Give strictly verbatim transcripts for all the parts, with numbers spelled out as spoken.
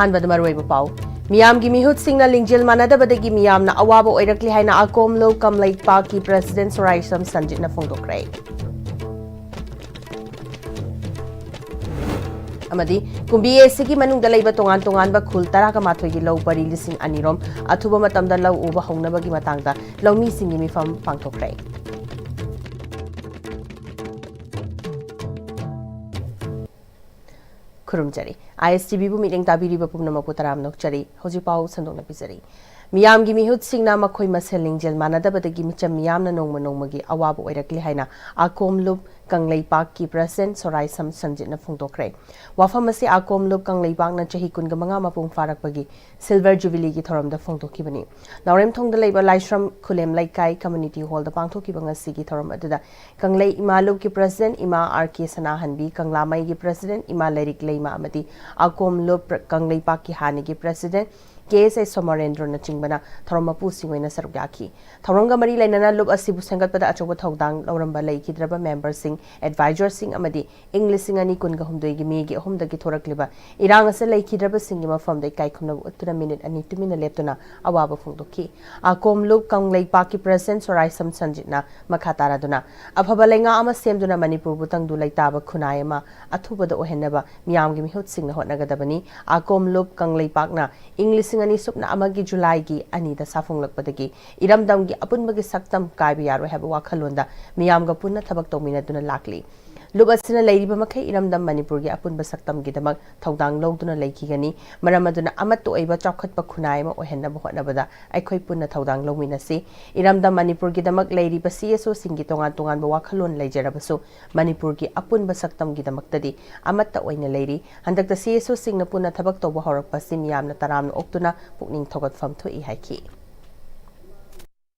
ꯑꯍꯥꯟꯕꯗ ꯃꯔꯨꯑꯣꯏꯕ ꯄꯥꯎ꯫ ꯃꯤꯌꯥꯝꯒꯤ ꯃꯤꯍꯨꯠꯁꯤꯡꯅ ꯂꯤꯡꯖꯦꯜ ꯃꯥꯟꯅꯗꯕꯗꯒꯤ ꯃꯤꯌꯥꯝꯅ ꯑꯋꯥꯕ ꯑꯣꯏꯔꯛꯂꯤ ꯍꯥꯏꯅ ꯑꯀꯣꯝꯂꯨꯞ ꯀꯪꯂꯩꯄꯥꯛꯀꯤ ꯄ꯭ꯔꯁꯤꯗꯦꯟ ꯁꯣꯔꯥꯏꯁꯝ ꯁꯟꯖꯤꯠꯅ ꯐꯣꯡꯗꯣꯛꯈ꯭ꯔꯦ꯫ ꯑꯃꯗꯤ ꯀꯨꯝꯕꯤ ꯑꯦꯁꯤꯒꯤ ꯃꯅꯨꯡꯗ ꯂꯩꯕ ꯇꯣꯉꯥꯟ ꯇꯣꯉꯥꯟꯕ ꯈꯨꯜ ꯇꯔꯥꯒ ꯃꯥꯊꯣꯏꯒꯤ ꯂꯧ ꯄꯔꯤ ꯂꯤꯁꯤꯡ ꯑꯅꯤꯔꯣꯝ ꯑꯊꯨꯕ ꯃꯇꯝꯗ ꯂꯧ ꯎꯕ ꯍꯧꯅꯕꯒꯤ ꯃꯇꯥꯡꯗ ꯂꯧꯃꯤꯁꯤꯡꯒꯤ ꯃꯤꯐꯝ ꯄꯥꯡꯊꯣꯛꯈ꯭ꯔꯦ꯫ ꯈꯨꯔꯨꯝꯖꯔꯤ꯫ ꯑꯥꯏ ꯑꯦꯁ ꯇꯤ ꯚꯤꯕꯨ ꯃꯤꯠꯌꯦꯡ ꯇꯥꯕꯤꯔꯤꯕ ꯄꯨꯝꯅꯃꯛꯄꯨ ꯇꯔꯥꯝꯅ ꯑꯣꯛꯆꯔꯤ꯫ ꯍꯧꯖꯤꯛ ꯄꯥꯎ ꯁꯟꯗꯣꯛꯅ ꯄꯤꯖꯔꯤ꯫ ꯃꯤꯌꯥꯝꯒꯤ ꯃꯤꯍꯨꯠꯁꯤꯡꯅ ꯃꯈꯣꯏ ꯃꯁꯦꯜ ꯂꯤꯡꯖꯦꯜ ꯃꯥꯟꯅꯗꯕꯗꯒꯤ ꯃꯤꯆꯝ ꯃꯤꯌꯥꯝꯅ ꯅꯣꯡꯃ ꯅꯣꯡꯃꯒꯤ ꯑꯋꯥꯕ ꯑꯣꯏꯔꯛꯂꯤ ꯍꯥꯏꯅ ꯑꯀꯣꯝꯂꯨꯞ ꯀꯪꯂꯩꯄꯥꯛꯀꯤ ꯄ꯭ꯔꯁꯤꯗꯦꯟ ꯁꯣꯔꯥꯏꯁꯝ ꯁꯟꯖꯤꯠꯅ ꯐꯣꯡꯗꯣꯛꯈ꯭ꯔꯦ꯫ ꯋꯥꯐꯝ ꯑꯁꯤ ꯑꯀꯣꯝꯂꯨꯞ ꯀꯪꯂꯩꯄꯥꯛꯅ ꯆꯍꯤ ꯀꯨꯟꯒ ꯃꯉꯥ ꯃꯄꯨꯡ ꯐꯥꯔꯛꯄꯒꯤ ꯁꯤꯜꯚꯔ ꯖꯨꯕꯤꯂꯤꯒꯤ ꯊꯧꯔꯝꯗ ꯐꯣꯡꯗꯣꯛꯈꯤꯕꯅꯤ꯫ ꯅꯥꯎꯔꯦꯝꯊꯣꯡꯗ ꯂꯩꯕ ꯂꯥꯏꯁ꯭ꯔꯝ ꯈꯨꯂꯦꯝ ꯂꯩꯀꯥꯏ ꯀꯝꯃ꯭ꯌꯨꯅꯤꯇꯤ ꯍꯣꯜꯗ ꯄꯥꯡꯊꯣꯛꯈꯤꯕ ꯉꯁꯤꯒꯤ ꯊꯧꯔꯝ ꯑꯗꯨꯗ ꯀꯪꯂꯩ ꯏꯃꯥ ꯂꯨꯞꯀꯤ ꯄ꯭ꯔꯁꯤꯗꯦꯟ ꯏꯃꯥ ꯑꯥꯔ ꯀꯦ ꯁꯅꯥꯍꯟꯕꯤ, ꯀꯪꯂꯥꯃꯩꯒꯤ ꯄ꯭ꯔꯁꯤꯗꯦꯟ ꯏꯃꯥ ꯂꯥꯏꯔꯤꯛ ꯂꯩꯃ ꯑꯃꯗꯤ ꯑꯀꯣꯝ ꯂꯨꯞ ꯀꯪꯂꯩꯄꯥꯛꯀꯤ ꯍꯥꯟꯅꯒꯤ ꯄ꯭ꯔꯁꯤꯗꯦꯟ ꯀꯦ ꯑꯦꯁ ꯑꯦꯁ ꯁꯣꯃꯣꯔꯦꯟꯗ꯭ꯔꯣꯅꯆꯤꯡꯕꯅ ꯊꯧꯔꯝ ꯃꯄꯨꯁꯤꯡ ꯑꯣꯏꯅ ꯁꯔꯨꯛ ꯌꯥꯈꯤ꯫ ꯊꯧꯔꯝꯒ ꯃꯔꯤ ꯂꯩꯅꯅ ꯂꯨꯞ ꯑꯁꯤꯕꯨ ꯁꯦꯝꯒꯠꯄꯗ ꯑꯆꯧꯕ ꯊꯧꯗꯥꯡ ꯂꯧꯔꯝꯕ ꯂꯩꯈꯤꯗ꯭ꯔꯕ ꯃꯦꯝꯕꯔꯁꯤꯡ, ꯑꯦꯗꯚꯥꯏꯖꯔꯁꯤꯡ ꯑꯃꯗꯤ ꯏꯪ ꯂꯤꯁꯤꯡ ꯑꯅꯤ ꯀꯨꯟꯒ ꯍꯨꯝꯗꯣꯏꯒꯤ ꯃꯦꯒꯤ ꯑꯍꯨꯝꯗꯒꯤ ꯊꯣꯔꯛꯂꯤꯕ ꯏꯔꯥꯡ ꯑꯁꯤꯗ ꯂꯩꯈꯤꯗ꯭ꯔꯕꯁꯤꯡꯒꯤ ꯃꯐꯝꯗ ꯏꯀꯥꯏ ꯈꯨꯝꯅꯕ ꯎꯠꯇꯨꯅ ꯃꯤꯅꯤꯠ ꯑꯅꯤ ꯇꯨꯃꯤꯟꯅ ꯂꯦꯞꯇꯨꯅ ꯑꯋꯥꯕ ꯐꯣꯡꯗꯣꯛꯈꯤ꯫ ꯑꯀꯣꯝ ꯂꯨꯞ ꯀꯪꯂꯩꯄꯥꯛꯀꯤ ꯄ꯭ꯔꯁꯤꯗꯦꯟ ꯁꯣꯔꯥꯏꯁꯝ ꯁꯟꯖꯤꯠꯅ ꯃꯈꯥ ꯇꯥꯔꯗꯨꯅ, ꯑꯐꯕ ꯂꯩꯉꯥꯛ ꯑꯃ ꯁꯦꯝꯗꯨꯅ ꯃꯅꯤꯄꯨꯔꯕꯨ ꯇꯪꯗꯨ ꯂꯩꯇꯥꯕ ꯈꯨꯟꯅꯥꯏ ꯑꯃ ꯑꯊꯨꯕꯗ ꯑꯣꯏꯍꯟꯅꯕ ꯃꯤꯌꯥꯝꯒꯤ ꯃꯤꯍꯨꯠꯁꯤꯡꯅ ꯍꯣꯠꯅꯒꯗꯕꯅꯤ꯫ ꯑꯀꯣꯝ ꯂꯨꯞ ꯀꯪꯂꯩꯄꯥꯛꯅ ꯏꯪ ꯂꯤꯁꯤꯡ ꯑꯅꯤ ꯁꯨꯞꯅ ꯑꯃꯒꯤ ꯖꯨꯂꯥꯏꯒꯤ ꯑꯅꯤꯗ ꯁꯥꯐꯣꯡꯂꯛꯄꯗꯒꯤ ꯏꯔꯝꯗꯝꯒꯤ ꯑꯄꯨꯟꯕꯒꯤ ꯁꯛꯇꯝ ꯀꯥꯏꯕ ꯌꯥꯔꯣꯏ ꯍꯥꯏꯕ ꯋꯥꯈꯜꯂꯣꯟꯗ ꯃꯤꯌꯥꯝꯒ ꯄꯨꯟꯅ ꯊꯕꯛ ꯇꯧꯃꯤꯟꯅꯗꯨꯅ ꯂꯥꯛꯂꯤ꯫ ꯂꯨꯞ ꯑꯁꯤꯅ ꯂꯩꯔꯤꯕ ꯃꯈꯩ ꯏꯔꯝꯗꯝ ꯃꯅꯤꯄꯨꯔꯒꯤ ꯑꯄꯨꯟꯕ ꯁꯛꯇꯝꯒꯤꯗꯃꯛ ꯊꯧꯗꯥꯡ ꯂꯧꯗꯨꯅ ꯂꯩꯈꯤꯒꯅꯤ꯫ ꯃꯔꯝ ꯑꯗꯨꯅ ꯑꯃꯠꯇ ꯑꯣꯏꯕ ꯆꯥꯎꯈꯠꯄ ꯈꯨꯟꯅꯥꯏ ꯑꯃ ꯑꯣꯏꯍꯟꯅꯕ ꯍꯣꯠꯅꯕꯗ ꯑꯩꯈꯣꯏ ꯄꯨꯟꯅ ꯊꯧꯗꯥꯡ ꯂꯧꯃꯤꯟꯅꯁꯤ꯫ ꯏꯔꯝꯗꯝ ꯃꯅꯤꯄꯨꯔꯒꯤꯗꯃꯛ ꯂꯩꯔꯤꯕ ꯁꯤ ꯑꯦꯁ ꯑꯣꯁꯤꯡꯒꯤ ꯇꯣꯉꯥꯟ ꯇꯣꯉꯥꯟꯕ ꯋꯥꯈꯜꯂꯣꯟ ꯂꯩꯖꯔꯕꯁꯨ ꯃꯅꯤꯄꯨꯔꯒꯤ ꯑꯄꯨꯟꯕ ꯁꯛꯇꯝꯒꯤꯗꯃꯛꯇꯗꯤ ꯑꯃꯠꯇ ꯑꯣꯏꯅ ꯂꯩꯔꯤ꯫ ꯍꯟꯗꯛꯇ ꯁꯤ ꯑꯦꯁ ꯑꯣꯁꯤꯡꯅ ꯄꯨꯟꯅ ꯊꯕꯛ ꯇꯧꯕ ꯍꯧꯔꯛꯄꯁꯤ ꯃꯤꯌꯥꯝꯅ ꯇꯔꯥꯝꯅ ꯑꯣꯛꯇꯨꯅ ꯄꯨꯛꯅꯤꯡ ꯊꯧꯒꯠꯐꯝ ꯊꯣꯛꯏ ꯍꯥꯏꯈꯤ꯫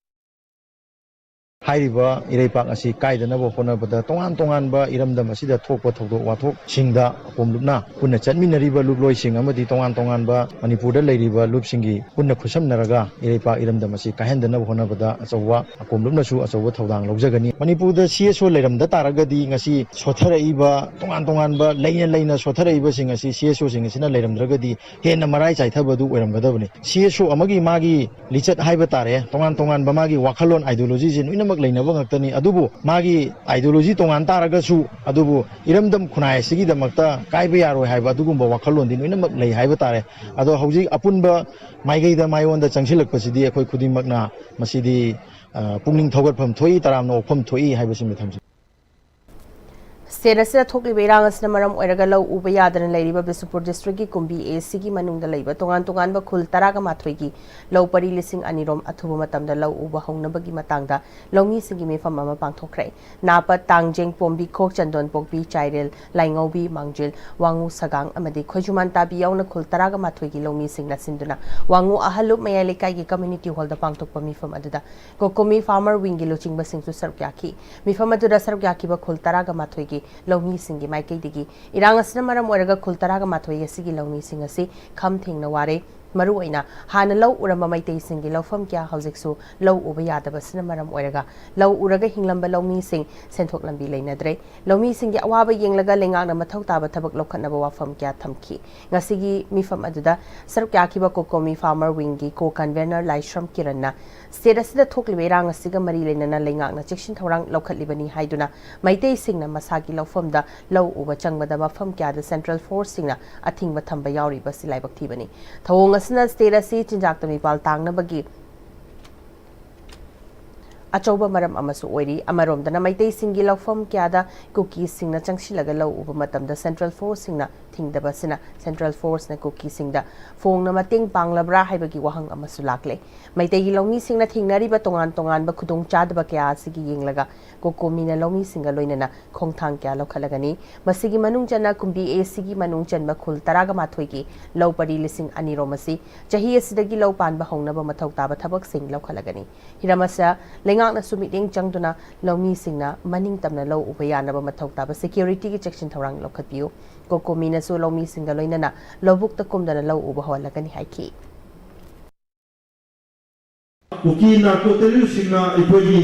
ꯍꯥꯏꯔꯤꯕ ꯏꯔꯩꯄꯥꯛ ꯑꯁꯤ ꯀꯥꯏꯗꯅꯕ ꯍꯣꯠꯅꯕꯗ ꯇꯣꯉꯥꯟ ꯇꯣꯉꯥꯟꯕ ꯏꯔꯝꯗꯝ ꯑꯁꯤꯗ ꯊꯣꯛꯄ ꯊꯧꯗꯣꯛ ꯋꯥꯊꯣꯛꯁꯤꯡꯗ ꯑꯄꯣꯝꯂꯨꯞꯅ ꯄꯨꯟꯅ ꯆꯠꯃꯤꯟꯅꯔꯤꯕ ꯂꯨꯞꯂꯣꯏꯁꯤꯡ ꯑꯃꯗꯤ ꯇꯣꯉꯥꯟ ꯇꯣꯉꯥꯟꯕ ꯃꯅꯤꯄꯨꯔꯗ ꯂꯩꯔꯤꯕ ꯂꯨꯞꯁꯤꯡꯒꯤ ꯄꯨꯟꯅ ꯈꯨꯠꯁꯝꯅꯔꯒ ꯏꯔꯩꯄꯥꯛ ꯏꯔꯝꯗꯝ ꯑꯁꯤ ꯀꯥꯏꯍꯟꯗꯅꯕ ꯍꯣꯠꯅꯕꯗ ꯑꯆꯧꯕ ꯑꯄꯣꯝꯂꯨꯞꯅꯁꯨ ꯑꯆꯧꯕ ꯊꯧꯗꯥꯡ ꯂꯧꯖꯒꯅꯤ꯫ ꯃꯅꯤꯄꯨꯔꯗ ꯁꯤ ꯑꯦꯁ ꯑꯣ ꯂꯩꯔꯝꯗ ꯇꯥꯔꯒꯗꯤ ꯉꯁꯤ ꯁꯣꯊꯔꯛꯏꯕ ꯇꯣꯉꯥꯟ ꯇꯣꯉꯥꯟꯕ ꯂꯩꯅ ꯂꯩꯅ ꯁꯣꯊꯔꯛꯏꯕꯁꯤꯡ ꯑꯁꯤ ꯁꯤ ꯑꯦꯁ ꯑꯣꯁꯤꯡ ꯑꯁꯤꯅ ꯂꯩꯔꯝꯗ꯭ꯔꯒꯗꯤ ꯍꯦꯟꯅ ꯃꯔꯥꯏ ꯆꯥꯏꯊꯕꯗꯨ ꯑꯣꯏꯔꯝꯒꯗꯕꯅꯤ꯫ ꯁꯤ ꯑꯦꯁ ꯑꯣ ꯑꯃꯒꯤ ꯃꯥꯒꯤ ꯂꯤꯆꯠ ꯍꯥꯏꯕ ꯇꯥꯔꯦ, ꯇꯣꯉꯥꯟ ꯇꯣꯉꯥꯟꯕ ꯃꯥꯒꯤ ꯋꯥꯈꯜꯂꯣꯟ, ideologyꯁꯦ ꯂꯣꯏꯅꯃꯛ ꯂꯩꯅꯕ ꯉꯥꯛꯇꯅꯤ꯫ ꯑꯗꯨꯕꯨ ꯃꯥꯒꯤ ideology ꯇꯣꯉꯥꯟ ꯇꯥꯔꯒꯁꯨ, ꯑꯗꯨꯕꯨ ꯏꯔꯝꯗꯝ ꯈꯨꯟꯅꯥꯏ ꯑꯁꯤꯒꯤꯗꯃꯛꯇ ꯀꯥꯏꯕ ꯌꯥꯔꯣꯏ ꯍꯥꯏꯕ ꯑꯗꯨꯒꯨꯝꯕ ꯋꯥꯈꯜꯂꯣꯟꯗꯤ ꯂꯣꯏꯅꯃꯛ ꯂꯩ ꯍꯥꯏꯕ ꯇꯥꯔꯦ꯫ ꯑꯗꯣ ꯍꯧꯖꯤꯛ ꯑꯄꯨꯟꯕ ꯃꯥꯏꯀꯩꯗ ꯃꯥꯏꯑꯣꯟꯗ ꯆꯪꯁꯤꯜꯂꯛꯄꯁꯤꯗꯤ ꯑꯩꯈꯣꯏ ꯈꯨꯗꯤꯡꯃꯛꯅ ꯃꯁꯤꯗꯤ, ꯑ, ꯄꯨꯛꯅꯤꯡ ꯊꯧꯒꯠꯐꯝ ꯊꯣꯛꯏ, ꯇꯔꯥꯝꯅ ꯑꯣꯛꯐꯝ ꯊꯣꯛꯏ ꯍꯥꯏꯕꯁꯤꯃ ꯊꯝꯖꯒꯦ꯫ ꯁ꯭ꯇꯦꯠ ꯑꯁꯤꯗ ꯊꯣꯛꯂꯤꯕ ꯏꯔꯥꯡ ꯑꯁꯤꯅ ꯃꯔꯝ ꯑꯣꯏꯔꯒ ꯂꯧ ꯎꯕ ꯌꯥꯗꯅ ꯂꯩꯔꯤꯕ ꯕꯤꯁꯅꯨꯄꯨꯔ ꯗꯤꯁꯇ꯭ꯔꯤꯛꯀꯤ ꯀꯨꯝꯕꯤ ꯑꯦ ꯁꯤꯒꯤ ꯃꯅꯨꯡꯗ ꯂꯩꯕ ꯇꯣꯉꯥꯟ ꯇꯣꯉꯥꯟꯕ ꯈꯨꯜ ꯇꯔꯥꯒ ꯃꯥꯊꯣꯏꯒꯤ ꯂꯧ ꯄꯔꯤ ꯂꯤꯁꯤꯡ ꯑꯅꯤꯔꯣꯝ ꯑꯊꯨꯕ ꯃꯇꯝꯗ ꯂꯧ ꯎꯕ ꯍꯧꯅꯕꯒꯤ ꯃꯇꯥꯡꯗ ꯂꯧꯃꯤꯁꯤꯡꯒꯤ ꯃꯤꯐꯝ ꯑꯃ ꯄꯥꯡꯊꯣꯛꯈ꯭ꯔꯦ꯫ ꯅꯥꯄꯠ, ꯇꯥꯡꯖꯦꯡ, ꯄꯣꯝꯕꯤ, ꯈꯣꯛ, ꯆꯟꯗꯣꯟ ꯄꯣꯛꯄꯤ, ꯆꯥꯏꯔꯦꯜ, ꯂꯥꯏꯉꯧꯕꯤ, ꯃꯥꯡꯖꯤꯜ, ꯋꯥꯉꯨ, ꯁꯒꯥꯡ ꯑꯃꯗꯤ ꯈꯣꯏꯖꯨꯃꯥꯟ ꯇꯥꯕꯤ ꯌꯥꯎꯅ ꯈꯨꯜ ꯇꯔꯥꯒ ꯃꯥꯊꯣꯏꯒꯤ ꯂꯧꯃꯤꯁꯤꯡꯅ ꯁꯤꯟꯗꯨꯅ ꯋꯥꯉꯨ ꯑꯍꯜꯂꯨꯞ ꯃꯌꯥꯏ ꯂꯩꯀꯥꯏꯒꯤ ꯀꯝꯃ꯭ꯌꯨꯅꯤꯇꯤ ꯍꯣꯜꯗ ꯄꯥꯡꯊꯣꯛꯄ ꯃꯤꯐꯝ ꯑꯗꯨꯗ ꯀꯣꯀꯣꯃꯤ ꯐꯥꯔꯃꯔ ꯋꯤꯡꯒꯤ ꯂꯨꯆꯤꯡꯕꯁꯤꯡꯁꯨ ꯁꯔꯨꯛ ꯌꯥꯈꯤ꯫ ꯃꯤꯐꯝ ꯑꯗꯨꯗ ꯁꯔꯨꯛ ꯌꯥꯈꯤꯕ ꯈꯨꯜ ꯇꯔꯥꯒ ꯃꯥꯊꯣꯏꯒꯤ ꯂꯧꯃꯤꯁꯤꯡꯒꯤ ꯃꯥꯏꯀꯩꯗꯒꯤ ꯏꯔꯥꯡ ꯑꯁꯤꯅ ꯃꯔꯝ ꯑꯣꯏꯔꯒ ꯈꯨꯜ ꯇꯔꯥꯒ ꯃꯥꯊꯣꯏ ꯑꯁꯤꯒꯤ ꯂꯧꯃꯤꯁꯤꯡ ꯑꯁꯤ ꯈꯝ ꯊꯦꯡꯅ ꯋꯥꯔꯦ꯫ ꯃꯔꯨꯑꯣꯏꯅ ꯍꯥꯟꯅ ꯂꯧ ꯎꯔꯝꯕ ꯃꯩꯇꯩꯁꯤꯡꯒꯤ ꯂꯧꯐꯝ ꯀꯌꯥ ꯍꯧꯖꯤꯛꯁꯨ ꯂꯧ ꯎꯕ ꯌꯥꯗꯕꯁꯤꯅ ꯃꯔꯝ ꯑꯣꯏꯔꯒ ꯂꯧ ꯎꯔꯒ ꯍꯤꯡꯂꯝꯕ ꯂꯧꯃꯤꯁꯤꯡ ꯁꯦꯟꯊꯣꯛ ꯂꯝꯕꯤ ꯂꯩꯅꯗ꯭ꯔꯦ꯫ ꯂꯧꯃꯤꯁꯤꯡꯒꯤ ꯑꯋꯥꯕ ꯌꯦꯡꯂꯒ ꯂꯩꯉꯥꯛꯅ ꯃꯊꯧ ꯇꯥꯕ ꯊꯕꯛ ꯂꯧꯈꯠꯅꯕ ꯋꯥꯐꯝ ꯀꯌꯥ ꯊꯝꯈꯤ꯫ ꯉꯁꯤꯒꯤ ꯃꯤꯐꯝ ꯑꯗꯨꯗ ꯁꯔꯨꯛ ꯌꯥꯈꯤꯕ ꯀꯣꯀꯣꯃꯤ ꯐꯥꯔꯃꯔ ꯋꯤꯡꯒꯤ ꯀꯣ ꯀꯟꯚꯦꯅꯔ ꯂꯥꯏꯁ꯭ꯔꯝ ꯀꯤꯔꯟꯅ ꯁ꯭ꯇꯦꯠ ꯑꯁꯤꯗ ꯊꯣꯛꯂꯤꯕ ꯏꯔꯥꯡ ꯑꯁꯤꯒ ꯃꯔꯤ ꯂꯩꯅꯅ ꯂꯩꯉꯥꯛꯅ ꯆꯦꯛꯁꯤꯟ ꯊꯧꯔꯥꯡ ꯂꯧꯈꯠꯂꯤꯕꯅꯤ ꯍꯥꯏꯗꯨꯅ ꯃꯩꯇꯩꯁꯤꯡꯅ ꯃꯁꯥꯒꯤ ꯂꯧꯐꯝꯗ ꯂꯧ ꯎꯕ ꯆꯪꯕꯗ ꯃꯐꯝ ꯀꯌꯥꯗ ꯁꯦꯟꯇ꯭ꯔꯦꯜ ꯐꯣꯔꯁꯁꯤꯡꯅ ꯑꯊꯤꯡꯕ ꯊꯝꯕ ꯌꯥꯎꯔꯤꯕꯁꯤ ꯂꯥꯏꯕꯛ ꯊꯤꯕꯅꯤ꯫ ꯊꯧꯑꯣꯡ ꯑꯁꯤꯅ ꯁ꯭ꯇꯦꯠ ꯑꯁꯤ ꯆꯤꯟꯖꯥꯛꯇ ꯃꯤꯄꯥꯜ ꯇꯥꯡꯅꯕꯒꯤ ꯑꯆꯧꯕ ꯃꯔꯝ ꯑꯃꯁꯨ ꯑꯣꯏꯔꯤ꯫ ꯑꯃꯔꯣꯝꯗꯅ ꯃꯩꯇꯩꯁꯤꯡꯒꯤ ꯂꯧꯐꯝ ꯀꯌꯥꯗ ꯀꯨꯀꯤꯁꯤꯡꯅ ꯆꯪꯁꯤꯜꯂꯒ ꯂꯧ ꯎꯕ ꯃꯇꯝꯗ ꯁꯦꯟꯇ꯭ꯔꯦꯜ ꯐꯣꯔꯁꯁꯤꯡꯅ ꯊꯤꯡꯗꯕ ꯑꯁꯤꯅ ꯁꯦꯟꯇ꯭ꯔꯦꯜ ꯐꯣꯔꯁꯅ ꯀꯨꯀꯤꯁꯤꯡꯗ ꯐꯣꯡꯅ ꯃꯇꯦꯡ ꯄꯥꯡꯂꯕ꯭ꯔꯥ ꯍꯥꯏꯕꯒꯤ ꯋꯥꯍꯪ ꯑꯃꯁꯨ ꯂꯥꯛꯂꯦ꯫ ꯃꯩꯇꯩꯒꯤ ꯂꯧꯃꯤꯁꯤꯡꯅ ꯊꯦꯡꯅꯔꯤꯕ ꯇꯣꯉꯥꯟ ꯇꯣꯉꯥꯟꯕ ꯈꯨꯗꯣꯡꯆꯥꯗꯕ ꯀꯌꯥ ꯑꯁꯤꯒꯤ ꯌꯦꯡꯂꯒ ꯀꯣꯀꯣꯃꯤꯅ ꯂꯧꯃꯤꯁꯤꯡꯒ ꯂꯣꯏꯅꯅ ꯈꯣꯡꯊꯥꯡ ꯀꯌꯥ ꯂꯧꯈꯠꯂꯒꯅꯤ? ꯃꯁꯤꯒꯤ ꯃꯅꯨꯡ ꯆꯟꯅ ꯀꯨꯝꯕꯤ ꯑꯦ ꯁꯤꯒꯤ ꯃꯅꯨꯡ ꯆꯟꯕ ꯈꯨꯜ ꯇꯔꯥꯒ ꯃꯥꯊꯣꯏꯒꯤ ꯂꯧ ꯄꯔꯤ ꯂꯤꯁꯤꯡ ꯑꯅꯤꯔꯣꯝ ꯑꯁꯤ ꯆꯍꯤ ꯑꯁꯤꯗꯒꯤ ꯂꯧ ꯄꯥꯟꯕ ꯍꯧꯅꯕ ꯃꯊꯧ ꯇꯥꯕ ꯊꯕꯛꯁꯤꯡ ꯂꯧꯈꯠꯂꯒꯅꯤ꯫ ꯍꯤꯔꯝ ꯑꯁꯤꯗ ꯂꯩꯉꯥꯛꯅꯁꯨ ꯃꯤꯠꯌꯦꯡ ꯆꯪꯗꯨꯅ ꯂꯧꯃꯤꯁꯤꯡꯅ ꯃꯅꯤꯡ ꯇꯝꯅ ꯂꯧ ꯎꯕ ꯌꯥꯅꯕ ꯃꯊꯧ ꯇꯥꯕ ꯁꯦꯀ꯭ꯌꯨꯔꯤꯇꯤꯒꯤ ꯆꯦꯛꯁꯤꯟ ꯊꯧꯔꯥꯡ ꯂꯧꯈꯠꯄꯤꯌꯨ꯫ ꯀꯣꯀꯣꯃꯤꯅꯁꯨ ꯂꯧꯃꯤꯁꯤꯡꯒ ꯂꯣꯏꯅꯅ ꯂꯧꯕꯨꯛꯇ ꯀꯨꯝꯗꯅ ꯂꯧ ꯎꯕ ꯍꯧꯍꯜꯂꯒꯅꯤ ꯍꯥꯏꯈꯤ꯫ ꯀꯨꯀꯤ ꯅꯥꯔꯀꯣ ꯇꯦꯔꯣꯔꯤꯁꯁꯤꯡꯅ ꯑꯩꯈꯣꯏꯒꯤ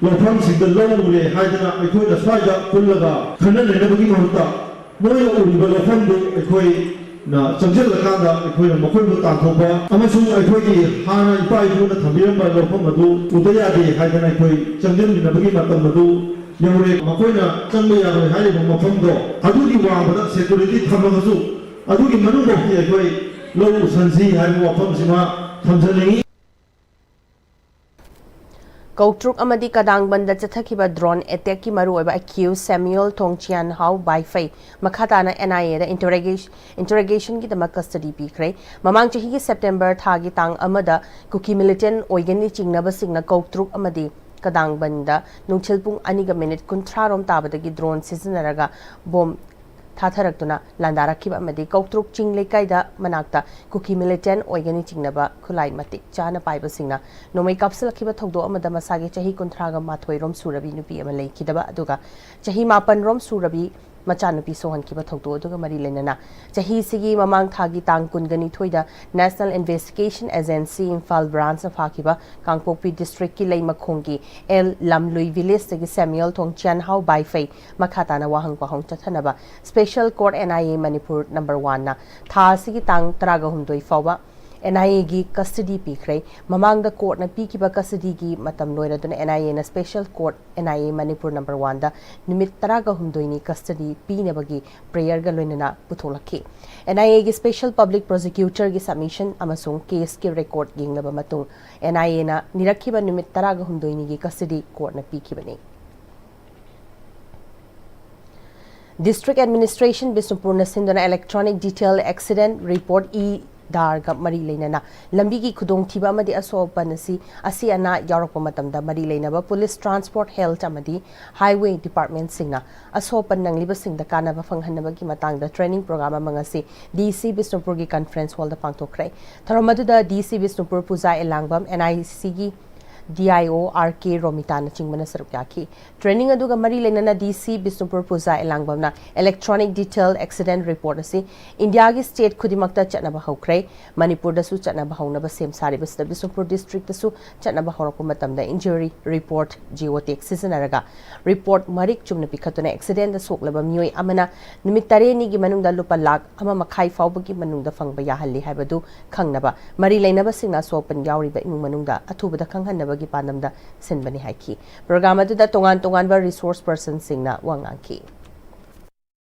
ꯂꯧꯐꯝꯁꯤꯡꯗ ꯂꯧ ꯎꯔꯦ ꯍꯥꯏꯗꯅ ꯑꯩꯈꯣꯏꯅ ꯁ꯭ꯋꯥꯏꯗ ꯄꯨꯜꯂꯒ ꯈꯟꯅ ꯅꯩꯅꯕꯒꯤ ꯃꯍꯨꯠꯇ ꯃꯣꯏꯅ ꯎꯔꯤꯕ ꯂꯧꯐꯝꯗꯨ ꯑꯩꯈꯣꯏꯅ ꯆꯪꯁꯤꯜꯂꯀꯥꯟꯗ ꯑꯩꯈꯣꯏꯅ ꯃꯈꯣꯏꯕꯨ ꯇꯥꯟꯊꯣꯛꯄ ꯑꯃꯁꯨꯡ ꯑꯩꯈꯣꯏꯒꯤ ꯍꯥꯟꯅ ꯏꯄꯥ ꯏꯄꯨꯅ ꯊꯝꯕꯤꯔꯝꯕ ꯂꯧꯐꯝ ꯑꯗꯨ ꯎꯕ ꯌꯥꯗꯦ ꯍꯥꯏꯗꯅ ꯑꯩꯈꯣꯏ ꯆꯪꯁꯤꯟꯃꯤꯟꯅꯕꯒꯤ ꯃꯇꯝ ꯑꯗꯨ ꯌꯧꯔꯦ꯫ ꯃꯈꯣꯏꯅ ꯆꯪꯕ ꯌꯥꯔꯣꯏ ꯍꯥꯏꯔꯤꯕ ꯃꯐꯝꯗꯣ ꯑꯗꯨꯒꯤ ꯋꯥꯡꯃꯗ ꯁꯦꯀ꯭ꯌꯨꯔꯤꯇꯤ ꯊꯝꯃꯒꯁꯨ ꯑꯗꯨꯒꯤ ꯃꯅꯨꯡꯐꯥꯎꯗꯤ ꯑꯩꯈꯣꯏ ꯂꯧ ꯎꯁꯟꯁꯤ ꯍꯥꯏꯕ ꯋꯥꯐꯝꯁꯤꯃ ꯊꯝꯖꯅꯤꯡꯏ꯫ ꯀꯧꯇ꯭ꯔꯨꯛ ꯑꯃꯗꯤ ꯀꯗꯥꯡꯕꯟꯗ ꯆꯠꯊꯈꯤꯕ ꯗ꯭ꯔꯣꯟ ꯑꯦꯇꯦꯛꯀꯤ ꯃꯔꯨꯑꯣꯏꯕ ꯑꯦꯀ꯭ꯌꯨꯁ ꯁꯦꯃ꯭ꯌꯨꯑꯦꯜ ꯊꯣꯡꯆꯤꯌꯥꯟ ꯍꯥꯎ ꯕꯥꯏꯐꯩ ꯃꯈꯥ ꯇꯥꯅ ꯑꯦꯟ ꯑꯥꯏ ꯑꯦꯗ ꯏꯟꯇꯔꯣꯒꯦꯁꯟꯒꯤꯗꯃꯛ ꯀꯁꯇꯗꯤ ꯄꯤꯈ꯭ꯔꯦ꯫ ꯃꯃꯥꯡ ꯆꯍꯤꯒꯤ ꯁꯦꯞꯇꯦꯝꯕꯔ ꯊꯥꯒꯤ ꯇꯥꯡ ꯑꯃꯗ ꯀꯨꯀꯤ ꯃꯤꯂꯤꯇꯦꯟ ꯑꯣꯏꯒꯅꯤ ꯆꯤꯡꯅꯕꯁꯤꯡꯅ ꯀꯧꯇ꯭ꯔꯨꯛ ꯑꯃꯗꯤ ꯀꯗꯥꯡꯕꯟꯗ ꯅꯨꯡꯊꯤꯜ ꯄꯨꯡ ꯑꯅꯤꯒ ꯃꯤꯅꯤꯠ ꯀꯨꯟꯊ꯭ꯔꯥ ꯔꯣꯝ ꯇꯥꯕꯗꯒꯤ ꯗ꯭ꯔꯣꯟ ꯁꯤꯖꯤꯟꯅꯔꯒ ꯕꯣꯝ ꯊꯥꯊꯔꯛꯇꯨꯅ ꯂꯥꯟꯗꯥꯔꯛꯈꯤꯕ ꯑꯃꯗꯤ ꯀꯧꯇ꯭ꯔꯨꯛ ꯆꯤꯡ ꯂꯩꯀꯥꯏꯗ ꯃꯅꯥꯛꯇ ꯀꯨꯀꯤ ꯃꯤꯂꯤꯇꯦꯟ ꯑꯣꯏꯒꯅꯤ ꯆꯤꯡꯅꯕ ꯈꯨꯠꯂꯥꯏ ꯃꯇꯤꯛ ꯆꯥꯅ ꯄꯥꯏꯕꯁꯤꯡꯅ ꯅꯣꯡꯃꯩ ꯀꯥꯞꯁꯤꯜꯂꯛꯈꯤꯕ ꯊꯧꯗꯣꯛ ꯑꯃꯗ ꯃꯁꯥꯒꯤ ꯆꯍꯤ ꯀꯨꯟꯊ꯭ꯔꯥꯒ ꯃꯥꯊꯣꯏ ꯔꯣꯝ ꯁꯨꯔꯕꯤ ꯅꯨꯄꯤ ꯑꯃ ꯂꯩꯈꯤꯗꯕ ꯑꯗꯨꯒ ꯆꯍꯤ ꯃꯥꯄꯟ ꯔꯣꯝ ꯁꯨꯔꯕꯤ ꯃꯆꯥꯅꯨꯄꯤ ꯁꯣꯛꯍꯟꯈꯤꯕ ꯊꯧꯗꯣꯛ ꯑꯗꯨꯒ ꯃꯔꯤ ꯂꯩꯅꯅ ꯆꯍꯤꯁꯤꯒꯤ ꯃꯃꯥꯡ ꯊꯥꯒꯤ ꯇꯥꯡ ꯀꯨꯟꯒ ꯅꯤꯊꯣꯏꯗ National Investigation Agency ꯏꯝꯐꯥꯜ ꯕ꯭ꯔꯥꯟꯁꯅ ꯐꯥꯈꯤꯕ ꯀꯥꯡꯄꯣꯛꯄꯤ ꯗꯤꯁꯇ꯭ꯔꯤꯛꯀꯤ ꯂꯩꯃꯈꯣꯡꯒꯤ ꯑꯦꯜ ꯂꯝꯂꯨꯏ ꯚꯤꯂꯦꯖꯇꯒꯤ ꯁꯦꯃ꯭ꯌꯨꯑꯦꯜ ꯊꯣꯡꯆꯤꯌꯥꯟ ꯍꯥꯎ ꯕꯥꯏꯐꯩ ꯃꯈꯥ ꯇꯥꯅ ꯋꯥꯍꯪ ꯄꯥꯎꯍꯪ ꯆꯠꯊꯅꯕ special court N I A Manipur number ꯋꯥꯟꯅ ꯊꯥ ꯑꯁꯤꯒꯤ ꯇꯥꯡ ꯇꯔꯥꯒ ꯍꯨꯝꯗꯣꯏ ꯐꯥꯎꯕ ꯑꯦꯟ ꯑꯥꯏ ꯑꯦꯒꯤ ꯀꯁꯇꯗꯤ ꯄꯤꯈ꯭ꯔꯦ꯫ ꯃꯃꯥꯡꯗ ꯀꯣꯔꯠꯅ ꯄꯤꯈꯤꯕ ꯀꯁꯇꯗꯤꯒꯤ ꯃꯇꯝ ꯂꯣꯏꯔꯗꯨꯅ ꯑꯦꯟ ꯑꯥꯏ ꯑꯦꯅ special court N I A Manipur number ꯋꯥꯟꯗ ꯅꯨꯃꯤꯠ ꯇꯔꯥꯒ ꯍꯨꯝꯗꯣꯏꯅꯤ ꯀꯁꯇꯗꯤ ꯄꯤꯅꯕꯒꯤ ꯄ꯭ꯔꯦꯌꯔꯒ ꯂꯣꯏꯅꯅ ꯄꯨꯊꯣꯛꯂꯛꯈꯤ꯫ ꯑꯦꯟ ꯑꯥꯏ ꯑꯦꯒꯤ ꯁ꯭ꯄꯦꯁꯦꯜ ꯄꯕ꯭ꯂꯤꯛ ꯄ꯭ꯔꯣꯁꯤꯀ꯭ꯌꯨꯇꯔꯒꯤ ꯁꯕꯃꯤꯁꯟ ꯑꯃꯁꯨꯡ ꯀꯦꯁꯀꯤ ꯔꯦꯀꯣꯔꯗ ꯌꯦꯡꯂꯕ ꯃꯇꯨꯡ ꯑꯦꯟ ꯑꯥꯏ ꯑꯦꯅ ꯅꯤꯔꯛꯈꯤꯕ ꯅꯨꯃꯤꯠ ꯇꯔꯥꯒ ꯍꯨꯝꯗꯣꯏꯅꯤꯒꯤ ꯀꯁꯇꯗꯤ ꯀꯣꯔꯠꯅ ꯄꯤꯈꯤꯕꯅꯤ꯫ District Administration ꯕꯤꯁꯅꯨꯄꯨꯔꯅ ꯁꯤꯟꯗꯨꯅ Electronic Detail Accident Report, E ꯗꯥꯔꯒ ꯃꯔꯤ ꯂꯩꯅꯅ ꯂꯝꯕꯤꯒꯤ ꯈꯨꯗꯣꯡꯊꯤꯕ ꯑꯃꯗꯤ ꯑꯁꯣꯛ ꯑꯄꯟ ꯑꯁꯤ, ꯑꯁꯤ ꯑꯅꯥ ꯌꯥꯎꯔꯛꯄ ꯃꯇꯝꯗ ꯃꯔꯤ ꯂꯩꯅꯕ Police, Transport, Health ꯑꯃꯗꯤ Highway Departmentꯁꯤꯡꯅ ꯑꯁꯣꯛ ꯑꯄꯟ ꯅꯪꯂꯤꯕꯁꯤꯡꯗ ꯀꯥꯟꯅꯕ ꯐꯪꯍꯟꯅꯕꯒꯤ ꯃꯇꯥꯡꯗ training program ꯑꯃ ꯉꯁꯤ D C ꯕꯤꯁꯅꯨꯄꯨꯔꯒꯤ Conference Hallꯗ ꯄꯥꯡꯊꯣꯛꯈ꯭ꯔꯦ꯫ ꯊꯧꯔꯝ ꯑꯗꯨꯗ D C Bishnupur Puja Elangbam, N I Cꯒꯤ D I O R K ꯔꯣꯃꯤꯇꯥꯅꯆꯤꯡꯕꯅ ꯁꯔꯨꯛ ꯌꯥꯈꯤ꯫ Training ꯑꯗꯨꯒ ꯃꯔꯤ ꯂꯩꯅꯅ D C ꯕꯤꯁꯅꯨꯄꯨꯔ ꯄꯨꯖꯥ ꯑꯦꯂꯥꯡꯕꯝꯅ Electronic Detail Accident Report ꯑꯁꯤ ꯏꯟꯗꯤꯌꯥꯒꯤ state ꯈꯨꯗꯤꯡꯃꯛꯇ ꯆꯠꯅꯕ ꯍꯧꯈ꯭ꯔꯦ꯫ ꯃꯅꯤꯄꯨꯔꯗꯁꯨ ꯆꯠꯅꯕ ꯍꯧꯅꯕ ꯁꯦꯝ ꯁꯥꯔꯤꯕꯁꯤꯗ ꯕꯤꯁꯅꯨꯄꯨꯔ districtꯇꯁꯨ ꯆꯠꯅꯕ ꯍꯧꯔꯛꯄ ꯃꯇꯝꯗ injury report, geotag ꯁꯤꯖꯤꯟꯅꯔꯒ report ꯃꯔꯤꯛ ꯆꯨꯝꯅ ꯄꯤꯈꯠꯇꯨꯅ accidentꯇ ꯁꯣꯛꯂꯕ ꯃꯤꯑꯣꯏ ꯑꯃꯅ ꯅꯨꯃꯤꯠ ꯇꯔꯦꯠꯅꯤꯒꯤ ꯃꯅꯨꯡꯗ ꯂꯨꯄꯥ ꯂꯥꯈ ꯑꯃ ꯃꯈꯥꯏ ꯐꯥꯎꯕꯒꯤ ꯃꯅꯨꯡꯗ ꯐꯪꯕ ꯌꯥꯍꯜꯂꯤ ꯍꯥꯏꯕꯗꯨ ꯈꯪꯅꯕ ꯃꯔꯤ ꯂꯩꯅꯕꯁꯤꯡꯅ ꯑꯁꯣꯛ ꯑꯄꯟ ꯌꯥꯎꯔꯤꯕ ꯏꯃꯨꯡ ꯃꯅꯨꯡꯗ ꯑꯊꯨꯕꯗ ꯈꯪꯍꯟꯅꯕꯒꯤ ꯄꯥꯟꯗꯝꯗ ꯁꯤꯟꯕꯅꯤ ꯍꯥꯏꯈꯤ꯫ Program ꯑꯗꯨꯗ ꯇꯣꯉꯥꯟ ꯇꯣꯉꯥꯟꯕ resource personꯁꯤꯡꯅ ꯋꯥ ꯉꯥꯡꯈꯤ꯫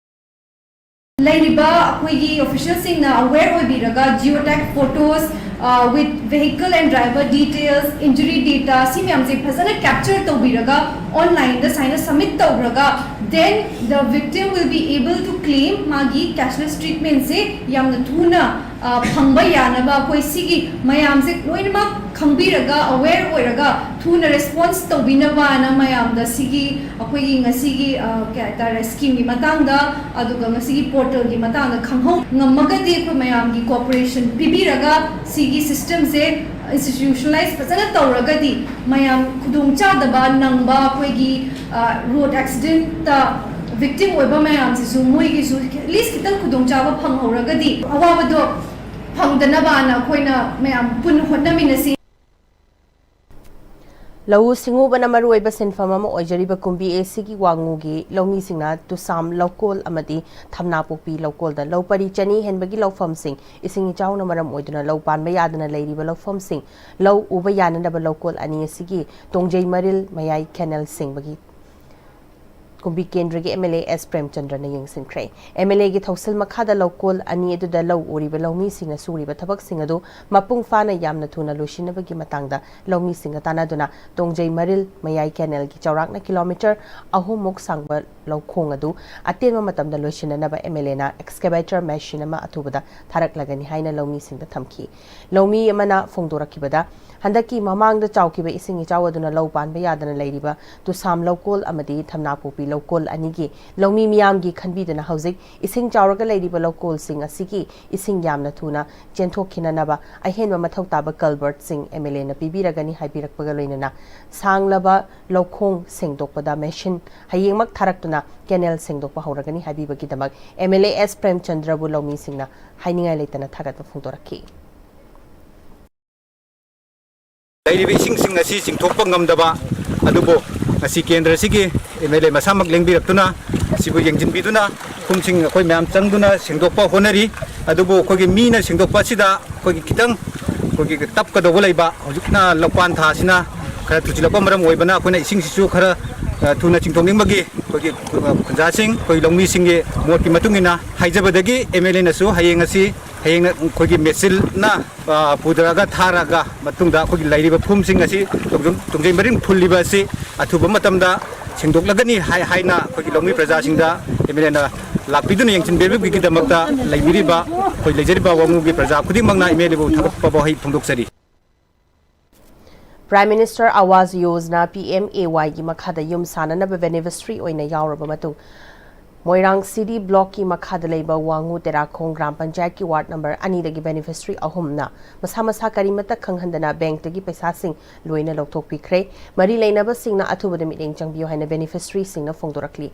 ꯂꯩꯔꯤꯕ ꯑꯩꯈꯣꯏꯒꯤ officialꯁꯤꯡꯅ aware ꯑꯣꯏꯕꯤꯔꯒ geotag photos, uh, with vehicle and driver details, injury data, ꯁꯤ ꯃꯌꯥꯝꯁꯦ ꯐꯖꯅ capture ꯇꯧꯕꯤꯔꯒ onlineꯗ ꯁꯨꯃꯥꯏꯅ submit ꯇꯧꯈ꯭ꯔꯒ, then the victim will be able to claim ꯃꯥꯒꯤ cashless treatmentꯁꯦ ꯌꯥꯝꯅ ꯊꯨꯅ, uh, ꯐꯪꯕ ꯌꯥꯅꯕ ꯑꯩꯈꯣꯏ ꯁꯤꯒꯤ ꯃꯌꯥꯝꯁꯦ ꯂꯣꯏꯅꯃꯛ ꯈꯪꯕꯤꯔꯒ, aware ꯑꯣꯏꯔꯒ ꯊꯨꯅ response ꯇꯧꯕꯤꯅꯕꯅ ꯃꯌꯥꯝꯗ ꯁꯤꯒꯤ ꯑꯩꯈꯣꯏꯒꯤ ꯉꯁꯤꯒꯤ, ꯑ, ꯀꯩ ꯍꯥꯏꯇꯥꯔꯦ, schemeꯒꯤ ꯃꯇꯥꯡꯗ, ꯑꯗꯨꯒ ꯉꯁꯤꯒꯤ portalꯒꯤ ꯃꯇꯥꯡꯗ ꯈꯪꯍꯧ ꯉꯝꯃꯒꯗꯤ, ꯑꯩꯈꯣꯏ ꯃꯌꯥꯝꯒꯤ cooperation ꯄꯤꯕꯤꯔꯒ ꯁꯤꯒꯤ systemꯁꯦ institutionalize ꯐꯖꯅ ꯇꯧꯔꯒꯗꯤ ꯃꯌꯥꯝ ꯈꯨꯗꯣꯡꯆꯥꯗꯕ ꯅꯪꯕ ꯑꯩꯈꯣꯏꯒꯤ, ꯑ, road accidentꯇ victim ꯑꯣꯏꯕ ꯃꯌꯥꯝꯁꯤꯁꯨ ꯃꯣꯏꯒꯤꯁꯨ at least ꯈꯤꯇꯪ ꯈꯨꯗꯣꯡꯆꯥꯕ ꯐꯪꯍꯧꯔꯒꯗꯤ ꯑꯋꯥꯕꯗꯣ ꯐꯪꯗꯅꯕꯅ ꯑꯩꯈꯣꯏꯅ ꯃꯌꯥꯝ ꯄꯨꯟꯅ ꯍꯣꯠꯅꯃꯤꯟꯅꯁꯤ꯫ ꯂꯧꯎ ꯁꯤꯡꯎꯕꯅ ꯃꯔꯨꯑꯣꯏꯕ ꯁꯤꯟꯐꯝ ꯑꯃ ꯑꯣꯏꯖꯔꯤꯕ ꯀꯨꯝꯕꯤ ꯑꯦꯁꯤꯒꯤ ꯋꯥꯉꯨꯒꯤ ꯂꯧꯃꯤꯁꯤꯡꯅ ꯇꯨꯁꯥꯝ ꯂꯧꯀꯣꯜ ꯑꯃꯗꯤ ꯊꯝꯅꯥꯄꯣꯛꯄꯤ ꯂꯧꯀꯣꯜꯗ ꯂꯧ ꯄꯔꯤ ꯆꯅꯤ ꯍꯦꯟꯕꯒꯤ ꯂꯧꯐꯝꯁꯤꯡ ꯏꯁꯤꯡ ꯏꯆꯥꯎꯅ ꯃꯔꯝ ꯑꯣꯏꯗꯨꯅ ꯂꯧ ꯄꯥꯟꯕ ꯌꯥꯗꯅ ꯂꯩꯔꯤꯕ ꯂꯧꯐꯝꯁꯤꯡ ꯂꯧ ꯎꯕ ꯌꯥꯅꯅꯕ ꯂꯧꯀꯣꯜ ꯑꯅꯤ ꯑꯁꯤꯒꯤ ꯇꯣꯡꯖꯩ ꯃꯔꯤꯜ ꯃꯌꯥꯏ canal ꯁꯦꯡꯕꯒꯤ ꯀꯨꯝꯕꯤ ꯀꯦꯟꯗ꯭ꯔꯒꯤ MLA S ꯄ꯭ꯔꯦꯝꯆꯟꯗ꯭ꯔꯅ ꯌꯦꯡꯁꯤꯟꯈ꯭ꯔꯦ꯫ MLAꯒꯤ ꯊꯧꯁꯤꯜ ꯃꯈꯥꯗ ꯂꯧꯀꯣꯜ ꯑꯅꯤ ꯑꯗꯨꯗ ꯂꯧ ꯎꯔꯤꯕ ꯂꯧꯃꯤꯁꯤꯡꯅ ꯁꯨꯔꯤꯕ ꯊꯕꯛꯁꯤꯡ ꯑꯗꯨ ꯃꯄꯨꯡ ꯐꯥꯅ ꯌꯥꯝꯅ ꯊꯨꯅ ꯂꯣꯏꯁꯤꯟꯅꯕꯒꯤ ꯃꯇꯥꯡꯗ ꯂꯧꯃꯤꯁꯤꯡꯒ ꯇꯥꯟꯅꯗꯨꯅ ꯇꯣꯡꯖꯩ ꯃꯔꯤꯜ ꯃꯌꯥꯏ ꯀꯦꯅꯦꯜꯒꯤ ꯆꯥꯎꯔꯥꯛꯅ ꯀꯤꯂꯣꯃꯤꯇꯔ ꯑꯍꯨꯝꯃꯨꯛ ꯁꯥꯡꯕ ꯂꯧꯈꯣꯡ ꯑꯗꯨ ꯑꯇꯦꯟꯕ ꯃꯇꯝꯗ ꯂꯣꯏꯁꯤꯟꯅꯅꯕ MLAꯅ excavator machine ꯑꯃ ꯑꯊꯨꯕꯗ ꯊꯥꯔꯛꯂꯒꯅꯤ ꯍꯥꯏꯅ ꯂꯧꯃꯤꯁꯤꯡꯗ ꯊꯝꯈꯤ꯫ ꯂꯧꯃꯤ ꯑꯃꯅ ꯐꯣꯡꯗꯣꯔꯛꯈꯤꯕꯗ, ꯍꯟꯗꯛꯀꯤ ꯃꯃꯥꯡꯗ ꯆꯥꯎꯈꯤꯕ ꯏꯁꯤꯡ ꯏꯆꯥꯎ ꯑꯗꯨꯅ ꯂꯧ ꯄꯥꯟꯕ ꯌꯥꯗꯅ ꯂꯩꯔꯤꯕ ꯇꯨꯁꯥꯝ ꯂꯧꯀꯣꯜ ꯑꯃꯗꯤ ꯊꯝꯅꯥꯄꯣꯛꯄꯤ ꯂꯧꯀꯣꯜ ꯑꯅꯤꯒꯤ ꯂꯧꯃꯤ ꯃꯤꯌꯥꯝꯒꯤ ꯈꯟꯕꯤꯗꯨꯅ ꯍꯧꯖꯤꯛ ꯏꯁꯤꯡ ꯆꯥꯎꯔꯒ ꯂꯩꯔꯤꯕ ꯂꯧꯀꯣꯜꯁꯤꯡ ꯑꯁꯤꯒꯤ ꯏꯁꯤꯡ ꯌꯥꯝꯅ ꯊꯨꯅ ꯆꯦꯟꯊꯣꯛꯈꯤꯅꯅꯕ ꯑꯍꯦꯟꯕ ꯃꯊꯧ ꯇꯥꯕ culvertꯁꯤꯡ MLAꯅ ꯄꯤꯕꯤꯔꯒꯅꯤ ꯍꯥꯏꯕꯤꯔꯛꯄꯒ ꯂꯣꯏꯅꯅ ꯁꯥꯡꯂꯕ ꯂꯧꯈꯣꯡ ꯁꯦꯡꯗꯣꯛꯄꯗ machine ꯍꯌꯦꯡꯃꯛ ꯊꯥꯔꯛꯇꯨꯅ canal ꯁꯦꯡꯗꯣꯛꯄ ꯍꯧꯔꯒꯅꯤ ꯍꯥꯏꯕꯤꯕꯒꯤꯗꯃꯛ MLA S ꯄ꯭ꯔꯦꯝꯆꯟꯗ꯭ꯔꯕꯨ ꯂꯧꯃꯤꯁꯤꯡꯅ ꯍꯥꯏꯅꯤꯡꯉꯥꯏ ꯂꯩꯇꯅ ꯊꯥꯒꯠꯄ ꯐꯣꯡꯗꯣꯔꯛꯈꯤ꯫ ꯂꯩꯔꯤꯕ ꯏꯁꯤꯡꯁꯤꯡ ꯑꯁꯤ ꯆꯤꯡꯊꯣꯛꯄ ꯉꯝꯗꯕ ꯑꯗꯨꯕꯨ ꯉꯁꯤ ꯀꯦꯟꯗ꯭ꯔꯁꯤꯒꯤ MLA ꯃꯁꯥꯃꯛ ꯂꯦꯡꯕꯤꯔꯛꯇꯨꯅ ꯃꯁꯤꯕꯨ ꯌꯦꯡꯁꯤꯟꯕꯤꯗꯨꯅ ꯐꯨꯝꯁꯤꯡ ꯑꯩꯈꯣꯏ ꯃꯌꯥꯝ ꯆꯪꯗꯨꯅ ꯁꯦꯡꯗꯣꯛꯄ ꯍꯣꯠꯅꯔꯤ꯫ ꯑꯗꯨꯕꯨ ꯑꯩꯈꯣꯏꯒꯤ ꯃꯤꯅ ꯁꯦꯡꯗꯣꯛꯄ ꯑꯁꯤꯗ ꯑꯩꯈꯣꯏꯒꯤ ꯈꯤꯇꯪ ꯑꯩꯈꯣꯏꯒꯤ ꯇꯞꯀꯗꯧꯕ ꯂꯩꯕ, ꯍꯧꯖꯤꯛꯅ ꯂꯧꯄꯥꯟ ꯊꯥꯁꯤꯅ ꯈꯔ ꯊꯨꯖꯤꯜꯂꯛꯄ ꯃꯔꯝ ꯑꯣꯏꯕꯅ ꯑꯩꯈꯣꯏꯅ ꯏꯁꯤꯡꯁꯤꯁꯨ ꯈꯔ ꯊꯨꯅ ꯆꯤꯡꯊꯣꯛꯅꯤꯡꯕꯒꯤ ꯑꯩꯈꯣꯏꯒꯤ ꯈꯨꯟꯖꯥꯁꯤꯡ, ꯑꯩꯈꯣꯏ ꯂꯧꯃꯤꯁꯤꯡꯒꯤ ꯃꯣꯠꯀꯤ ꯃꯇꯨꯡ ꯏꯟꯅ ꯍꯥꯏꯖꯕꯗꯒꯤ MLAꯅꯁꯨ ꯍꯌꯦꯡ ꯑꯁꯤ ꯍꯌꯦꯡ ꯑꯩꯈꯣꯏꯒꯤ ꯃꯦꯆꯤꯟꯅ ꯄꯨꯊꯔꯒ ꯊꯥꯔꯒ ꯃꯇꯨꯡꯗ ꯑꯩꯈꯣꯏꯒꯤ ꯂꯩꯔꯤꯕ ꯐꯨꯝꯁꯤꯡ ꯑꯁꯤ ꯇꯣꯡꯖꯩ ꯃꯔꯤꯟ ꯐꯨꯜꯂꯤꯕ ꯑꯁꯤ ꯑꯊꯨꯕ ꯃꯇꯝꯗ ꯁꯦꯡꯗꯣꯛꯂꯒꯅꯤ ꯍꯥꯏ ꯍꯥꯏꯅ ꯑꯩꯈꯣꯏꯒꯤ ꯂꯧꯃꯤ ꯄ꯭ꯔꯖꯥꯁꯤꯡꯗ MLAꯅ ꯂꯥꯛꯄꯤꯗꯨꯅ ꯌꯦꯡꯁꯤꯟꯕꯤꯕꯒꯤꯗꯃꯛꯇ ꯂꯩꯕꯤꯔꯤꯕ ꯑꯩꯈꯣꯏ ꯂꯩꯖꯔꯤꯕ ꯋꯥꯉꯨꯒꯤ ꯄ꯭ꯔꯖꯥ ꯈꯨꯗꯤꯡꯃꯛꯅ MLAꯕꯨ ꯊꯥꯒꯠꯄ ꯋꯥꯍꯩ ꯐꯣꯡꯗꯣꯛꯆꯔꯤ꯫ Prime Minister Awas Yojana, PMAYꯒꯤ ꯃꯈꯥꯗ ꯌꯨꯝ ꯁꯥꯅꯅꯕ beneficiary ꯑꯣꯏꯅ ꯌꯥꯎꯔꯕ ꯃꯇꯨꯡ, ꯃꯣꯏꯔꯥꯡ city blockꯀꯤ ꯃꯈꯥꯗ ꯂꯩꯕ ꯋꯥꯉꯨ ꯇꯦꯔꯥꯈꯣꯡ ꯒ꯭ꯔꯥꯝ ꯄꯟꯆꯥꯌꯠꯀꯤ ward number ꯑꯅꯤꯗꯒꯤ beneficiary ꯑꯍꯨꯝꯅ ꯃꯁꯥ ꯃꯁꯥ ꯀꯔꯤꯃꯠꯇ ꯈꯪꯍꯟꯗꯅ bankꯇꯒꯤ ꯄꯩꯁꯥꯁꯤꯡ ꯂꯣꯏꯅ ꯂꯧꯊꯣꯛꯄꯤꯈ꯭ꯔꯦ꯫ ꯃꯔꯤ ꯂꯩꯅꯕꯁꯤꯡꯅ ꯑꯊꯨꯕꯗ ꯃꯤꯠꯌꯦꯡ ꯆꯪꯕꯤꯌꯨ ꯍꯥꯏꯅ beneficiaryꯁꯤꯡꯅ ꯐꯣꯡꯗꯣꯔꯛꯂꯤ꯫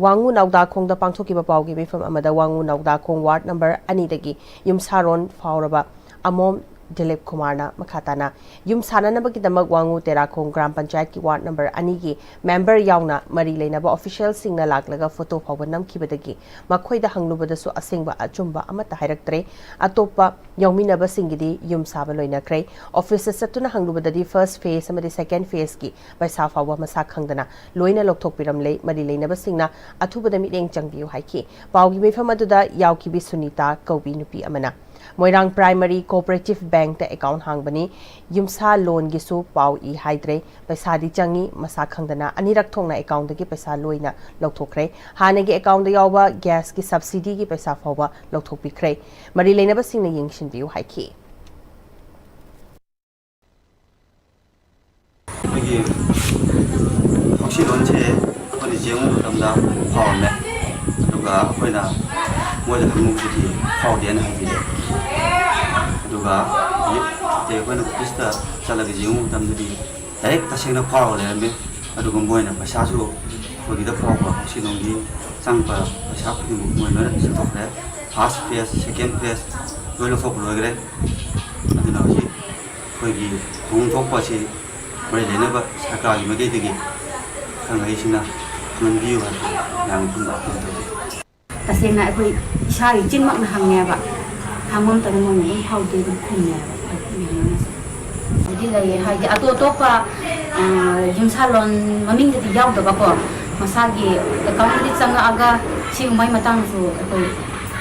ꯋꯥꯉꯨ ꯅꯥꯎꯗꯥꯈꯣꯡꯗ ꯄꯥꯡꯊꯣꯛꯈꯤꯕ ꯄꯥꯎꯒꯤ ꯃꯤꯐꯝ ꯑꯃꯗ ꯋꯥꯉꯨ ꯅꯥꯎꯗꯥꯈꯣꯡ ward number ꯑꯅꯤꯗꯒꯤ ꯌꯨꯝꯁꯥꯔꯣꯟ ꯐꯥꯎꯔꯕ ꯑꯃꯣꯝ ꯗꯤꯂꯤꯞ ꯀꯨꯃꯥꯔꯅ ꯃꯈꯥ ꯇꯥꯅ ꯌꯨꯝ ꯁꯥꯅꯅꯕꯒꯤꯗꯃꯛ ꯋꯥꯉꯨ ꯇꯦꯔꯥꯈꯣꯡ ꯒ꯭ꯔꯥꯝ ꯄꯟꯆꯥꯌꯠꯀꯤ ꯋꯥꯔꯗ ꯅꯝꯕꯔ ꯑꯅꯤꯒꯤ ꯃꯦꯝꯕꯔ ꯌꯥꯎꯅ ꯃꯔꯤ ꯂꯩꯅꯕ ꯑꯣꯐꯤꯁꯤꯌꯦꯜꯁꯤꯡꯅ ꯂꯥꯛꯂꯒ ꯐꯣꯇꯣ ꯐꯥꯎꯕ ꯅꯝꯈꯤꯕꯗꯒꯤ ꯃꯈꯣꯏꯗ ꯍꯪꯂꯨꯕꯗꯁꯨ ꯑꯁꯦꯡꯕ ꯑꯆꯨꯝꯕ ꯑꯃꯠꯇ ꯍꯥꯏꯔꯛꯇ꯭ꯔꯦ꯫ ꯑꯇꯣꯞꯄ ꯌꯥꯎꯃꯤꯟꯅꯕꯁꯤꯡꯒꯤꯗꯤ ꯌꯨꯝ ꯁꯥꯕ ꯂꯣꯏꯅꯈ꯭ꯔꯦ꯫ ꯑꯣꯐꯤꯁꯇ ꯆꯠꯇꯨꯅ ꯍꯪꯂꯨꯕꯗꯗꯤ ꯐꯥꯔꯁ ꯐꯦꯖ ꯑꯃꯗꯤ ꯁꯦꯀꯦꯟ ꯐꯦꯖꯀꯤ ꯄꯩꯁꯥ ꯐꯥꯎꯕ ꯃꯁꯥ ꯈꯪꯗꯅ ꯂꯣꯏꯅ ꯂꯧꯊꯣꯛꯄꯤꯔꯝꯂꯦ꯫ ꯃꯔꯤ ꯂꯩꯅꯕꯁꯤꯡꯅ ꯑꯊꯨꯕꯗ ꯃꯤꯠꯌꯦꯡ ꯆꯪꯕꯤꯌꯨ ꯍꯥꯏꯈꯤ꯫ ꯄꯥꯎꯒꯤ ꯃꯤꯐꯝ ꯑꯗꯨꯗ ꯌꯥꯎꯈꯤꯕꯤ ꯁꯨꯅꯤꯇꯥ ꯀꯧꯕꯤ ꯅꯨꯄꯤ ꯑꯃꯅ, ꯃꯣꯏꯔꯥꯡ ꯄ꯭ꯔꯥꯏꯃꯔꯤ ꯀꯣꯑꯣꯄꯔꯦꯇꯤꯚ ꯕꯦꯡꯛꯇ ꯑꯦꯀꯥꯎꯟ ꯍꯥꯡꯕꯅꯤ꯫ ꯌꯨꯝꯁꯥ ꯂꯣꯟꯒꯤꯁꯨ ꯄꯥꯎ ꯏ ꯍꯥꯏꯗ꯭ꯔꯦ꯫ ꯄꯩꯁꯥꯗꯤ ꯆꯪꯉꯤ, ꯃꯁꯥ ꯈꯪꯗꯅ ꯑꯅꯤꯔꯛ ꯊꯣꯛꯅ ꯑꯦꯀꯥꯎꯟꯗꯒꯤ ꯄꯩꯁꯥ ꯂꯣꯏꯅ ꯂꯧꯊꯣꯛꯈ꯭ꯔꯦ꯫ ꯍꯥꯟꯅꯒꯤ ꯑꯦꯀꯥꯎꯟꯗ ꯌꯥꯎꯕ ꯒ꯭ꯌꯥꯁꯀꯤ ꯁꯕꯁꯤꯗꯤꯒꯤ ꯄꯩꯁꯥ ꯐꯥꯎꯕ ꯂꯧꯊꯣꯛꯄꯤꯈ꯭ꯔꯦ꯫ ꯃꯔꯤ ꯂꯩꯅꯕꯁꯤꯡꯅ ꯌꯦꯡꯁꯤꯟꯕꯤꯌꯨ ꯍꯥꯏꯈꯤ꯫ ꯑꯩꯈꯣꯏꯒꯤ ꯍꯧꯁꯤ ꯂꯣꯟꯁꯦ ꯑꯩꯈꯣꯏꯅ ꯌꯦꯡꯕ ꯃꯇꯝꯗ ꯐꯥꯎꯔꯝꯃꯦ꯫ ꯑꯗꯨꯒ ꯑꯩꯈꯣꯏꯅ ꯃꯣꯏꯗ ꯍꯪꯕꯗꯗꯤ ꯐꯥꯎꯗꯦꯅ ꯍꯥꯏꯕꯤꯔꯦ꯫ ꯑꯗꯨꯒ ꯍꯧꯖꯤꯛ ꯑꯩꯈꯣꯏꯅ ꯑꯣꯐꯤꯁꯇ ꯆꯠꯂꯒ ꯌꯦꯡꯕ ꯃꯇꯝꯗꯗꯤ ꯗꯥꯏꯔꯦꯛ ꯇꯁꯦꯡꯅ ꯐꯥꯎꯔꯒ ꯂꯩꯔꯝꯃꯦ꯫ ꯑꯗꯨꯒ ꯃꯣꯏꯅ ꯄꯩꯁꯥꯁꯨ ꯑꯩꯈꯣꯏꯒꯤꯗ ꯐꯥꯎꯕ ꯍꯧꯁꯤ ꯂꯣꯟꯒꯤ ꯆꯪꯕ ꯄꯩꯁꯥ ꯈꯨꯗꯤꯡꯃꯛ ꯃꯣꯏ ꯂꯣꯏꯅ ꯁꯠꯇꯣꯛꯈ꯭ꯔꯦ꯫ ꯐꯥꯔꯁ ꯐꯦꯖ, ꯁꯦꯀꯦꯟ ꯐꯦꯖ ꯂꯣꯏ ꯂꯧꯊꯣꯛꯄ ꯂꯣꯏꯈ꯭ꯔꯦ꯫ ꯑꯗꯨꯅ ꯍꯧꯖꯤꯛ ꯑꯩꯈꯣꯏꯒꯤ ꯊꯧꯑꯣꯡ ꯊꯣꯛꯄ ꯑꯁꯤ ꯃꯔꯤ ꯂꯩꯅꯕ ꯁꯔꯀꯥꯔꯒꯤ ꯃꯥꯏꯀꯩꯗꯒꯤ ꯑꯈꯪ ꯑꯍꯩꯁꯤꯡꯅ ꯈꯪꯍꯟꯕꯤꯌꯨ ꯍꯥꯏꯕ ꯃꯌꯥꯝꯒꯤ ꯃꯐꯝꯗ ꯑꯥꯄꯤꯜ ꯇꯧꯖꯔꯤ꯫ ꯇꯁꯦꯡꯅ ꯑꯩꯈꯣꯏ ꯏꯁꯥꯒꯤ ꯆꯤꯟꯃꯛꯅ ꯍꯪꯉꯦꯕ꯫ ꯍꯪꯕ ꯃꯇꯝꯗ ꯃꯣꯏꯅ ꯑꯗꯨꯝ ꯐꯥꯎꯗꯦ ꯑꯗꯨꯝ ꯈꯨꯝꯃꯦꯕ ꯑꯩꯈꯣꯏ ꯃꯌꯥꯝꯅꯁꯨ꯫ ꯍꯧꯖꯤꯛ ꯂꯩꯌꯦ ꯍꯥꯏꯗꯤ ꯑꯇꯣꯞ ꯑꯇꯣꯞꯄ, ꯑ, ꯌꯨꯝꯁꯥꯂꯣꯟ ꯃꯃꯤꯡꯗꯗꯤ ꯌꯥꯎꯗꯕꯀꯣ, ꯃꯁꯥꯒꯤ ꯑꯦꯀꯥꯎꯟꯗꯗꯤ ꯆꯪꯉꯛꯑꯒ ꯁꯤꯒꯨꯝꯕꯒꯤ ꯃꯇꯥꯡꯗꯁꯨ ꯑꯩꯈꯣꯏ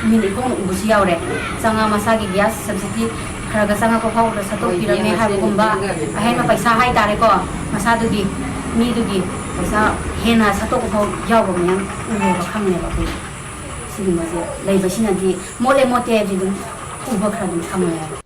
ꯃꯤꯠ ꯏꯈꯣꯡꯅ ꯎꯕꯁꯨ ꯌꯥꯎꯔꯦ꯫ ꯆꯪꯉ ꯃꯁꯥꯒꯤ ꯒ꯭ꯌꯥꯁ ꯁꯕꯁꯤꯗꯤ ꯈꯔ ꯈꯔ ꯆꯪꯉꯛꯄ ꯐꯥꯎꯕꯗ ꯁꯠꯇꯣꯛꯄꯤꯔꯝꯃꯦ ꯍꯥꯏꯕꯒꯨꯝꯕ, ꯑꯍꯦꯟꯕ ꯄꯩꯁꯥ ꯍꯥꯏꯇꯥꯔꯦꯀꯣ, ꯃꯁꯥꯗꯨꯒꯤ ꯃꯤꯗꯨꯒꯤ ꯄꯩꯁꯥ ꯍꯦꯟꯅ ꯁꯠꯇꯣꯛꯄ ꯐꯥꯎ ꯌꯥꯎꯕ ꯃꯌꯥꯝ ꯎꯔꯦꯕ, ꯈꯪꯉꯦꯕ ꯑꯩꯈꯣꯏ꯫ ꯁꯤꯒꯨꯝꯕꯁꯦ ꯂꯩꯕꯁꯤꯅꯗꯤ ꯃꯣꯠꯂꯦ ꯃꯣꯠꯇꯦ ꯍꯥꯏꯕꯗꯤ ꯑꯗꯨꯝ ꯎꯕ ꯈꯔ ꯑꯗꯨꯝ ꯈꯪꯉꯦ ꯍꯥꯏꯕ꯫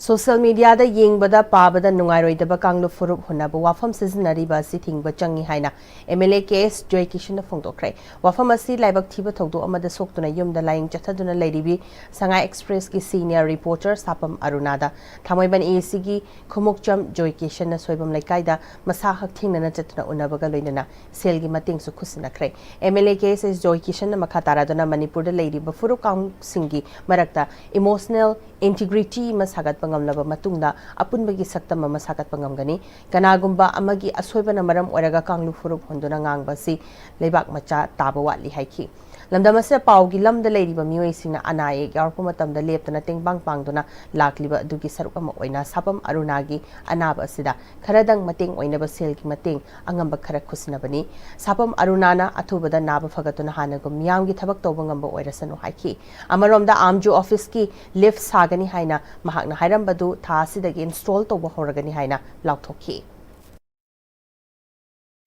ꯁꯣꯁꯤꯌꯦꯜ ꯃꯤꯗꯤꯌꯥꯗ ꯌꯦꯡꯕꯗ ꯄꯥꯕꯗ ꯅꯨꯡꯉꯥꯏꯔꯣꯏꯗꯕ ꯀꯥꯡꯂꯨꯞ ꯐꯨꯔꯨꯞ ꯍꯨꯟꯅꯕ ꯋꯥꯐꯝ ꯁꯤꯖꯤꯟꯅꯔꯤꯕ ꯑꯁꯤ ꯊꯤꯡꯕ ꯆꯪꯏ ꯍꯥꯏꯅ ꯑꯦꯝ ꯑꯦꯜ ꯑꯦ ꯀꯦ ꯑꯦꯁ ꯖꯣꯏꯀꯤꯁꯟꯅ ꯐꯣꯡꯗꯣꯛꯈ꯭ꯔꯦ꯫ ꯋꯥꯐꯝ ꯑꯁꯤ ꯂꯥꯏꯕꯛ ꯊꯤꯕ ꯊꯧꯗꯣꯛ ꯑꯃꯗ ꯁꯣꯛꯇꯨꯅ ꯌꯨꯝꯗ ꯂꯥꯌꯦꯡ ꯆꯠꯊꯗꯨꯅ ꯂꯩꯔꯤꯕꯤ ꯁꯉꯥꯏ ꯑꯦꯛꯁꯄ꯭ꯔꯦꯁꯀꯤ ꯁꯤꯅꯤꯌꯔ ꯔꯤꯄꯣꯔꯇꯔ ꯁꯥꯄꯝ ꯑꯔꯨꯅꯥꯗ ꯊꯥꯡꯃꯩꯕꯟ ꯑꯦ ꯁꯤꯒꯤ ꯈꯨꯃꯨꯛꯆꯝ ꯖꯣꯏꯀꯤꯁꯟꯅ ꯁꯣꯏꯕꯝ ꯂꯩꯀꯥꯏꯗ ꯃꯁꯥ ꯍꯛꯊꯦꯡꯅꯅ ꯆꯠꯇꯨꯅ ꯎꯅꯕꯒ ꯂꯣꯏꯅꯅ ꯁꯦꯜꯒꯤ ꯃꯇꯦꯡꯁꯨ ꯈꯨꯠꯁꯤꯟꯅꯈ꯭ꯔꯦ꯫ ꯑꯦꯝ ꯑꯦꯜ ꯑꯦ ꯀꯦ ꯑꯦꯁ ꯖꯣꯏꯀꯤꯁꯟꯅ ꯃꯈꯥ ꯇꯥꯔꯗꯨꯅ ꯃꯅꯤꯄꯨꯔꯗ ꯂꯩꯔꯤꯕ ꯐꯨꯔꯨꯞ ꯀꯥꯡꯂꯨꯞꯁꯤꯡꯒꯤ ꯃꯔꯛꯇ ꯏꯃꯣꯁꯅꯦꯜ ꯏꯟꯇꯤꯒ꯭ꯔꯤꯇꯤ ꯑꯃ ꯁꯥꯒꯠꯄ ꯉꯝꯂꯕ ꯃꯇꯨꯡꯗ ꯑꯄꯨꯟꯕꯒꯤ ꯁꯛꯇꯝ ꯑꯃ ꯁꯥꯒꯠꯄ ꯉꯝꯒꯅꯤ꯫ ꯀꯅꯥꯒꯨꯝꯕ ꯑꯃꯒꯤ ꯑꯁꯣꯏꯕꯅ ꯃꯔꯝ ꯑꯣꯏꯔꯒ ꯀꯥꯡꯂꯨꯞ ꯐꯨꯔꯨꯞ ꯍꯨꯟꯗꯨꯅ ꯉꯥꯡꯕ ꯑꯁꯤ ꯂꯩꯕꯥꯛ ꯃꯆꯥ ꯇꯥꯕ ꯋꯥꯠꯂꯤ ꯍꯥꯏꯈꯤ꯫ ꯂꯝꯗꯝ ꯑꯁꯤꯗ ꯄꯥꯎꯒꯤ ꯂꯝꯗ ꯂꯩꯔꯤꯕ ꯃꯤꯑꯣꯏꯁꯤꯡꯅ ꯑꯅꯥ ꯑꯌꯦꯛ ꯌꯥꯎꯔꯛꯄ ꯃꯇꯝꯗ ꯂꯦꯞꯇꯅ ꯇꯦꯡꯕꯥꯡ ꯄꯥꯡꯗꯨꯅ ꯂꯥꯛꯂꯤꯕ ꯑꯗꯨꯒꯤ ꯁꯔꯨꯛ ꯑꯃ ꯑꯣꯏꯅ ꯁꯥꯄꯝ ꯑꯔꯨꯅꯥꯒꯤ ꯑꯅꯥꯕ ꯑꯁꯤꯗ ꯈꯔꯗꯪ ꯃꯇꯦꯡ ꯑꯣꯏꯅꯕ ꯁꯦꯜꯒꯤ ꯃꯇꯦꯡ ꯑꯉꯝꯕ ꯈꯔ ꯈꯨꯠꯁꯤꯟꯅꯕꯅꯤ꯫ ꯁꯥꯄꯝ ꯑꯔꯨꯅꯥꯅ ꯑꯊꯨꯕꯗ ꯅꯥꯕ ꯐꯒꯠꯇꯨꯅ ꯍꯥꯟꯅꯒꯨꯝ ꯃꯤꯌꯥꯝꯒꯤ ꯊꯕꯛ ꯇꯧꯕ ꯉꯝꯕ ꯑꯣꯏꯔꯁꯅꯨ ꯍꯥꯏꯈꯤ꯫ ꯑꯃꯔꯣꯝꯗ ꯑꯥꯝꯖꯨ ꯑꯣꯐꯤꯁꯀꯤ ꯂꯤꯐ ꯁꯥꯒꯅꯤ ꯍꯥꯏꯅ ꯃꯍꯥꯛꯅ ꯍꯥꯏꯔꯝꯕꯗꯨ ꯊꯥ ꯑꯁꯤꯗꯒꯤ ꯏꯟꯁꯇꯣꯜ ꯇꯧꯕ ꯍꯧꯔꯒꯅꯤ ꯍꯥꯏꯅ ꯂꯥꯎꯊꯣꯛꯈꯤ꯫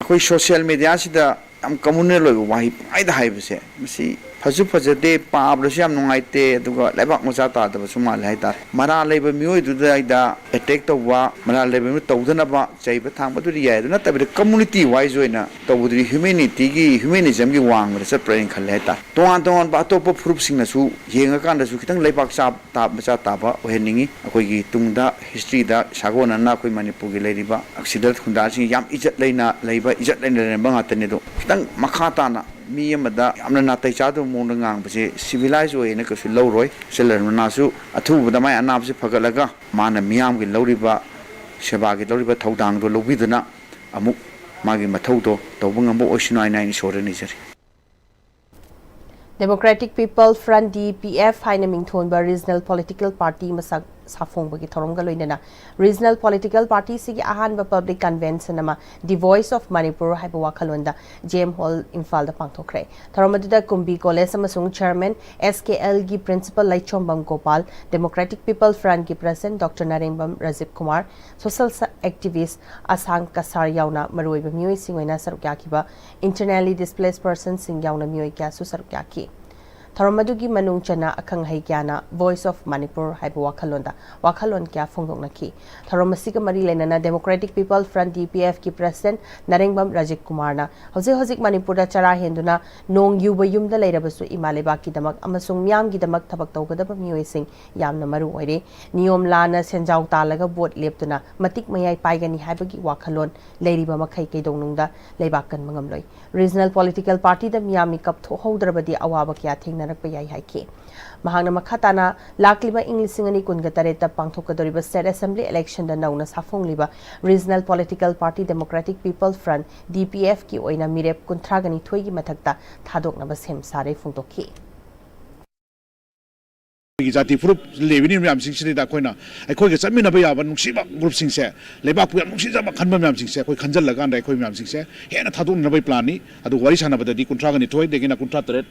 ꯑꯩꯈꯣꯏ ꯁꯣꯁꯤꯌꯦꯜ ꯃꯦꯗꯤꯌꯥꯁꯤꯗ ꯌꯥꯝ ꯀꯃꯟꯅꯦꯜ ꯑꯣꯏꯕ ꯋꯥꯍꯩ ꯄꯪꯍꯥꯏꯗ ꯍꯥꯏꯕꯁꯦ, ꯃꯁꯤ ꯐꯁꯨ ꯐꯖꯗꯦ, ꯄꯥꯕꯗꯁꯨ ꯌꯥꯝ ꯅꯨꯡꯉꯥꯏꯇꯦ, ꯑꯗꯨꯒ ꯂꯩꯕꯥꯛ ꯃꯆꯥ ꯇꯥꯗꯕꯁꯨ ꯃꯥꯜꯂꯦ ꯍꯥꯏꯇꯥꯔꯦ꯫ ꯃꯔꯥꯜ ꯂꯩꯕ ꯃꯤꯑꯣꯏꯗꯨꯗ ꯑꯦꯇꯦꯛ ꯇꯧꯕ, ꯃꯔꯥꯜ ꯂꯩꯕ ꯃꯤꯑꯣꯏ ꯇꯧꯗꯅꯕ ꯆꯩꯕ ꯊꯥꯡꯕꯗꯨꯗꯤ ꯌꯥꯏ, ꯑꯗꯨ ꯅꯠꯇꯕꯤꯗ ꯀꯝꯃꯨꯅꯤꯇꯤ ꯋꯥꯏꯁ ꯑꯣꯏꯅ ꯇꯧꯕꯗꯨꯗꯤ ꯍ꯭ꯌꯨꯃꯦꯅꯤꯇꯤꯒꯤ, ꯍ꯭ꯌꯨꯃꯦꯅꯤꯖꯝꯒꯤ ꯋꯥꯡꯃꯗ ꯆꯠꯄ꯭ꯔꯥ ꯍꯥꯏꯅ ꯈꯜꯂꯦ ꯍꯥꯏꯇꯥꯔꯦ꯫ ꯇꯣꯉꯥꯟ ꯇꯣꯉꯥꯟꯕ ꯑꯇꯣꯞꯄ ꯐꯨꯔꯨꯞꯁꯤꯡꯅꯁꯨ ꯌꯦꯡꯉꯀꯥꯟꯗꯁꯨ ꯈꯤꯇꯪ ꯂꯩꯕꯥꯛ ꯆꯥ-, ꯇꯥ-, ꯃꯆꯥ ꯇꯥꯕ ꯑꯣꯏꯍꯟꯅꯤꯡꯉꯤ꯫ ꯑꯩꯈꯣꯏꯒꯤ ꯇꯨꯡꯗ ꯍꯤꯁꯇ꯭ꯔꯤꯗ ꯁꯥꯒꯣꯟꯅꯅ ꯑꯩꯈꯣꯏ ꯃꯅꯤꯄꯨꯔꯒꯤ ꯂꯩꯔꯤꯕ ꯑꯁꯤꯗ ꯈꯨꯟꯗꯥꯁꯤꯡ ꯌꯥꯝ ꯏꯖꯠ ꯂꯩꯅ ꯂꯩꯕ, ꯏꯖꯠ ꯂꯩꯅ ꯂꯩꯔꯝꯕ ꯉꯥꯛꯇꯅꯤ꯫ ꯑꯗꯣ ꯈꯤꯇꯪ ꯃꯈꯥ ꯇꯥꯅ ꯃꯤ ꯑꯃꯗ ꯌꯥꯝꯅ ꯅꯥꯇꯩ ꯆꯥꯗꯕ ꯃꯑꯣꯡꯗ ꯉꯥꯡꯕꯁꯦ ꯁꯤꯚꯤꯂꯥꯏꯁ ꯑꯣꯏꯌꯦꯅ ꯀꯩꯁꯨ ꯂꯧꯔꯣꯏ꯫ ꯁꯤꯜꯂꯔꯃꯅꯥꯁꯨ ꯑꯊꯨꯕꯗ ꯃꯥꯏ ꯑꯅꯥꯕꯁꯤ ꯐꯒꯠꯂꯒ ꯃꯥꯅ ꯃꯤꯌꯥꯝꯒꯤ ꯂꯧꯔꯤꯕ ꯁꯦꯕꯥꯒꯤ ꯂꯧꯔꯤꯕ ꯊꯧꯗꯥꯡꯗꯣ ꯂꯧꯕꯤꯗꯨꯅ ꯑꯃꯨꯛ ꯃꯥꯒꯤ ꯃꯊꯧꯗꯣ ꯇꯧꯕ ꯉꯝꯕ ꯑꯣꯏꯁꯅꯨ ꯍꯥꯏꯅ ꯑꯩꯅ ꯏꯁꯣꯔꯗ ꯅꯤꯖꯔꯤ꯫ Democratic People Front, D P F, ꯍꯥꯏꯅ ꯃꯤꯡꯊꯣꯟꯕ ꯔꯤꯖꯅꯦꯜ ꯄꯣꯂꯤꯇꯤꯀꯦꯜ ꯄꯥꯔꯇꯤ ꯃꯁꯛ ꯁꯥꯐꯣꯡꯕꯒꯤ ꯊꯧꯔꯝꯒ ꯂꯣꯏꯅꯅ ꯔꯤꯖꯅꯦꯜ ꯄꯣꯂꯤꯇꯤꯀꯦꯜ ꯄꯥꯔꯇꯤꯁꯤꯒꯤ ꯑꯍꯥꯟꯕ ꯄꯕ꯭ꯂꯤꯛ ꯀꯟꯚꯦꯟꯁꯟ ꯑꯃ The Voice of Manipur ꯍꯥꯏꯕ ꯋꯥꯈꯜꯂꯣꯟꯗ ꯖꯦ ꯑꯦꯝ ꯍꯣꯜ ꯏꯝꯐꯥꯜꯗ ꯄꯥꯡꯊꯣꯛꯈ꯭ꯔꯦ꯫ ꯊꯧꯔꯝ ꯑꯗꯨꯗ ꯀꯨꯝꯕꯤ ꯀꯣꯂꯦꯖ ꯑꯃꯁꯨꯡ ꯆꯤꯌꯔꯃꯦꯟ ꯑꯦꯁ ꯀꯦ ꯑꯦꯜꯒꯤ principal Leichombam Gopal, Democratic People Front ꯀꯤ president doctor Narembam Rajiv Kumar, social activist Asang Kasar ꯌꯥꯎꯅ ꯃꯔꯨꯑꯣꯏꯕ ꯃꯤꯑꯣꯏꯁꯤꯡ ꯑꯣꯏꯅ ꯁꯔꯨꯛ ꯌꯥꯈꯤꯕ, internally displaced personsꯁꯤꯡ ꯌꯥꯎꯅ ꯃꯤꯑꯣꯏ ꯀꯌꯥꯁꯨ ꯁꯔꯨꯛ ꯌꯥꯈꯤ꯫ ꯊꯧꯔꯝ ꯑꯗꯨꯒꯤ ꯃꯅꯨꯡ ꯆꯟꯅ ꯑꯈꯪ ꯑꯍꯩ ꯀꯌꯥꯅ Voice of Manipur ꯍꯥꯏꯕ ꯋꯥꯈꯜꯂꯣꯟꯗ ꯋꯥꯈꯜꯂꯣꯟ ꯀꯌꯥ ꯐꯣꯡꯗꯣꯛꯅꯈꯤ꯫ ꯊꯧꯔꯝ ꯑꯁꯤꯒ ꯃꯔꯤ ꯂꯩꯅꯅ Democratic People Front, D P F ꯀꯤ President ꯅꯥꯔꯦꯡꯕꯝ ꯔꯥꯖꯤꯕ ꯀꯨꯃꯥꯔꯅ ꯍꯧꯖꯤꯛ ꯍꯧꯖꯤꯛ ꯃꯅꯤꯄꯨꯔꯗ ꯆꯔꯥ ꯍꯦꯟꯗꯨꯅ ꯅꯣꯡ ꯌꯨꯕ ꯌꯨꯝꯗ ꯂꯩꯔꯕꯁꯨ ꯏꯃꯥ ꯂꯩꯕꯥꯛꯀꯤꯗꯃꯛ ꯑꯃꯁꯨꯡ ꯃꯤꯌꯥꯝꯒꯤꯗꯃꯛ ꯊꯕꯛ ꯇꯧꯒꯗꯕ ꯃꯤꯑꯣꯏꯁꯤꯡ ꯌꯥꯝꯅ ꯃꯔꯨ ꯑꯣꯏꯔꯦ꯫ ꯅꯤꯌꯣꯝ ꯂꯥꯟꯅ ꯁꯦꯟꯖꯥꯎ ꯇꯥꯜꯂꯒ ꯚꯣꯠ ꯂꯦꯞꯇꯨꯅ ꯃꯇꯤꯛ ꯃꯌꯥꯏ ꯄꯥꯏꯒꯅꯤ ꯍꯥꯏꯕꯒꯤ ꯋꯥꯈꯜꯂꯣꯟ ꯂꯩꯔꯤꯕ ꯃꯈꯩ ꯀꯩꯗꯧꯅꯨꯡꯗ ꯂꯩꯕꯥꯛ ꯀꯟꯕ ꯉꯝꯂꯣꯏ꯫ Regional political partyꯗ ꯃꯤꯌꯥꯝ ꯃꯤꯀꯞ ꯊꯣꯛꯍꯧꯗ꯭ꯔꯕꯗꯤ ꯑꯋꯥꯕ ꯀꯌꯥ ꯊꯦꯡꯅꯔꯛꯄ ꯌꯥꯏ ꯍꯥꯏꯈꯤ꯫ ꯃꯍꯥꯛꯅ ꯃꯈꯥ ꯇꯥꯅ ꯂꯥꯛꯂꯤꯕ ꯏꯪ ꯂꯤꯁꯤꯡ ꯑꯅꯤ ꯀꯨꯟꯒ ꯇꯔꯦꯠꯇ ꯄꯥꯡꯊꯣꯛꯀꯗꯧꯔꯤꯕ State Assembly electionꯗ ꯅꯧꯅ ꯁꯥꯐꯣꯡꯂꯤꯕ Regional Political Party Democratic People Front, D P F ꯀꯤ ꯑꯣꯏꯅ ꯃꯤꯔꯦꯞ ꯀꯨꯟꯊ꯭ꯔꯥꯒ ꯅꯤꯊꯣꯏꯒꯤ ꯃꯊꯛꯇ ꯊꯥꯗꯣꯛꯅꯕ ꯁꯦꯝ ꯁꯥꯔꯦ ꯐꯣꯡꯗꯣꯛꯈꯤ꯫ ꯑꯩꯈꯣꯏꯒꯤ ꯖꯥꯇꯤ ꯐꯨꯔꯨꯞ ꯂꯩꯕꯤꯔꯤꯕ ꯃꯌꯥꯝꯁꯤꯡꯁꯤꯗ ꯑꯩꯈꯣꯏꯅ ꯑꯩꯈꯣꯏꯒ ꯆꯠꯃꯤꯟꯅꯕ ꯌꯥꯕ ꯅꯨꯡꯁꯤꯕ ꯒ꯭ꯔꯨꯞꯁꯤꯡꯁꯦ, ꯂꯩꯕꯥꯛꯄꯨ ꯌꯥꯝ ꯅꯨꯡꯁꯤꯖꯕ ꯈꯟꯕ ꯃꯌꯥꯝꯁꯤꯡꯁꯦ ꯑꯩꯈꯣꯏ ꯈꯟꯖꯜꯂꯀꯥꯟꯗ ꯑꯩꯈꯣꯏ ꯃꯌꯥꯝꯁꯤꯡꯁꯦ ꯍꯦꯟꯅ ꯊꯥꯗꯣꯛꯅꯅꯕꯒꯤ ꯄ꯭ꯂꯥꯟꯅꯤ꯫ ꯑꯗꯨꯒ ꯋꯥꯔꯤ ꯁꯥꯟꯅꯕꯗꯗꯤ ꯀꯨꯟꯊ꯭ꯔꯥꯒ ꯅꯤꯊꯣꯏꯗꯒꯤꯅ ꯀꯨꯟꯊ꯭ꯔꯥ ꯇꯔꯦꯠ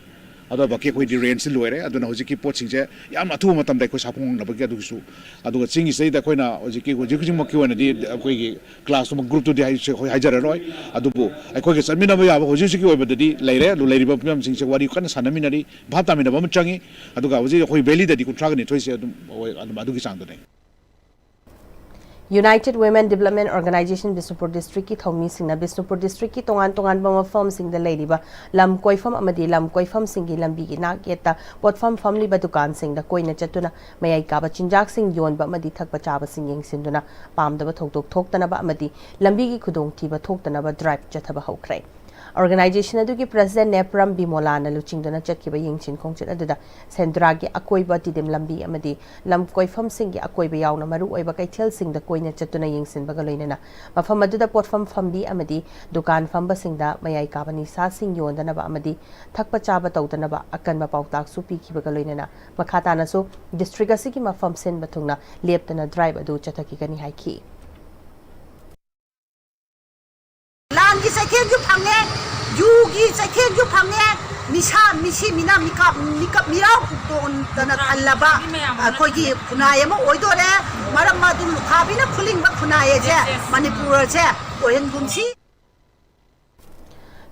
ꯑꯗꯨꯐꯥꯎꯒꯤ ꯑꯩꯈꯣꯏꯗꯤ ꯔꯦꯟꯖꯁꯤ ꯂꯣꯏꯔꯦ꯫ ꯑꯗꯨꯅ ꯍꯧꯖꯤꯛꯀꯤ ꯄꯣꯠꯁꯤꯡꯁꯦ ꯌꯥꯝꯅ ꯑꯊꯨꯕ ꯃꯇꯝꯗ ꯑꯩꯈꯣꯏ ꯁꯥꯐꯣꯡꯅꯕꯒꯤ ꯑꯗꯨꯒꯤꯁꯨ, ꯑꯗꯨꯒ ꯆꯤꯡꯒꯤ ꯁꯤꯗꯩꯗ ꯑꯩꯈꯣꯏꯅ ꯍꯧꯖꯤꯛꯀꯤ ꯍꯧꯖꯤꯛ ꯍꯧꯖꯤꯛꯃꯛꯀꯤ ꯑꯣꯏꯅꯗꯤ ꯑꯩꯈꯣꯏꯒꯤ ꯀ꯭ꯂꯥꯁꯇꯨꯃ ꯒ꯭ꯔꯨꯞꯇꯨꯗꯤ ꯍꯥꯏ-, ꯑꯩꯈꯣꯏ ꯍꯥꯏꯖꯔꯔꯣꯏ꯫ ꯑꯗꯨꯕꯨ ꯑꯩꯈꯣꯏꯒ ꯆꯠꯃꯤꯟꯅꯕ ꯌꯥꯕ ꯍꯧꯖꯤꯛ ꯍꯧꯖꯤꯛꯀꯤ ꯑꯣꯏꯕꯗꯗꯤ ꯂꯩꯔꯦ꯫ ꯑꯗꯨ ꯂꯩꯔꯤꯕ ꯐꯤꯕꯝꯁꯤꯡꯁꯦ ꯋꯥꯔꯤ ꯀꯟꯅ ꯁꯥꯟꯅꯃꯤꯟꯅꯔꯤ, ꯚꯥꯞ ꯇꯥꯃꯤꯟꯅꯕ ꯑꯃ ꯆꯪꯉꯤ꯫ ꯑꯗꯨꯒ ꯍꯧꯖꯤꯛ ꯑꯩꯈꯣꯏ ꯚꯦꯂꯤꯗꯗꯤ ꯀꯨꯟꯊ꯭ꯔꯥꯒ ꯅꯤꯊꯣꯏꯁꯦ ꯑꯗꯨꯝ ꯑꯣꯏ-, ꯑꯗꯨꯝ ꯑꯗꯨꯒꯤ ꯆꯥꯡꯗꯅꯦ꯫ United Women Development Organization Bishnupur ꯗꯤꯁꯇ꯭ꯔꯤꯛꯀꯤ ꯊꯧꯃꯤꯁꯤꯡꯅ ꯕꯤꯁꯅꯨꯄꯨꯔ ꯗꯤꯁꯇ꯭ꯔꯤꯛꯀꯤ ꯇꯣꯉꯥꯟ ꯇꯣꯉꯥꯟꯕ ꯃꯐꯝꯁꯤꯡꯗ ꯂꯩꯔꯤꯕ ꯂꯝ ꯀꯣꯏꯐꯝ ꯑꯃꯗꯤ ꯂꯝ ꯀꯣꯏꯐꯝꯁꯤꯡꯒꯤ ꯂꯝꯕꯤꯒꯤ ꯅꯥꯛ ꯌꯦꯠꯇ ꯄꯣꯠꯐꯝ ꯐꯝꯂꯤꯕ ꯗꯨꯀꯥꯟꯁꯤꯡꯗ ꯀꯣꯏꯅ ꯆꯠꯇꯨꯅ ꯃꯌꯥꯏ ꯀꯥꯕ ꯆꯤꯟꯖꯥꯛꯁꯤꯡ ꯌꯣꯟꯕ ꯑꯃꯗꯤ ꯊꯛꯄ ꯆꯥꯕꯁꯤꯡ ꯌꯦꯡꯁꯤꯟꯗꯨꯅ ꯄꯥꯝꯗꯕ ꯊꯧꯗꯣꯛ ꯊꯣꯛꯇꯅꯕ ꯑꯃꯗꯤ ꯂꯝꯕꯤꯒꯤ ꯈꯨꯗꯣꯡꯊꯤꯕ ꯊꯣꯛꯇꯅꯕ ꯗ꯭ꯔꯥꯏꯚ ꯆꯠꯊꯕ ꯍꯧꯈ꯭ꯔꯦ꯫ Organization ꯑꯗꯨꯒꯤ President ꯅꯦꯄ꯭ꯔꯝ ꯕꯤꯃꯣꯂꯥꯅ ꯂꯨꯆꯤꯡꯗꯨꯅ ꯆꯠꯈꯤꯕ ꯌꯦꯡꯁꯤꯟ ꯈꯣꯡꯆꯠ ꯑꯗꯨꯗ ꯁꯦꯟꯗ꯭ꯔꯥꯒꯤ ꯑꯀꯣꯏꯕ, ꯇꯤꯗꯤꯝ ꯂꯝꯕꯤ ꯑꯃꯗꯤ ꯂꯝ ꯀꯣꯏꯐꯝꯁꯤꯡꯒꯤ ꯑꯀꯣꯏꯕ ꯌꯥꯎꯅ ꯃꯔꯨꯑꯣꯏꯕ ꯀꯩꯊꯦꯜꯁꯤꯡꯗ ꯀꯣꯏꯅ ꯆꯠꯇꯨꯅ ꯌꯦꯡꯁꯤꯟꯕꯒ ꯂꯣꯏꯅꯅ ꯃꯐꯝ ꯑꯗꯨꯗ ꯄꯣꯠꯐꯝ ꯐꯝꯕꯤ ꯑꯃꯗꯤ ꯗꯨꯀꯥꯟ ꯐꯝꯕꯁꯤꯡꯗ ꯃꯌꯥꯏ ꯀꯥꯕ ꯅꯤꯁꯥꯁꯤꯡ ꯌꯣꯟꯗꯅꯕ ꯑꯃꯗꯤ ꯊꯛꯄ ꯆꯥꯕ ꯇꯧꯗꯅꯕ ꯑꯀꯟꯕ ꯄꯥꯎꯇꯥꯛꯁꯨ ꯄꯤꯈꯤꯕꯒ ꯂꯣꯏꯅꯅ ꯃꯈꯥ ꯇꯥꯅꯁꯨ ꯗꯤꯁꯇ꯭ꯔꯤꯛ ꯑꯁꯤꯒꯤ ꯃꯐꯝ ꯁꯤꯟꯕ ꯊꯨꯡꯅ ꯂꯦꯞꯇꯅ ꯗ꯭ꯔꯥꯏꯚ ꯑꯗꯨ ꯆꯠꯊꯈꯤꯒꯅꯤ ꯍꯥꯏꯈꯤ꯫ ꯂꯥꯟꯒꯤ ꯆꯩꯊꯦꯡꯁꯨ ꯐꯪꯉꯦ, ꯌꯨꯒꯤ ꯆꯩꯊꯦꯡꯁꯨ ꯐꯪꯉꯦ, ꯃꯤꯁꯥ ꯃꯤꯁꯤ ꯃꯤꯅꯥ ꯃꯤꯀꯥꯞ ꯃꯤꯀꯞ ꯃꯤꯔꯥꯎ ꯇꯣꯟꯗꯅ ꯊꯜꯂꯕ ꯑꯩꯈꯣꯏꯒꯤ ꯈꯨꯟꯅꯥꯏ ꯑꯃ ꯑꯣꯏꯗꯣꯔꯦ꯫ ꯃꯔꯝ ꯑꯗꯨ ꯂꯨꯈꯥꯕꯤꯅ ꯈꯨꯂꯤꯡꯕ ꯈꯨꯟꯅꯥꯏ ꯑꯁꯦ ꯃꯅꯤꯄꯨꯔ ꯑꯁꯦ ꯑꯣꯏꯍꯟꯒꯨꯝꯁꯤ꯫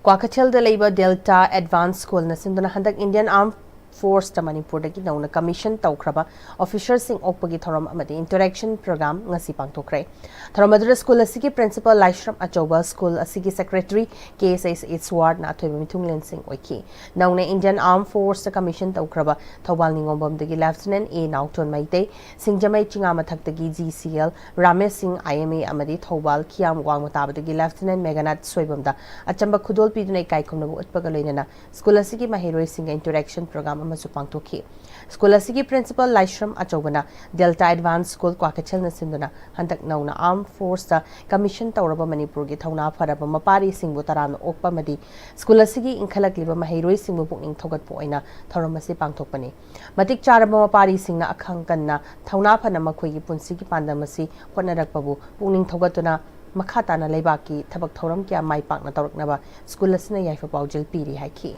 ꯀ꯭ꯋꯥꯀꯩꯊꯦꯜꯗ ꯂꯩꯕ Delta Advance Schoolꯅ ꯁꯤꯟꯗꯨꯅ ꯍꯟꯗꯛ Indian Armed ꯐꯣꯔꯁꯇ ꯃꯅꯤꯄꯨꯔꯗꯒꯤ ꯅꯧꯅ ꯀꯃꯤꯁꯟ ꯇꯧꯈ꯭ꯔꯕ ꯑꯣꯐꯤꯁꯔꯁꯤꯡ ꯑꯣꯛꯄꯒꯤ ꯊꯧꯔꯝ ꯑꯃꯗꯤ ꯏꯟꯇꯔꯦꯛꯁꯟ ꯄ꯭ꯔꯣꯒ꯭ꯔꯥꯝ ꯉꯁꯤ ꯄꯥꯡꯊꯣꯛꯈ꯭ꯔꯦ꯫ ꯊꯧꯔꯝ ꯑꯗꯨꯗ ꯁ꯭ꯀꯨꯜ ꯑꯁꯤꯒꯤ ꯄ꯭ꯔꯤꯟꯁꯤꯄꯥꯜ ꯂꯥꯏꯁ꯭ꯔꯝ ꯑꯆꯧꯕ, ꯁ꯭ꯀꯨꯜ ꯑꯁꯤꯒꯤ ꯁꯦꯀ꯭ꯔꯦꯇꯔꯤ ꯀꯦ ꯑꯦꯁ ꯑꯩꯆ ꯁ꯭ꯋꯥꯔꯠꯅ ꯑꯊꯣꯏꯕ ꯃꯤꯊꯨꯡꯂꯦꯟꯁꯤꯡ ꯑꯣꯏꯈꯤ꯫ ꯅꯧꯅ ꯏꯟꯗꯤꯌꯟ ꯑꯥꯔꯝ ꯐꯣꯔꯁꯇ ꯀꯃꯤꯁꯟ ꯇꯧꯈ꯭ꯔꯕ ꯊꯧꯕꯥꯜ ꯅꯤꯉꯣꯝꯕꯝꯗꯒꯤ ꯂꯦꯐꯇꯤꯅꯦꯟ ꯑꯦ ꯅꯥꯎꯇꯣꯟ ꯃꯩꯇꯩ, ꯁꯤꯡꯖꯃꯩ ꯆꯤꯉꯥꯃꯊꯛꯇꯒꯤ ꯖꯤ ꯁꯤ ꯑꯦꯜ ꯔꯥꯃꯦꯁ ꯁꯤꯡ, ꯑꯥꯏ ꯑꯦꯝ ꯑꯦ, ꯑꯃꯗꯤ ꯊꯧꯕꯥꯜ ꯈꯤꯌꯥꯝ ꯋꯥꯡꯃ ꯇꯥꯕꯗꯒꯤ ꯂꯦꯐꯇꯤꯅꯦꯟ ꯃꯦꯘꯅꯥꯊ ꯁꯣꯏꯕꯝꯗ ꯑꯆꯝꯕ ꯈꯨꯗꯣꯜ ꯄꯤꯗꯨꯅ ꯏꯀꯥꯏ ꯈꯨꯝꯅꯕ ꯎꯠꯄꯒ ꯂꯣꯏꯅꯅ ꯁ꯭ꯀꯨꯜ ꯑꯁꯤꯒꯤ ꯃꯍꯩꯔꯣꯏꯁꯤꯡꯒ ꯏꯟꯇꯔꯦꯛꯁꯟ ꯄ꯭ꯔꯣꯒ꯭ꯔꯥꯝ ꯑꯃꯁꯨ ꯄꯥꯡꯊꯣꯛꯈꯤ꯫ ꯁ꯭ꯀꯨꯜ ꯑꯁꯤꯒꯤ ꯄ꯭ꯔꯤꯟꯁꯤꯄꯥꯜ ꯂꯥꯏꯁ꯭ꯔꯝ ꯑꯆꯧꯕꯅ ꯗꯦꯜꯇꯥ ꯑꯦꯗꯚꯥꯟꯁ ꯁ꯭ꯀꯨꯜ ꯀ꯭ꯋꯥꯀꯩꯊꯦꯜꯅ ꯁꯤꯟꯗꯨꯅ ꯍꯟꯗꯛ ꯅꯧꯅ ꯑꯥꯔꯝ ꯐꯣꯔꯁꯇ ꯀꯃꯤꯁꯟ ꯇꯧꯔꯕ ꯃꯅꯤꯄꯨꯔꯒꯤ ꯊꯧꯅꯥ ꯐꯔꯕ ꯃꯄꯥꯔꯤꯁꯤꯡꯕꯨ ꯇꯔꯥꯝꯅ ꯑꯣꯛꯄ ꯑꯃꯗꯤ ꯁ꯭ꯀꯨꯜ ꯑꯁꯤꯒꯤ ꯏꯟꯈꯠꯂꯛꯂꯤꯕ ꯃꯍꯩꯔꯣꯏꯁꯤꯡꯕꯨ ꯄꯨꯛꯅꯤꯡ ꯊꯧꯒꯠꯄ ꯑꯣꯏꯅ ꯊꯧꯔꯝ ꯑꯁꯤ ꯄꯥꯡꯊꯣꯛꯄꯅꯤ꯫ ꯃꯇꯤꯛ ꯆꯥꯔꯕ ꯃꯄꯥꯔꯤꯁꯤꯡꯅ ꯑꯈꯪ ꯀꯟꯅ ꯊꯧꯅꯥ ꯐꯅ ꯃꯈꯣꯏꯒꯤ ꯄꯨꯟꯁꯤꯒꯤ ꯄꯥꯟꯗꯝ ꯑꯁꯤ ꯍꯣꯠꯅꯔꯛꯄꯕꯨ ꯄꯨꯛꯅꯤꯡ ꯊꯧꯒꯠꯇꯨꯅ ꯃꯈꯥ ꯇꯥꯅ ꯂꯩꯕꯥꯛꯀꯤ ꯊꯕꯛ ꯊꯧꯔꯝ ꯀꯌꯥ ꯃꯥꯏ ꯄꯥꯛꯅ ꯇꯧꯔꯛꯅꯕ ꯁ꯭ꯀꯨꯜ ꯑꯁꯤꯅ ꯌꯥꯏꯐ ꯄꯥꯎꯖꯦꯜ ꯄꯤꯔꯤ ꯍꯥꯏꯈꯤ꯫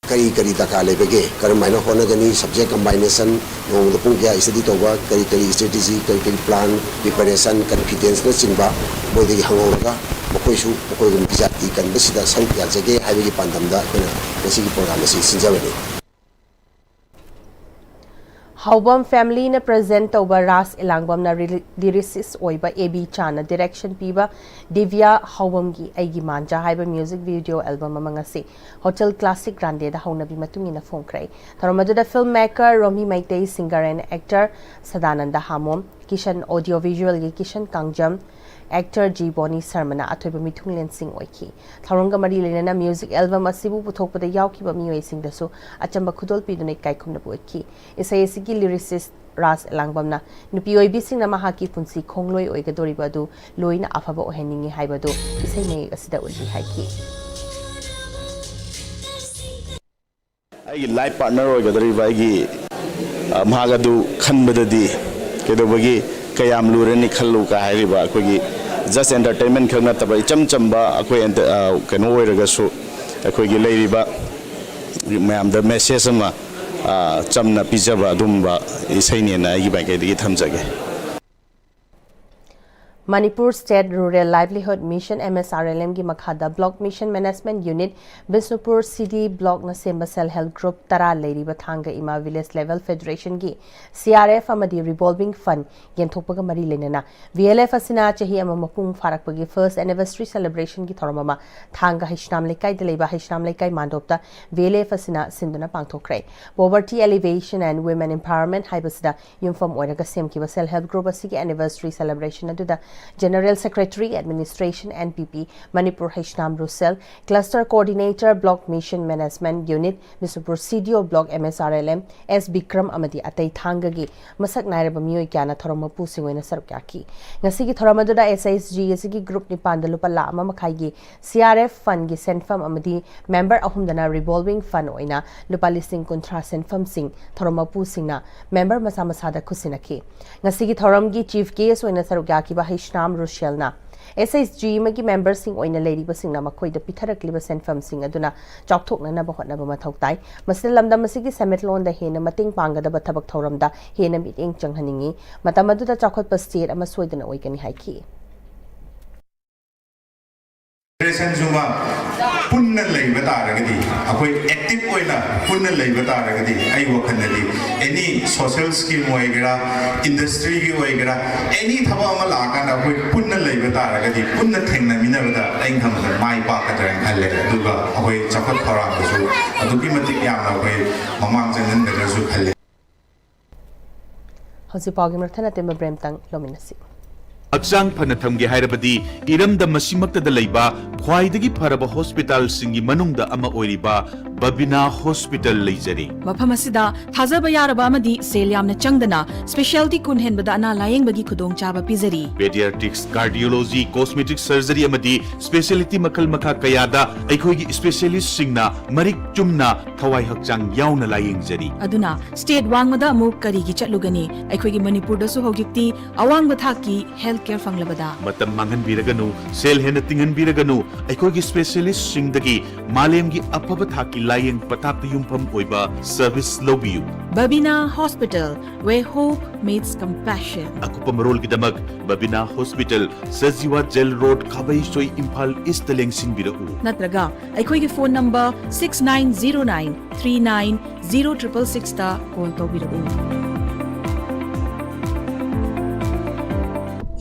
ꯀꯔꯤ ꯀꯔꯤ ꯗꯔꯀꯥꯔ ꯂꯩꯕꯒꯦ, ꯀꯔꯝ ꯍꯥꯏꯅ ꯍꯣꯠꯅꯒꯅꯤ, ꯁꯕꯖꯦꯛ ꯀꯝꯕꯥꯏꯅꯦꯁꯟ, ꯅꯣꯡꯃꯗ ꯄꯨꯡ ꯀꯌꯥ ꯁ꯭ꯇꯗꯤ ꯇꯧꯕ, ꯀꯔꯤ ꯀꯔꯤ ꯁ꯭ꯇ꯭ꯔꯦꯇꯦꯖꯤ, ꯀꯔꯤ ꯀꯔꯤ ꯄ꯭ꯂꯥꯟ, ꯄ꯭ꯔꯤꯄꯦꯔꯦꯁꯟ, ꯀꯟꯐꯤꯗꯦꯟꯁꯅꯆꯤꯡꯕ ꯃꯣꯏꯗꯒꯤ ꯍꯪꯍꯧꯔꯒ ꯃꯈꯣꯏꯁꯨ ꯃꯈꯣꯏꯒꯨꯝꯕ ꯖꯥꯇꯤ ꯀꯟꯕꯁꯤꯗ ꯁꯔꯨꯛ ꯌꯥꯖꯒꯦ ꯍꯥꯏꯕꯒꯤ ꯄꯥꯟꯗꯝꯗ ꯑꯩꯈꯣꯏꯅ ꯉꯁꯤꯒꯤ ꯄ꯭ꯔꯣꯒ꯭ꯔꯥꯝ ꯑꯁꯤ ꯁꯤꯟꯖꯕꯅꯤ꯫ ꯍꯥꯎꯕꯝ ꯐꯦꯃꯤꯂꯤꯅ ꯄ꯭ꯔꯖꯦꯟ ꯇꯧꯕ ꯔꯥꯁ ꯏꯂꯥꯡꯕꯝꯅ ꯂꯤꯔꯤꯁꯤꯁ ꯑꯣꯏꯕ ꯑꯦ ꯕꯤ ꯆꯥꯅ ꯗꯤꯔꯦꯛꯁꯟ ꯄꯤꯕ ꯗꯤꯕ꯭ꯌꯥ ꯍꯥꯎꯕꯝꯒꯤ ꯑꯩꯒꯤ ꯃꯥꯟꯖꯥ ꯍꯥꯏꯕ ꯃ꯭ꯌꯨꯖꯤꯛ ꯚꯤꯗꯤꯑꯣ ꯑꯦꯜꯕꯝ ꯑꯃ ꯉꯁꯤ ꯍꯣꯇꯦꯜ ꯀ꯭ꯂꯥꯁꯤꯛ ꯔꯥꯟꯗꯦꯗ ꯍꯧꯅꯕꯤ ꯃꯇꯨꯡ ꯏꯟꯅ ꯐꯣꯡꯈ꯭ꯔꯦ꯫ ꯊꯧꯔꯝ ꯑꯗꯨꯗ film maker Romi Meitei, singer and actor Sadananda Hamom, Kishan audio ꯚꯤꯖꯨꯑꯦꯜꯒꯤ ꯀꯤꯁꯟ ꯀꯥꯡꯖꯝ, ꯑꯦꯛꯇꯔ ꯖꯤ ꯕꯣꯅꯤ ꯁꯔꯃꯅ ꯑꯊꯣꯏꯕ ꯃꯤꯊꯨꯡꯂꯦꯟꯁꯤꯡ ꯑꯣꯏꯈꯤ꯫ ꯊꯧꯔꯝꯒ ꯃꯔꯤ ꯂꯩꯅꯅ ꯃ꯭ꯌꯨꯖꯤꯛ ꯑꯦꯜꯕꯝ ꯑꯁꯤꯕꯨ ꯄꯨꯊꯣꯛꯄꯗ ꯌꯥꯎꯈꯤꯕ ꯃꯤꯑꯣꯏꯁꯤꯡꯗꯁꯨ ꯑꯆꯝꯕ ꯈꯨꯗꯣꯜ ꯄꯤꯗꯨꯅ ꯏꯀꯥꯏ ꯈꯨꯝꯅꯕ ꯎꯠꯈꯤ꯫ ꯏꯁꯩ ꯑꯁꯤꯒꯤ ꯂꯤꯔꯤꯁꯤꯁ ꯔꯥꯖ ꯑꯦꯂꯥꯡꯕꯝꯅ ꯅꯨꯄꯤ ꯑꯣꯏꯕꯤꯁꯤꯡꯅ ꯃꯍꯥꯛꯀꯤ ꯄꯨꯟꯁꯤ ꯈꯣꯡꯂꯣꯏ ꯑꯣꯏꯒꯗꯧꯔꯤꯕ ꯑꯗꯨ ꯂꯣꯏꯅ ꯑꯐꯕ ꯑꯣꯏꯍꯟꯅꯤꯡꯏ ꯍꯥꯏꯕꯗꯨ ꯏꯁꯩ ꯃꯌꯦꯛ ꯑꯁꯤꯗ ꯎꯠꯂꯤ ꯍꯥꯏꯈꯤ꯫ ꯑꯩꯒꯤ ꯂꯥꯏꯐ ꯄꯥꯔꯠꯅꯔ ꯑꯣꯏꯒꯗꯧꯔꯤꯕ ꯑꯩꯒꯤ, ꯑ, ꯃꯍꯥꯛ ꯑꯗꯨ ꯈꯟꯕꯗꯗꯤ ꯀꯩꯗꯧꯕꯒꯤ ꯀꯌꯥꯝ ꯂꯨꯔꯅꯤ ꯈꯜꯂꯨ ꯀ ꯍꯥꯏꯔꯤꯕ ꯑꯩꯈꯣꯏꯒꯤ just entertainment ꯈꯛ ꯅꯠꯇꯕ ꯏꯆꯝ ꯆꯝꯕ ꯑꯩꯈꯣꯏ ꯑꯦꯟꯇ-, ꯑ, ꯀꯩꯅꯣ ꯑꯣꯏꯔꯒꯁꯨ ꯑꯩꯈꯣꯏꯒꯤ ꯂꯩꯔꯤꯕ ꯃꯌꯥꯝꯗ ꯃꯦꯁꯦꯖ ꯑꯃ, ꯑ, ꯆꯝꯅ ꯄꯤꯖꯕ ꯑꯗꯨꯝꯕ ꯏꯁꯩꯅꯦꯅ ꯑꯩꯒꯤ ꯃꯥꯏꯀꯩꯗꯒꯤ ꯊꯝꯖꯒꯦ꯫ Manipur State Rural Livelihood Mission, M S R L M, ꯒꯤ ꯃꯈꯥꯗ Block Mission Management Unit, Bishnupur C D Block ꯅ ꯁꯦꯝꯕ Self Help Group ꯇꯔꯥ ꯂꯩꯔꯤꯕ ꯊꯥꯡꯒ ꯏꯃꯥ Village Level Federation ꯒꯤ C R F ꯑꯃꯗꯤ Revolving Fund ꯌꯦꯟꯊꯣꯛꯄꯒ ꯃꯔꯤ ꯂꯩꯅꯅ V L F ꯑꯁꯤꯅ ꯆꯍꯤ ꯑꯃ ꯃꯄꯨꯡ ꯐꯥꯔꯛꯄꯒꯤ First Anniversary Celebration ꯒꯤ ꯊꯧꯔꯝ ꯑꯃ ꯊꯥꯡꯒ ꯍꯩꯁꯅꯥꯝ ꯂꯩꯀꯥꯏꯗ ꯂꯩꯕ ꯍꯩꯁꯅꯥꯝ ꯂꯩꯀꯥꯏ ꯃꯥꯟꯗꯣꯞꯇ V L F ꯑꯁꯤꯅ ꯁꯤꯟꯗꯨꯅ ꯄꯥꯡꯊꯣꯛꯈ꯭ꯔꯦ꯫ Poverty Alleviation and Women Empowerment ꯍꯥꯏꯕꯁꯤꯗ ꯌꯨꯝꯐꯝ ꯑꯣꯏꯔꯒ ꯁꯦꯝꯈꯤꯕ Self Help Group ꯑꯁꯤꯒꯤ Anniversary Celebration ꯑꯗꯨꯗ General Secretary, Administration, N P P, Manipur Heisnam ꯔꯨꯁꯦꯜ, Cluster Coordinator, Block Mission Management Unit, Bishnupur C D O Block, M S R L M, S Bikram ꯑꯃꯗꯤ ꯑꯇꯩ ꯊꯥꯡꯒꯒꯤ ꯃꯁꯛ ꯅꯥꯏꯔꯕ ꯃꯤꯑꯣꯏ ꯀꯌꯥꯅ ꯊꯧꯔꯝ ꯃꯄꯨꯁꯤꯡ ꯑꯣꯏꯅ ꯁꯔꯨꯛ ꯌꯥꯈꯤ꯫ ꯉꯁꯤꯒꯤ ꯊꯧꯔꯝ ꯑꯗꯨꯗ S H G ꯑꯁꯤꯒꯤ group ꯅꯤꯄꯥꯟꯗ ꯂꯨꯄꯥ ꯂꯥꯈ ꯑꯃ ꯃꯈꯥꯏꯒꯤ C R F fund ꯒꯤ ꯁꯦꯟꯐꯝ ꯑꯃꯗꯤ member ꯑꯍꯨꯝꯗꯅ revolving fund ꯑꯣꯏꯅ ꯂꯨꯄꯥ ꯂꯤꯁꯤꯡ ꯀꯨꯟꯊ꯭ꯔꯥ ꯁꯦꯟꯐꯝꯁꯤꯡ ꯊꯧꯔꯝ ꯃꯄꯨꯁꯤꯡꯅ member ꯃꯁꯥ ꯃꯁꯥꯗ ꯈꯨꯠꯁꯤꯟꯅꯈꯤ꯫ ꯉꯁꯤꯒꯤ ꯊꯧꯔꯝꯒꯤ chief guest ꯑꯣꯏꯅ ꯁꯔꯨꯛ ꯌꯥꯈꯤꯕ ꯍꯩꯁꯅꯥꯝ ꯔꯨꯁꯦꯜꯅ S H G ꯑꯃꯒꯤ member ꯁꯤꯡ ꯑꯣꯏꯅ ꯂꯩꯔꯤꯕꯁꯤꯡꯅ ꯃꯈꯣꯏꯗ ꯄꯤꯊꯔꯛꯂꯤꯕ ꯁꯦꯟꯐꯝꯁꯤꯡ ꯑꯗꯨꯅ ꯆꯥꯎꯊꯣꯛꯅꯅꯕ ꯍꯣꯠꯅꯕ ꯃꯊꯧ ꯇꯥꯏ꯫ ꯃꯁꯤꯗ ꯂꯝꯗꯝ ꯑꯁꯤꯒꯤ ꯁꯦꯟꯃꯤꯠꯂꯣꯟꯗ ꯍꯦꯟꯅ ꯃꯇꯦꯡ ꯄꯥꯡꯒꯗꯕ ꯊꯕꯛ ꯊꯧꯔꯝꯗ ꯍꯦꯟꯅ ꯃꯤꯠꯌꯦꯡ ꯆꯪꯍꯟꯅꯤꯡꯏ꯫ ꯃꯇꯝ ꯑꯗꯨꯗ ꯆꯥꯎꯈꯠꯄ state ꯑꯃ ꯁꯣꯏꯗꯅ ꯑꯣꯏꯒꯅꯤ ꯍꯥꯏꯈꯤ꯫ ꯐꯦꯗꯔꯦꯁꯟꯁꯨ ꯃꯥ ꯄꯨꯟꯅ ꯂꯩꯕ ꯇꯥꯔꯒꯗꯤ, ꯑꯩꯈꯣꯏ active ꯑꯣꯏꯅ ꯄꯨꯟꯅ ꯂꯩꯕ ꯇꯥꯔꯒꯗꯤ, ꯑꯩ ꯋꯥꯈꯜꯗꯗꯤ any social scheme ꯑꯣꯏꯒꯦꯔꯥ, industry ꯒꯤ ꯑꯣꯏꯒꯦꯔꯥ, any ꯊꯕꯛ ꯑꯃ ꯂꯥꯛꯑꯀꯥꯟꯗ ꯑꯩꯈꯣꯏ ꯄꯨꯟꯅ ꯂꯩꯕ ꯇꯥꯔꯒꯗꯤ, ꯄꯨꯟꯅ ꯊꯦꯡꯅꯃꯤꯟꯅꯕꯗ ꯑꯩꯅ ꯈꯟꯕꯗ ꯃꯥꯏ ꯄꯥꯛꯀꯗ꯭ꯔꯥꯅ ꯈꯜꯂꯦ꯫ ꯑꯗꯨꯒ ꯑꯩꯈꯣꯏ ꯆꯥꯎꯈꯠ ꯊꯧꯔꯥꯡꯗꯁꯨ ꯑꯗꯨꯛꯀꯤ ꯃꯇꯤꯛ ꯌꯥꯝꯅ ꯑꯩꯈꯣꯏ ꯃꯃꯥꯡ ꯆꯪꯍꯟꯒꯗ꯭ꯔꯁꯨ ꯈꯜꯂꯦ꯫ ꯍꯧꯖꯤꯛ ꯄꯥꯎꯒꯤ ꯃꯔꯛ ꯊꯠꯅ ꯇꯦꯟꯕ break ꯑꯃꯇꯪ ꯂꯧꯃꯤꯟꯅꯁꯤ꯫ ꯍꯛꯆꯥꯡ ꯐꯅ ꯊꯝꯒꯦ ꯍꯥꯏꯔꯕꯗꯤ ꯏꯔꯝꯗꯝ ꯑꯁꯤꯃꯛꯇꯗ ꯂꯩꯕ ꯈ꯭ꯋꯥꯏꯗꯒꯤ ꯐꯔꯕ ꯍꯣꯁꯄꯤꯇꯥꯜꯁꯤꯡꯒꯤ ꯃꯅꯨꯡꯗ ꯑꯃ ꯑꯣꯏꯔꯤꯕ ꯕꯕꯤꯅꯥ ꯍꯣꯁꯄꯤꯇꯥꯜ ꯂꯩꯖꯔꯤ꯫ ꯃꯐꯝ ꯑꯁꯤꯗ ꯊꯥꯖꯕ ꯌꯥꯔꯕ ꯑꯃꯗꯤ ꯁꯦꯜ ꯌꯥꯝꯅ ꯆꯪꯗꯅ specialty ꯀꯨꯟ ꯍꯦꯟꯕꯗ ꯑꯅꯥ ꯂꯥꯌꯦꯡꯕꯒꯤ ꯈꯨꯗꯣꯡꯆꯥꯕ ꯄꯤꯖꯔꯤ꯫ Pediatrics, cardiology, cosmetic surgery ꯑꯃꯗꯤ specialty ꯃꯈꯜ ꯃꯈꯥ ꯀꯌꯥꯗ ꯑꯩꯈꯣꯏꯒꯤ specialist ꯁꯤꯡꯅ ꯃꯔꯤꯛ ꯆꯨꯝꯅ ꯊꯋꯥꯏ ꯍꯛꯆꯥꯡ ꯌꯥꯎꯅ ꯂꯥꯌꯦꯡꯖꯔꯤ꯫ ꯑꯗꯨꯅ state ꯋꯥꯡꯃꯗ ꯑꯃꯨꯛ ꯀꯔꯤꯒꯤ ꯆꯠꯂꯨꯒꯅꯤ? ꯑꯩꯈꯣꯏꯒꯤ ꯃꯅꯤꯄꯨꯔꯗꯁꯨ ꯍꯧꯖꯤꯛꯇꯤ ꯑꯋꯥꯡꯕ ꯊꯥꯛꯀꯤ health ꯀꯦꯌꯔ ꯐꯪꯂꯕꯗ꯫ ꯃꯇꯝ ꯃꯥꯡꯍꯟꯕꯤꯔꯒꯅꯨ, ꯁꯦꯜ ꯍꯦꯟꯅ ꯇꯤꯡꯍꯟꯕꯤꯔꯒꯅꯨ, ꯑꯩꯈꯣꯏꯒꯤ ꯁ꯭ꯄꯦꯁꯤꯌꯦꯂꯤꯁ꯭ꯠꯁꯤꯡꯗꯒꯤ ꯃꯥꯂꯦꯝꯒꯤ ꯑꯐꯕ ꯊꯥꯛꯀꯤ ꯂꯥꯌꯦꯡ ꯄꯊꯥꯞꯇ ꯌꯨꯝꯐꯝ ꯑꯣꯏꯕ ꯁꯔꯚꯤꯁ ꯂꯧꯕꯤꯌꯨ꯫ Babina Hospital, where hope meets compassion. ꯑꯀꯨꯞꯄ ꯃꯔꯣꯜꯒꯤꯗꯃꯛ Babina hospital, Sajiwa jail road, Khabeisoi, Imphal ꯏꯁ꯭ꯠꯇ ꯂꯦꯡꯁꯤꯟꯕꯤꯔꯛꯎ꯫ ꯅꯠꯇ꯭ꯔꯒ ꯑꯩꯈꯣꯏꯒꯤ phone number six nine zero nine three nine zero triple sixꯇ ꯀꯣꯜ ꯇꯧꯕꯤꯔꯛꯎ꯫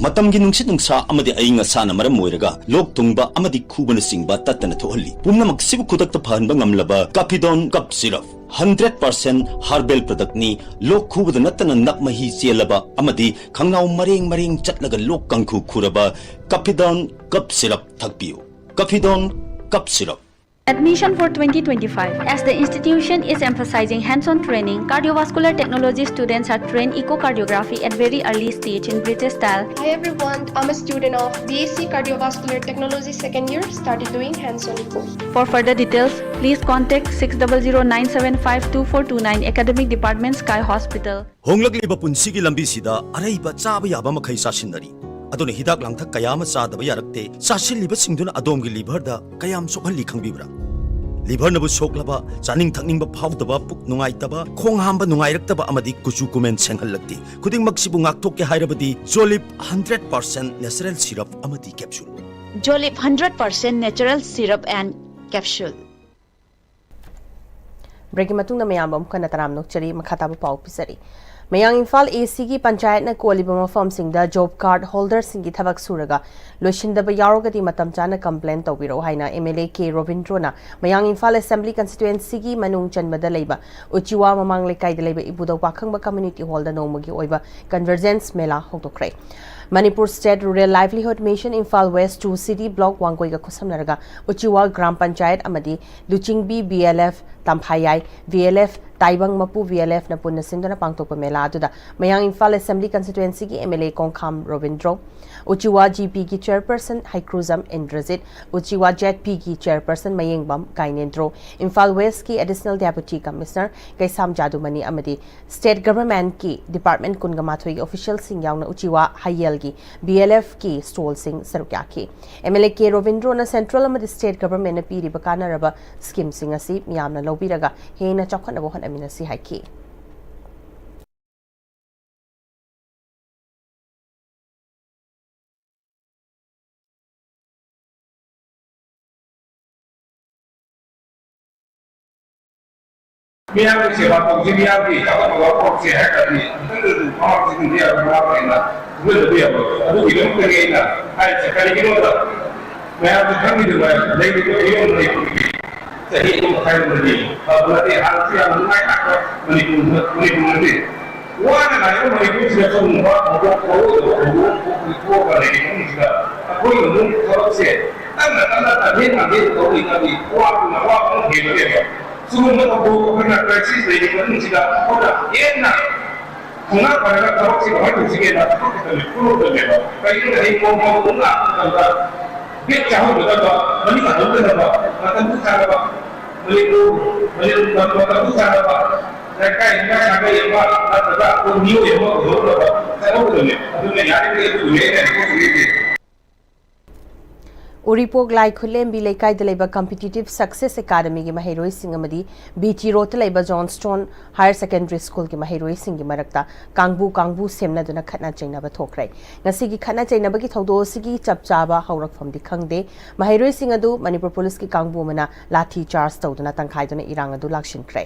ꯃꯇꯝꯒꯤ ꯅꯨꯡꯁꯤꯠ ꯅꯨꯡꯁꯥ ꯑꯃꯗꯤ ꯑꯏꯪ ꯑꯁꯥꯅ ꯃꯔꯝ ꯑꯣꯏꯔꯒ ꯂꯣꯛ ꯊꯨꯡꯕ ꯑꯃꯗꯤ ꯈꯨꯕꯅꯆꯤꯡꯕ ꯇꯠꯇꯅ ꯊꯣꯛꯍꯜꯂꯤ꯫ ꯄꯨꯝꯅꯃꯛꯁꯤꯕꯨ ꯈꯨꯗꯛꯇ ꯐꯍꯟꯕ ꯉꯝꯂꯕ Kafidon cough syrup, hundred percent herbal ꯄ꯭ꯔꯗꯛꯅꯤ꯫ ꯂꯣꯛ ꯈꯨꯕꯗ ꯅꯠꯇꯅ ꯅꯞ ꯃꯍꯤ ꯆꯦꯜꯂꯕ ꯑꯃꯗꯤ ꯈꯪꯅꯥꯎ ꯃꯔꯦꯡ ꯃꯔꯦꯡ ꯆꯠꯂꯒ ꯂꯣꯛ ꯀꯥꯡꯈꯨ ꯈꯨꯔꯕ ꯀꯥꯐꯤꯗꯣꯟ ꯀꯞ ꯁꯤꯔꯞ ꯊꯛꯄꯤꯌꯨ꯫ Kafidon cough syrup. Admission for twenty twenty-five. As the institution is emphasizing hands-on training, cardiovascular technology students are trained echocardiography at very early stage in British style. Hi everyone, I'm a student of B S C Cardiovascular Technology second year, started doing hands-on echo. For further details, please contact six double zero nine seven five two four two nine Academic Department, Sky Hospital. ꯍꯣꯡꯂꯛꯂꯤꯕ ꯄꯨꯟꯁꯤꯒꯤ ꯂꯝꯕꯤꯁꯤꯗ ꯑꯔꯩꯕ ꯆꯥꯕ ꯌꯥꯕ ꯃꯈꯩ ꯆꯥꯁꯤꯟꯅꯔꯤ꯫ ꯑꯗꯨꯅ ꯍꯤꯗꯥꯛ ꯂꯥꯡꯊꯛ ꯀꯌꯥ ꯑꯃ ꯆꯥꯗꯕ ꯌꯥꯔꯛꯇꯦ꯫ ꯆꯥꯁꯤꯜꯂꯤꯕꯁꯤꯡꯗꯨꯅ ꯑꯗꯣꯝꯒꯤ ꯂꯤꯚꯔꯗ ꯀꯌꯥꯝ ꯁꯣꯛꯍꯜꯂꯤ ꯈꯪꯕꯤꯕ꯭ꯔꯥ? ꯂꯤꯚꯔꯅꯕꯨ ꯁꯣꯛꯂꯕ, ꯆꯥꯅꯤꯡ ꯊꯛꯅꯤꯡꯕ ꯐꯥꯎꯗꯕ, ꯄꯨꯛ ꯅꯨꯡꯉꯥꯏꯇꯕ, ꯈꯣꯡ ꯍꯥꯝꯕ ꯅꯨꯡꯉꯥꯏꯔꯛꯇꯕ ꯑꯃꯗꯤ ꯀꯨꯆꯨ ꯀꯨꯃꯦꯟ ꯁꯦꯡꯍꯜꯂꯛꯇꯦ꯫ ꯈꯨꯗꯤꯡꯃꯛꯁꯤꯕꯨ ꯉꯥꯛꯊꯣꯛꯀꯦ ꯍꯥꯏꯔꯕꯗꯤ ꯖꯣꯂꯤꯞ ꯍꯟꯗ꯭ꯔꯦꯠ ꯄꯥꯔꯁꯦꯟ ꯅꯦꯆꯔꯦꯜ ꯁꯤꯔꯞ ꯑꯃꯗꯤ capsule. Jolip hundred percent natural syrup and capsule. ꯕ꯭ꯔꯦꯛꯀꯤ ꯃꯇꯨꯡꯗ ꯃꯌꯥꯝꯕꯨ ꯑꯃꯨꯛ ꯍꯟꯅ ꯇꯔꯥꯝꯅ ꯑꯣꯛꯆꯔꯤ꯫ ꯃꯈꯥ ꯇꯥꯕ ꯄꯥꯎ ꯄꯤꯖꯔꯤ꯫ ꯃꯌꯥꯡ ꯏꯝꯐꯥꯜ ꯑꯦ ꯁꯤꯒꯤ ꯄꯟꯆꯥꯌꯠꯅ ꯀꯣꯜꯂꯤꯕ ꯃꯐꯝꯁꯤꯡꯗ ꯖꯣꯕ ꯀꯥꯔꯗ ꯍꯣꯜꯗꯔꯁꯤꯡꯒꯤ ꯊꯕꯛ ꯁꯨꯔꯒ ꯂꯣꯏꯁꯤꯟꯗꯕ ꯌꯥꯎꯔꯒꯗꯤ ꯃꯇꯝ ꯆꯥꯅ ꯀꯝꯄ꯭ꯂꯦꯟ ꯇꯧꯕꯤꯔꯛꯎ ꯍꯥꯏꯅ ꯑꯦꯝ ꯑꯦꯜ ꯑꯦ ꯀꯦ ꯔꯣꯕꯤꯟꯗ꯭ꯔꯣꯅ ꯃꯌꯥꯡ ꯏꯝꯐꯥꯜ ꯑꯦꯁꯦꯝꯕ꯭ꯂꯤ ꯀꯟꯁꯇꯤꯇ꯭ꯋꯦꯟꯁꯤꯒꯤ ꯃꯅꯨꯡ ꯆꯟꯕꯗ ꯂꯩꯕ ꯎꯆꯤꯋꯥ ꯃꯃꯥꯡ ꯂꯩꯀꯥꯏꯗ ꯂꯩꯕ ꯏꯕꯨꯙꯧ ꯄꯥꯈꯪꯕ ꯀꯝꯃ꯭ꯌꯨꯅꯤꯇꯤ ꯍꯣꯜꯗ ꯅꯣꯡꯃꯒꯤ ꯑꯣꯏꯕ ꯀꯟꯚꯔꯖꯦꯟꯁ ꯃꯦꯂꯥ ꯍꯧꯗꯣꯛꯈ꯭ꯔꯦ꯫ Manipur state rural livelihood mission Imphal west two CD block ꯋꯥꯡꯒꯣꯏꯒ ꯈꯨꯠꯁꯝꯅꯔꯒ ꯎꯆꯤꯋꯥ ꯒ꯭ꯔꯥꯝ ꯄꯟꯆꯥꯌꯠ ꯑꯃꯗꯤ ꯂꯨꯆꯤꯡꯕꯤ ꯕꯤ ꯑꯦꯜ ꯑꯦꯐ ꯇꯝꯐꯥꯌꯥꯏ ꯚꯤ ꯑꯦꯜ ꯑꯦꯐ, ꯇꯥꯏꯕꯪ ꯃꯄꯨ ꯚꯤ ꯑꯦꯜ ꯑꯦꯐꯅ ꯄꯨꯟꯅ ꯁꯤꯟꯗꯨꯅ ꯄꯥꯡꯊꯣꯛꯄ ꯃꯦꯂꯥ ꯑꯗꯨꯗ ꯃꯌꯥꯡ ꯏꯝꯐꯥꯜ ꯑꯦꯁꯦꯝꯕ꯭ꯂꯤ ꯀꯟꯁꯇꯤꯇ꯭ꯋꯦꯟꯁꯤꯒꯤ M L A Khongkham Robindro, Uchiwa G ꯄꯤꯒꯤ ꯆꯦꯌꯔꯄꯔꯁꯟ ꯍꯩꯀ꯭ꯔꯨꯖꯝ ꯏꯟꯗ꯭ꯔꯖꯤꯠ, ꯎꯆꯤꯋꯥ ꯖꯦꯠ ꯄꯤꯒꯤ ꯆꯦꯌꯔꯄꯔꯁꯟ ꯃꯌꯦꯡꯕꯝ ꯒꯥꯏꯅꯦꯟꯗ꯭ꯔꯣ, ꯏꯝꯐꯥꯜ ꯋꯦꯁꯀꯤ ꯑꯦꯗꯤꯁꯅꯦꯜ ꯗꯦꯄꯨꯇꯤ ꯀꯃꯤꯁꯅꯔ ꯀꯩꯁꯥꯝ ꯖꯥꯗꯨꯃꯅꯤ ꯑꯃꯗꯤ ꯁ꯭ꯇꯦꯠ ꯒꯚꯔꯟꯃꯦꯟꯠꯀꯤ ꯗꯤꯄꯥꯔꯠꯃꯦꯟꯠ ꯀꯨꯟꯒ ꯃꯥꯊꯣꯏꯒꯤ ꯑꯣꯐꯤꯁꯤꯌꯦꯜꯁꯤꯡ ꯌꯥꯎꯅ ꯎꯆꯤꯋꯥ ꯍꯩꯌꯦꯜꯒꯤ ꯕꯤ ꯑꯦꯜ ꯑꯦꯐꯀꯤ ꯁ꯭ꯇꯣꯜꯁꯤꯡ ꯁꯔꯨꯛ ꯌꯥꯈꯤ꯫ ꯑꯦꯝ ꯑꯦꯜ ꯑꯦ ꯀꯦ ꯔꯣꯕꯤꯟꯗ꯭ꯔꯣꯅ ꯁꯦꯟꯇ꯭ꯔꯦꯜ ꯑꯃꯗꯤ ꯁ꯭ꯇꯦꯠ ꯒꯚꯔꯟꯃꯦꯟꯠꯅ ꯄꯤꯔꯤꯕ ꯀꯥꯟꯅꯔꯕ ꯁ꯭ꯀꯤꯝꯁꯤꯡ ꯑꯁꯤ ꯃꯤꯌꯥꯝꯅ ꯂꯧꯕꯤꯔꯒ ꯍꯦꯟꯅ ꯆꯥꯎꯈꯠꯅꯕ ꯍꯣꯠꯅꯃꯤꯟꯅꯁꯤ ꯍꯥꯏꯈꯤ꯫ ꯃꯤꯌꯥꯝꯒꯤ ꯁꯦꯕꯥ ꯇꯧꯁꯤ, ꯃꯤꯌꯥꯝꯒꯤ ꯊꯕꯛ ꯊꯧꯔꯝ ꯇꯧꯁꯤ ꯍꯥꯏꯔꯒꯗꯤ ꯈꯤꯇꯪꯗꯁꯨ ꯃꯃꯥꯡ ꯆꯍꯤꯗꯤ ꯌꯥꯝꯅ ꯃꯃꯥꯡ ꯑꯣꯏꯅ ꯈꯪꯖꯤꯟꯗꯕ ꯌꯥꯕ꯫ ꯑꯗꯨꯒꯤꯗꯃꯛꯇꯅꯤ ꯑꯩꯅ ꯍꯥꯏꯔꯤꯁꯦ꯫ ꯀꯔꯤꯒꯤꯅꯣꯗ ꯃꯌꯥꯝꯁꯨ ꯈꯪꯕꯤꯗꯅ ꯂꯩꯔꯤꯕ ꯐꯤꯕꯝ ꯂꯩꯕꯒꯤ ꯆꯍꯤ ꯑꯃ ꯃꯈꯥꯏ ꯑꯃꯗꯤ ꯐꯕ ꯅꯠꯇꯦ꯫ ꯍꯥꯟꯅꯁꯨ ꯌꯥꯝꯅ ꯅꯨꯡꯉꯥꯏ ꯂꯥꯛꯄ ꯃꯅꯤꯄꯨꯔ, ꯃꯅꯤꯄꯨꯔ ꯅꯠꯇꯦ꯫ ꯋꯥꯅ ꯂꯥꯛꯏꯕ ꯃꯅꯤꯄꯨꯔꯁꯤꯗ ꯁꯤꯒꯨꯝꯕ ꯊꯧꯗꯣꯛ ꯊꯧꯑꯣꯏꯗꯕ ꯊꯧꯗꯣꯛ ꯊꯣꯛꯑꯒ ꯂꯩꯔꯤꯕ ꯃꯐꯝꯁꯤꯗ ꯑꯩꯈꯣꯏꯅ ꯑꯃꯨꯛ ꯊꯕꯛꯁꯦ ꯇꯞꯅ ꯇꯞꯅ ꯇꯝꯍꯦꯟ ꯇꯝꯍꯦꯟ ꯇꯧꯔꯤꯉꯩꯗꯤ ꯑꯋꯥꯕꯅ ꯑꯋꯥꯕ ꯑꯃ ꯍꯦꯟꯒꯅꯦꯕ꯫ ꯁꯤꯒꯨꯝꯕ ꯊꯧꯗꯣꯛ ꯑꯩꯈꯣꯏꯅ ꯀ꯭ꯔꯥꯏꯁꯤꯁ ꯂꯩꯔꯤꯕ ꯃꯅꯨꯡꯁꯤꯗ ꯑꯩꯈꯣꯏꯅ ꯍꯦꯟꯅ ꯊꯧꯅꯥ ꯐꯔꯒ ꯊꯕꯛꯁꯤ ꯀꯃꯥꯏꯅ ꯇꯧꯁꯤꯒꯦꯅ ꯊꯕꯛ ꯈꯛꯇꯅꯤ ꯄꯨꯟꯅꯧꯗꯅꯦꯕ꯫ ꯀꯔꯤꯒꯨꯝꯕ ꯍꯌꯦꯡ ꯅꯣꯡꯃ ꯑꯃꯨꯛ ꯂꯥꯛꯄ ꯃꯇꯝꯗ ꯕꯦꯛ ꯆꯥꯍꯧꯗꯅꯕ, ꯃꯅꯤꯡ ꯍꯜꯍꯧꯗꯅꯕ, ꯃꯇꯝꯗꯨ ꯆꯥꯅꯕ ꯃꯅꯤꯄꯨꯔ, ꯃꯅꯤꯄꯨꯔ ꯃꯇꯝꯗꯨ ꯆꯥꯅꯕ ꯂꯩꯀꯥꯏ ꯂꯩꯀꯥꯏ ꯁꯥꯒꯩ ꯑꯃ ꯅꯠꯇ꯭ꯔꯒ ꯑꯩꯈꯣꯏ ꯃꯤꯑꯣꯏ ꯑꯃ ꯑꯣꯏꯍꯧꯅꯕ ꯆꯠꯍꯧꯒꯗꯕꯅꯤ꯫ ꯑꯗꯨꯅ ꯌꯥꯔꯤꯕꯃꯈꯩ ꯑꯗꯨꯗꯨꯅꯦ ꯑꯩꯅ ꯍꯥꯏꯖꯅꯤꯡꯉꯤꯁꯦ꯫ ꯎꯔꯤꯄꯣꯛ ꯂꯥꯏ ꯈꯨꯂꯦꯝꯕꯤ ꯂꯩꯀꯥꯏꯗ ꯂꯩꯕ ꯀꯝꯄꯤꯇꯤꯇꯤꯚ ꯁꯛꯁꯦꯁ ꯑꯦꯀꯥꯗꯃꯤꯒꯤ ꯃꯍꯩꯔꯣꯏꯁꯤꯡ ꯑꯃꯗꯤ ꯕꯤ ꯇꯤ ꯔꯣꯗꯇ ꯂꯩꯕ ꯖꯣꯟꯁꯇꯣꯟ ꯍꯥꯌꯔ ꯁꯦꯀꯦꯟꯗꯔꯤ ꯁ꯭ꯀꯨꯜꯒꯤ ꯃꯍꯩꯔꯣꯏꯁꯤꯡꯒꯤ ꯃꯔꯛꯇ ꯀꯥꯡꯕꯨ ꯀꯥꯡꯕꯨ ꯁꯦꯝꯅꯗꯨꯅ ꯈꯠꯅ ꯆꯩꯅꯕ ꯊꯣꯛꯈ꯭ꯔꯦ꯫ ꯉꯁꯤꯒꯤ ꯈꯠꯅ ꯆꯩꯅꯕꯒꯤ ꯊꯧꯗꯣꯛ ꯑꯁꯤꯒꯤ ꯆꯞ ꯆꯥꯕ ꯍꯧꯔꯛꯐꯝꯗꯤ ꯈꯪꯗꯦ꯫ ꯃꯍꯩꯔꯣꯏꯁꯤꯡ ꯑꯗꯨ ꯃꯅꯤꯄꯨꯔ ꯄꯨꯂꯤꯁꯀꯤ ꯀꯥꯡꯕꯨ ꯑꯃꯅ ꯂꯥꯊꯤ ꯆꯥꯔꯖ ꯇꯧꯗꯨꯅ ꯇꯪꯈꯥꯏꯗꯨꯅ ꯏꯔꯥꯡ ꯑꯗꯨ ꯂꯥꯛꯁꯤꯟꯈ꯭ꯔꯦ꯫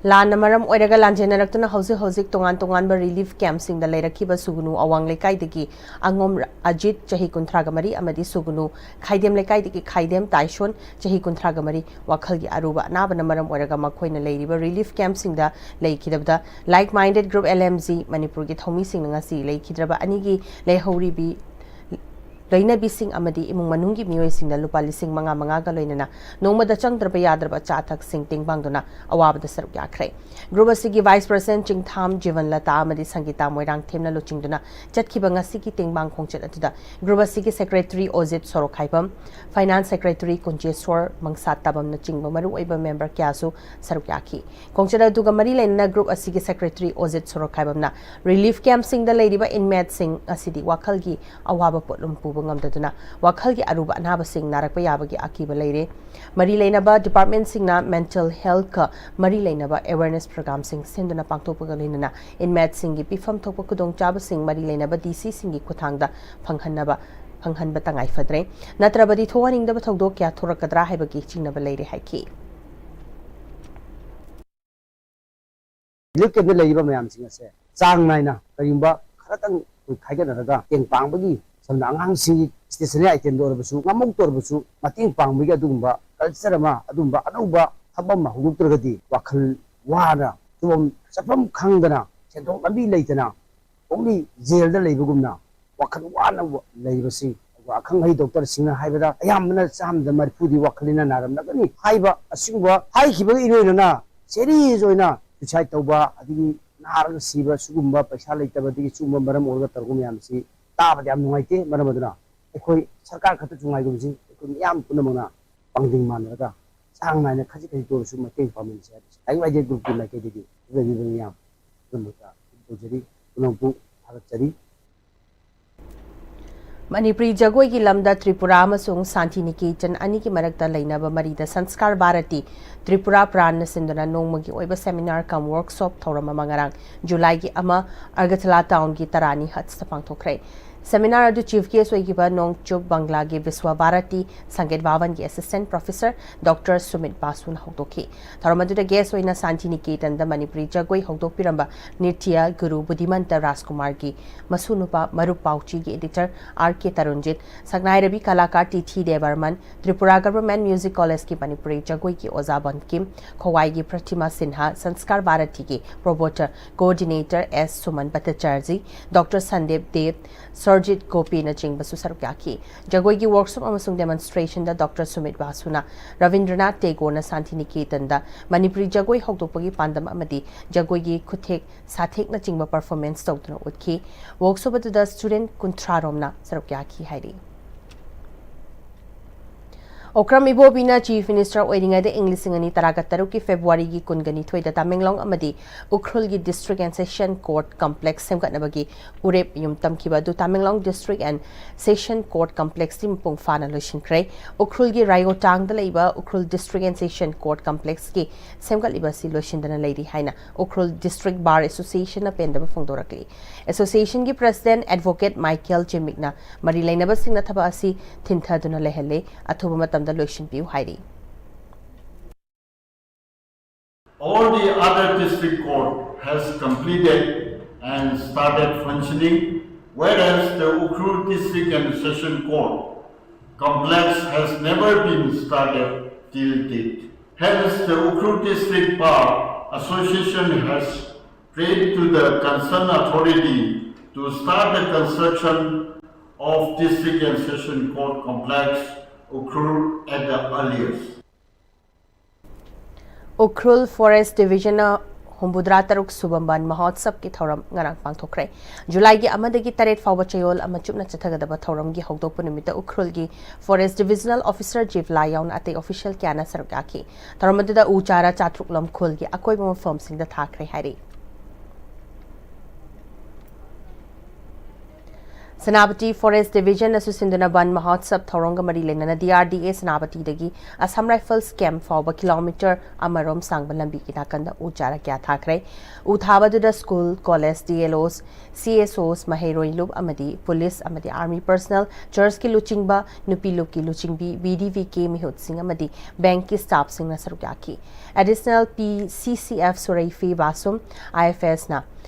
ꯂꯥꯟꯅ ꯃꯔꯝ ꯑꯣꯏꯔꯒ ꯂꯥꯟꯖꯦꯟꯅꯔꯛꯇꯨꯅ ꯍꯧꯖꯤꯛ ꯍꯧꯖꯤꯛ ꯇꯣꯉꯥꯟ ꯇꯣꯉꯥꯟꯕ relief camp ꯁꯤꯡꯗ ꯂꯩꯔꯛꯈꯤꯕ ꯁꯨꯒꯨꯅꯨ ꯑꯋꯥꯡ ꯂꯩꯀꯥꯏꯗꯒꯤ ꯑꯉꯣꯝ ꯑꯖꯤꯠ, ꯆꯍꯤ ꯀꯨꯟꯊ꯭ꯔꯥꯒ ꯃꯔꯤ, ꯑꯃꯗꯤ ꯁꯨꯒꯨꯅꯨ ꯈꯥꯏꯗꯦꯝ ꯂꯩꯀꯥꯏꯗꯒꯤ ꯈꯥꯏꯗꯦꯝ ꯇꯥꯏꯁꯣꯟ, ꯆꯍꯤ ꯀꯨꯟꯊ꯭ꯔꯥꯒ ꯃꯔꯤ, ꯋꯥꯈꯜꯒꯤ ꯑꯔꯨꯕ ꯑꯅꯥꯕꯅ ꯃꯔꯝ ꯑꯣꯏꯔꯒ ꯃꯈꯣꯏꯅ ꯂꯩꯔꯤꯕ relief camp ꯁꯤꯡꯗ ꯂꯩꯈꯤꯗꯕꯗ Like Minded Group L M G ꯃꯅꯤꯄꯨꯔꯒꯤ ꯊꯧꯃꯤꯁꯤꯡꯅ ꯉꯁꯤ ꯂꯩꯈꯤꯗ꯭ꯔꯕ ꯑꯅꯤꯒꯤ ꯂꯩꯍꯧꯔꯤꯕꯤ ꯂꯣꯏꯅꯕꯤꯁꯤꯡ ꯑꯃꯗꯤ ꯏꯃꯨꯡ ꯃꯅꯨꯡꯒꯤ ꯃꯤꯑꯣꯏꯁꯤꯡꯗ ꯂꯨꯄꯥ ꯂꯤꯁꯤꯡ ꯃꯉꯥ ꯃꯉꯥꯒ ꯂꯣꯏꯅꯅ ꯅꯣꯡꯃꯗ ꯆꯪꯗ꯭ꯔꯕ ꯌꯥꯗ꯭ꯔꯕ ꯑꯆꯥ ꯑꯊꯛꯁꯤꯡ ꯇꯦꯡꯕꯥꯡꯗꯨꯅ ꯑꯋꯥꯕꯗ ꯁꯔꯨꯛ ꯌꯥꯈ꯭ꯔꯦ꯫ Group ꯑꯁꯤꯒꯤ Vice President ꯆꯤꯡꯊꯥꯝ ꯖꯤꯕꯟꯂꯇꯥ ꯑꯃꯗꯤ ꯁꯪꯒꯤꯇꯥ ꯃꯣꯏꯔꯥꯡꯊꯦꯝꯅ ꯂꯨꯆꯤꯡꯗꯨꯅ ꯆꯠꯈꯤꯕ ꯉꯁꯤꯒꯤ ꯇꯦꯡꯕꯥꯡ ꯈꯣꯡꯆꯠ ꯑꯗꯨꯗ group ꯑꯁꯤꯒꯤ Secretary ꯑꯣꯖꯤꯠ ꯁꯣꯔꯣꯛꯈꯥꯏꯕꯝ, Finance Secretary ꯀꯨꯟꯖꯦꯁꯣꯔ ꯃꯪꯁꯥꯠ ꯇꯥꯕꯝꯅꯆꯤꯡꯕ ꯃꯔꯨꯑꯣꯏꯕ member ꯀꯌꯥꯁꯨ ꯁꯔꯨꯛ ꯌꯥꯈꯤ꯫ ꯈꯣꯡꯆꯠ ꯑꯗꯨꯒ ꯃꯔꯤ ꯂꯩꯅꯅ group ꯑꯁꯤꯒꯤ Secretary ꯑꯣꯖꯤꯠ ꯁꯣꯔꯣꯛꯈꯥꯏꯕꯝꯅ relief camp ꯁꯤꯡꯗ ꯂꯩꯔꯤꯕ inmate ꯁꯤꯡ ꯑꯁꯤꯗꯤ ꯋꯥꯈꯜꯒꯤ ꯑꯋꯥꯕ ꯄꯣꯠꯂꯨꯝ ꯄꯨꯕ ꯉꯝꯗꯗꯨꯅ ꯋꯥꯈꯜꯒꯤ ꯑꯔꯨꯕ ꯑꯅꯥꯕꯁꯤꯡ ꯅꯥꯔꯛꯄ ꯌꯥꯕꯒꯤ ꯑꯀꯤꯕ ꯂꯩꯔꯦ꯫ ꯃꯔꯤ ꯂꯩꯅꯕ department ꯁꯤꯡꯅ mental health ꯀ ꯃꯔꯤ ꯂꯩꯅꯕ awareness program ꯁꯤꯡ ꯁꯤꯟꯗꯨꯅ ꯄꯥꯡꯊꯣꯛꯄꯒ ꯂꯣꯏꯅꯅ inmate ꯁꯤꯡꯒꯤ ꯄꯤꯐꯝ ꯊꯣꯛꯄ ꯈꯨꯗꯣꯡꯆꯥꯕꯁꯤꯡ ꯃꯔꯤ ꯂꯩꯅꯕ D C ꯁꯤꯡꯒꯤ ꯈꯨꯠꯊꯥꯡꯗ ꯐꯪꯍꯟꯅꯕ, ꯐꯪꯍꯟꯕ ꯇꯉꯥꯏ ꯐꯗ꯭ꯔꯦ꯫ ꯅꯠꯇ꯭ꯔꯕꯗꯤ ꯊꯣꯛꯍꯟꯅꯤꯡꯗꯕ ꯊꯧꯗꯣꯛ ꯀꯌꯥ ꯊꯣꯔꯛꯀꯗ꯭ꯔꯥ ꯍꯥꯏꯕꯒꯤ ꯆꯤꯡꯅꯕ ꯂꯩꯔꯦ ꯍꯥꯏꯈꯤ꯫ Relief camp ꯇ ꯂꯩꯔꯤꯕ ꯃꯌꯥꯝꯁꯤꯡ ꯑꯁꯦ ꯆꯥꯡ ꯅꯥꯏꯅ ꯀꯔꯤꯒꯨꯝꯕ ꯈꯔꯇꯪ ꯑꯩꯈꯣꯏ ꯈꯥꯏꯒꯠꯅꯔꯒ ꯃꯇꯦꯡ ꯄꯥꯡꯕꯒꯤ, ꯁꯝꯅ ꯑꯉꯥꯡꯁꯤꯡꯒꯤ stationery item ꯗ ꯑꯣꯏꯔꯕꯁꯨ, ꯉꯝꯃꯛꯇ ꯑꯣꯏꯔꯕꯁꯨ ꯃꯇꯦꯡ ꯄꯥꯡꯕꯒꯤ ꯑꯗꯨꯒꯨꯝꯕ culture ꯑꯃ, ꯑꯗꯨꯒꯨꯝꯕ ꯑꯅꯧꯕ ꯊꯕꯛ ꯑꯃ ꯍꯧꯗꯣꯛꯇ꯭ꯔꯒꯗꯤ ꯋꯥꯈꯜ ꯋꯥꯅ ꯇꯨꯝꯐꯝ ꯆꯠꯐꯝ ꯈꯪꯗꯅ, ꯁꯦꯟꯊꯣꯛ ꯂꯝꯕꯤ ꯂꯩꯇꯅ only jail ꯗ ꯂꯩꯕꯒꯨꯝꯅ ꯋꯥꯈꯜ ꯋꯥꯅ ꯂꯩꯕꯁꯤ ꯑꯈꯪ ꯑꯍꯩ doctor ꯁꯤꯡꯅ ꯍꯥꯏꯕꯗ ꯑꯌꯥꯝꯕꯅ ꯆꯥꯝꯗ ꯃꯔꯤꯐꯨꯗꯤ ꯋꯥꯈꯜ ꯂꯩꯅꯥ ꯅꯥꯔꯝꯂꯒꯅꯤ ꯍꯥꯏꯕ ꯑꯁꯤꯒꯨꯝꯕ ꯍꯥꯏꯈꯤꯕꯒ ꯏꯔꯣꯏꯅꯅ serious ꯑꯣꯏꯅ suicide ꯇꯧꯕ, ꯑꯗꯒꯤ ꯅꯥꯔꯒ ꯁꯤꯕ, ꯁꯤꯒꯨꯝꯕ ꯄꯩꯁꯥ ꯂꯩꯇꯕꯗꯒꯤ ꯁꯤꯒꯨꯝꯕ ꯃꯔꯝ ꯑꯣꯏꯔꯒ ꯇꯧꯔꯛꯄ ꯃꯌꯥꯝꯁꯤ ꯇꯥꯕꯗ ꯌꯥꯝ ꯅꯨꯡꯉꯥꯏꯇꯦ꯫ ꯃꯔꯝ ꯑꯗꯨꯅ ꯑꯩꯈꯣꯏ ꯁꯔꯀꯥꯔ ꯈꯛꯇꯁꯨ ꯉꯥꯏꯒꯨꯝꯁꯤ, ꯑꯩꯈꯣꯏ ꯃꯤꯌꯥꯝ ꯄꯨꯝꯅꯃꯛꯅ ꯄꯥꯡꯖꯤꯡ ꯃꯥꯟꯅꯔꯒ ꯆꯥꯡ ꯅꯥꯏꯅ ꯈꯖꯤꯛ ꯈꯖꯤꯛꯇ ꯑꯣꯏꯔꯁꯨ ꯃꯇꯦꯡ ꯄꯥꯡꯃꯤꯟꯅꯁꯤ ꯍꯥꯏꯕꯁꯤ Like Minded Group ꯀꯤ ꯃꯥꯏꯀꯩꯗꯒꯤ ꯂꯩꯔꯤꯕ ꯃꯤꯌꯥꯝ ꯄꯨꯝꯅꯃꯛꯇ ꯇꯧꯖꯔꯤ꯫ ꯄꯨꯝꯅꯃꯛꯄꯨ ꯊꯥꯒꯠꯆꯔꯤ꯫ ꯃꯅꯤꯄꯨꯔꯤ ꯖꯒꯣꯏꯒꯤ ꯂꯝꯗ ꯇ꯭ꯔꯤꯄꯨꯔꯥ ꯑꯃꯁꯨꯡ ꯁꯥꯟꯇꯤꯅꯤꯀꯦꯇꯟ ꯑꯅꯤꯒꯤ ꯃꯔꯛꯇ ꯂꯩꯅꯕ ꯃꯔꯤꯗ ꯁꯟꯁꯀꯥꯔ ꯚꯥꯔꯇꯤ ꯇ꯭ꯔꯤꯄꯨꯔꯥ ꯄ꯭ꯔꯥꯟꯅ ꯁꯤꯟꯗꯨꯅ ꯅꯣꯡꯃꯒꯤ ꯑꯣꯏꯕ ꯁꯦꯃꯤꯅꯥꯔ ꯀꯝ ꯋꯔꯛꯁꯣꯞ ꯊꯧꯔꯝ ꯑꯃ ꯉꯔꯥꯡ ꯖꯨꯂꯥꯏꯒꯤ ꯑꯃ ꯑꯒꯔꯇꯂꯥ ꯇꯥꯎꯟꯒꯤ ꯇꯔꯥꯅꯤ ꯍꯠꯁꯇ ꯄꯥꯡꯊꯣꯛꯈ꯭ꯔꯦ꯫ ꯁꯦꯃꯤꯅꯥꯔ ꯑꯗꯨ ꯆꯤꯐ ꯒꯦꯁ ꯑꯣꯏꯈꯤꯕ ꯅꯣꯡꯆꯨꯞ ꯕꯪꯒ꯭ꯂꯥꯒꯤ ꯕꯤꯁ꯭ꯋ ꯚꯥꯔꯇꯤ ꯁꯪꯒꯤꯠ ꯚꯥꯕꯟꯒꯤ ꯑꯦꯁꯤꯁꯇꯦꯟꯠ ꯄ꯭ꯔꯣꯐꯦꯁꯔ ꯗꯣꯛꯇꯔ ꯁꯨꯃꯤꯠ ꯕꯥꯁꯨꯅ ꯍꯧꯗꯣꯛꯈꯤ꯫ ꯊꯧꯔꯝ ꯑꯗꯨꯗ ꯒꯦꯁ ꯑꯣꯏꯅ ꯁꯥꯟꯇꯤꯅꯤꯀꯦꯇꯟꯗ ꯃꯅꯤꯄꯨꯔꯤ ꯖꯒꯣꯏ ꯍꯧꯗꯣꯛꯄꯤꯔꯝꯕ ꯅ꯭ꯔꯤꯇ꯭ꯌ ꯒꯨꯔꯨ ꯕꯨꯙꯤꯃꯟꯇ ꯔꯥꯖꯀꯨꯃꯥꯔꯒꯤ ꯃꯁꯨ ꯅꯨꯄꯥ ꯃꯔꯨꯞ ꯄꯥꯎꯆꯤꯒꯤ ꯑꯦꯗꯤꯇꯔ ꯑꯥꯔ ꯀꯦ ꯇꯔꯨꯟꯖꯤꯠ, ꯁꯛꯅꯥꯏꯔꯕꯤ ꯀꯂꯥꯀꯥꯔ ꯇꯤꯊꯤ ꯗꯦꯕꯔꯃꯟ, ꯇ꯭ꯔꯤꯄꯨꯔꯥ ꯒꯚꯔꯟꯃꯦꯟꯠ ꯃ꯭ꯌꯨꯖꯤꯛ ꯀꯣꯂꯦꯖꯀꯤ ꯃꯅꯤꯄꯨꯔꯤ ꯖꯒꯣꯏꯒꯤ ꯑꯣꯖꯥ ꯕꯟꯀꯤꯝ, ꯈꯣꯋꯥꯏꯒꯤ ꯄ꯭ꯔꯇꯤꯃꯥ ꯁꯤꯟꯍꯥ, ꯁꯟꯁꯀꯥꯔ ꯚꯥꯔꯇꯤꯒꯤ ꯄ꯭ꯔꯣꯃꯣꯇꯔ ꯀꯣꯑꯣꯔꯗꯤꯅꯦꯇꯔ ꯑꯦꯁ ꯁꯨꯃꯟ ꯚꯠꯇꯆꯥꯔꯖꯤ, ꯗꯣꯛꯇꯔ ꯁꯟꯗꯤꯞ ꯗꯦꯕ, ꯁꯔꯖꯤꯠ ꯒꯣꯄꯤꯅꯆꯤꯡꯕꯁꯨ ꯁꯔꯨꯛ ꯌꯥꯈꯤ꯫ ꯖꯒꯣꯏꯒꯤ ꯋꯔꯛꯁꯣꯞ ꯑꯃꯁꯨꯡ ꯗꯦꯃꯣꯟꯁꯇ꯭ꯔꯦꯁꯟꯗ ꯗꯣꯛꯇꯔ ꯁꯨꯃꯤꯠ ꯕꯥꯁꯨꯅ ꯔꯕꯤꯟꯗ꯭ꯔꯅꯥꯊ ꯇꯦꯒꯣꯔꯅ ꯁꯥꯟꯇꯤꯅꯤꯀꯦꯇꯟꯗ ꯃꯅꯤꯄꯨꯔꯤ ꯖꯒꯣꯏ ꯍꯧꯗꯣꯛꯄꯒꯤ ꯄꯥꯟꯗꯝ ꯑꯃꯗꯤ ꯖꯒꯣꯏꯒꯤ ꯈꯨꯊꯦꯛ ꯁꯥꯊꯦꯛꯅꯆꯤꯡꯕ ꯄꯔꯐꯣꯔꯃꯦꯟꯁ ꯇꯧꯗꯨꯅ ꯎꯠꯈꯤ꯫ ꯋꯔꯛꯁꯣꯞ ꯑꯗꯨꯗ ꯁ꯭ꯇꯨꯗꯦꯟꯠ ꯀꯨꯟꯊ꯭ꯔꯥ ꯔꯣꯝꯅ ꯁꯔꯨꯛ ꯌꯥꯈꯤ ꯍꯥꯏꯔꯤ꯫ ꯑꯣꯀ꯭ꯔꯝ ꯏꯕꯣꯕꯤꯅ ꯆꯤꯐ ꯃꯤꯅꯤꯁꯇꯔ ꯑꯣꯏꯔꯤꯉꯩꯗ ꯏꯪ ꯂꯤꯁꯤꯡ ꯑꯅꯤ ꯇꯔꯥꯒ ꯇꯔꯨꯛꯀꯤ ꯐꯦꯕ꯭ꯔꯨꯋꯥꯔꯤꯒꯤ ꯀꯨꯟꯒ ꯅꯤꯊꯣꯏꯗ ꯇꯃꯦꯡꯂꯣꯡ ꯑꯃꯗꯤ ꯎꯈ꯭ꯔꯨꯜꯒꯤ district and session court complex ꯁꯦꯝꯒꯠꯅꯕꯒꯤ ꯎꯔꯦꯞ ꯌꯨꯝ ꯇꯝꯈꯤꯕ ꯑꯗꯨ Tamenglong district and session court ꯀꯝꯄ꯭ꯂꯦꯛꯁꯇꯤ ꯃꯄꯨꯡ ꯐꯥꯅ ꯂꯣꯏꯁꯤꯟꯈ꯭ꯔꯦ꯫ ꯎꯈ꯭ꯔꯨꯜꯒꯤ ꯔꯥꯏꯌꯣꯇꯥꯡꯗ ꯂꯩꯕ Ukhrul district and session court ꯀꯝꯄ꯭ꯂꯦꯛꯁꯀꯤ ꯁꯦꯝꯒꯠꯂꯤꯕ ꯑꯁꯤ ꯂꯣꯏꯁꯤꯟꯗꯅ ꯂꯩꯔꯤ ꯍꯥꯏꯅ ꯎꯈ꯭ꯔꯨꯜ ꯗꯤꯁꯇ꯭ꯔꯤꯛ ꯕꯥꯔ ꯑꯦꯁꯣꯁꯤꯌꯦꯁꯟꯅ ꯄꯦꯟꯗꯕ ꯐꯣꯡꯗꯣꯔꯛꯂꯤ꯫ ꯑꯦꯁꯣꯁꯤꯌꯦꯁꯟꯒꯤ ꯄ꯭ꯔꯦꯁꯤꯗꯦꯟꯠ ꯑꯦꯗꯚꯣꯀꯦꯠ ꯃꯥꯏꯀꯦꯜ ꯆꯤꯃꯤꯛꯅ ꯃꯔꯤ ꯂꯩꯅꯕꯁꯤꯡꯅ ꯊꯕꯛ ꯑꯁꯤ ꯊꯤꯟꯊꯗꯨꯅ ꯂꯩꯍꯜꯂꯦ, ꯑꯊꯨꯕ ꯃꯇꯝꯗ ꯂꯣꯏꯁꯤꯟꯕꯤꯌꯨ ꯍꯥꯏꯔꯤ꯫ All the other district court has completed and started functioning, whereas the Ukhrul District and Session Court complex has never been started till date. Hence, the Ukhrul District Bar Association has prayed to the concerned authority to start the construction of District and Session Court complex, Ukhrul, at the earliest. Ukhrul forest ꯗꯤꯕꯤꯖꯟꯅ ꯍꯨꯝꯐꯨꯇꯔꯥ ꯇꯔꯨꯛ ꯁꯨꯕ ꯕꯟ ꯃꯍꯣꯠꯁꯕꯀꯤ ꯊꯧꯔꯝ ꯉꯔꯥꯡ ꯄꯥꯡꯊꯣꯛꯈ꯭ꯔꯦ꯫ ꯖꯨꯂꯥꯏꯒꯤ ꯑꯃꯗꯒꯤ ꯇꯔꯦꯠ ꯐꯥꯎꯕ ꯆꯌꯣꯜ ꯑꯃ ꯆꯨꯞꯅ ꯆꯠꯊꯒꯗꯕ ꯊꯧꯔꯝꯒꯤ ꯍꯧꯗꯣꯛꯄ ꯅꯨꯃꯤꯠꯇ ꯎꯈ꯭ꯔꯨꯜꯒꯤ ꯐꯣꯔꯦꯁ꯭ꯠ ꯗꯤꯕꯤꯖꯅꯦꯜ ꯑꯣꯐꯤꯁꯔ ꯖꯤꯕꯂꯥ ꯌꯥꯎꯅ ꯑꯇꯩ ꯑꯣꯐꯤꯁꯤꯌꯦꯜ ꯀꯌꯥꯅ ꯁꯔꯨꯛ ꯌꯥꯈꯤ꯫ ꯊꯧꯔꯝ ꯑꯗꯨꯗ ꯎ ꯆꯥꯔꯥ ꯆꯥꯇ꯭ꯔꯨꯛ ꯂꯝꯈꯨꯜꯒꯤ ꯑꯀꯣꯏꯕ ꯃꯐꯝꯁꯤꯡꯗ ꯊꯥꯈ꯭ꯔꯦ ꯍꯥꯏꯔꯤ꯫ ꯁꯦꯅꯥꯄꯇꯤ Forest Division ꯅꯁꯨ ꯁꯤꯟꯗꯨꯅ ꯕꯟ ꯃꯍꯣꯠꯁꯕ ꯊꯧꯔꯝꯒ ꯃꯔꯤ ꯂꯩꯅꯅ D R D A ꯁꯦꯅꯥꯄꯇꯤꯗꯒꯤ Assam Rifles camp ꯐꯥꯎꯕ kilometre ꯑꯃꯔꯣꯝ ꯁꯥꯡꯕ ꯂꯝꯕꯤꯒꯤ ꯅꯥꯀꯟꯗ ꯎ ꯆꯥꯔ ꯀꯌꯥ ꯊꯥꯈ꯭ꯔꯦ꯫ ꯎ ꯊꯥꯕꯗꯨꯗ school, college, D L Os, C S Os, ꯃꯍꯩꯔꯣꯏ ꯂꯨꯞ ꯑꯃꯗꯤ police ꯑꯃꯗꯤ army personnel, church ꯀꯤ ꯂꯨꯆꯤꯡꯕ, ꯅꯨꯄꯤ ꯂꯨꯞꯀꯤ ꯂꯨꯆꯤꯡꯕꯤ, B D V K ꯃꯤꯍꯨꯠꯁꯤꯡ ꯑꯃꯗꯤ bank ꯀꯤ staff ꯁꯤꯡꯅ ꯁꯔꯨꯛ ꯌꯥꯈꯤ꯫ Additional P C C F ꯁꯨꯔꯩꯐꯤ ꯕꯥꯁꯨꯝ, I F S ꯅ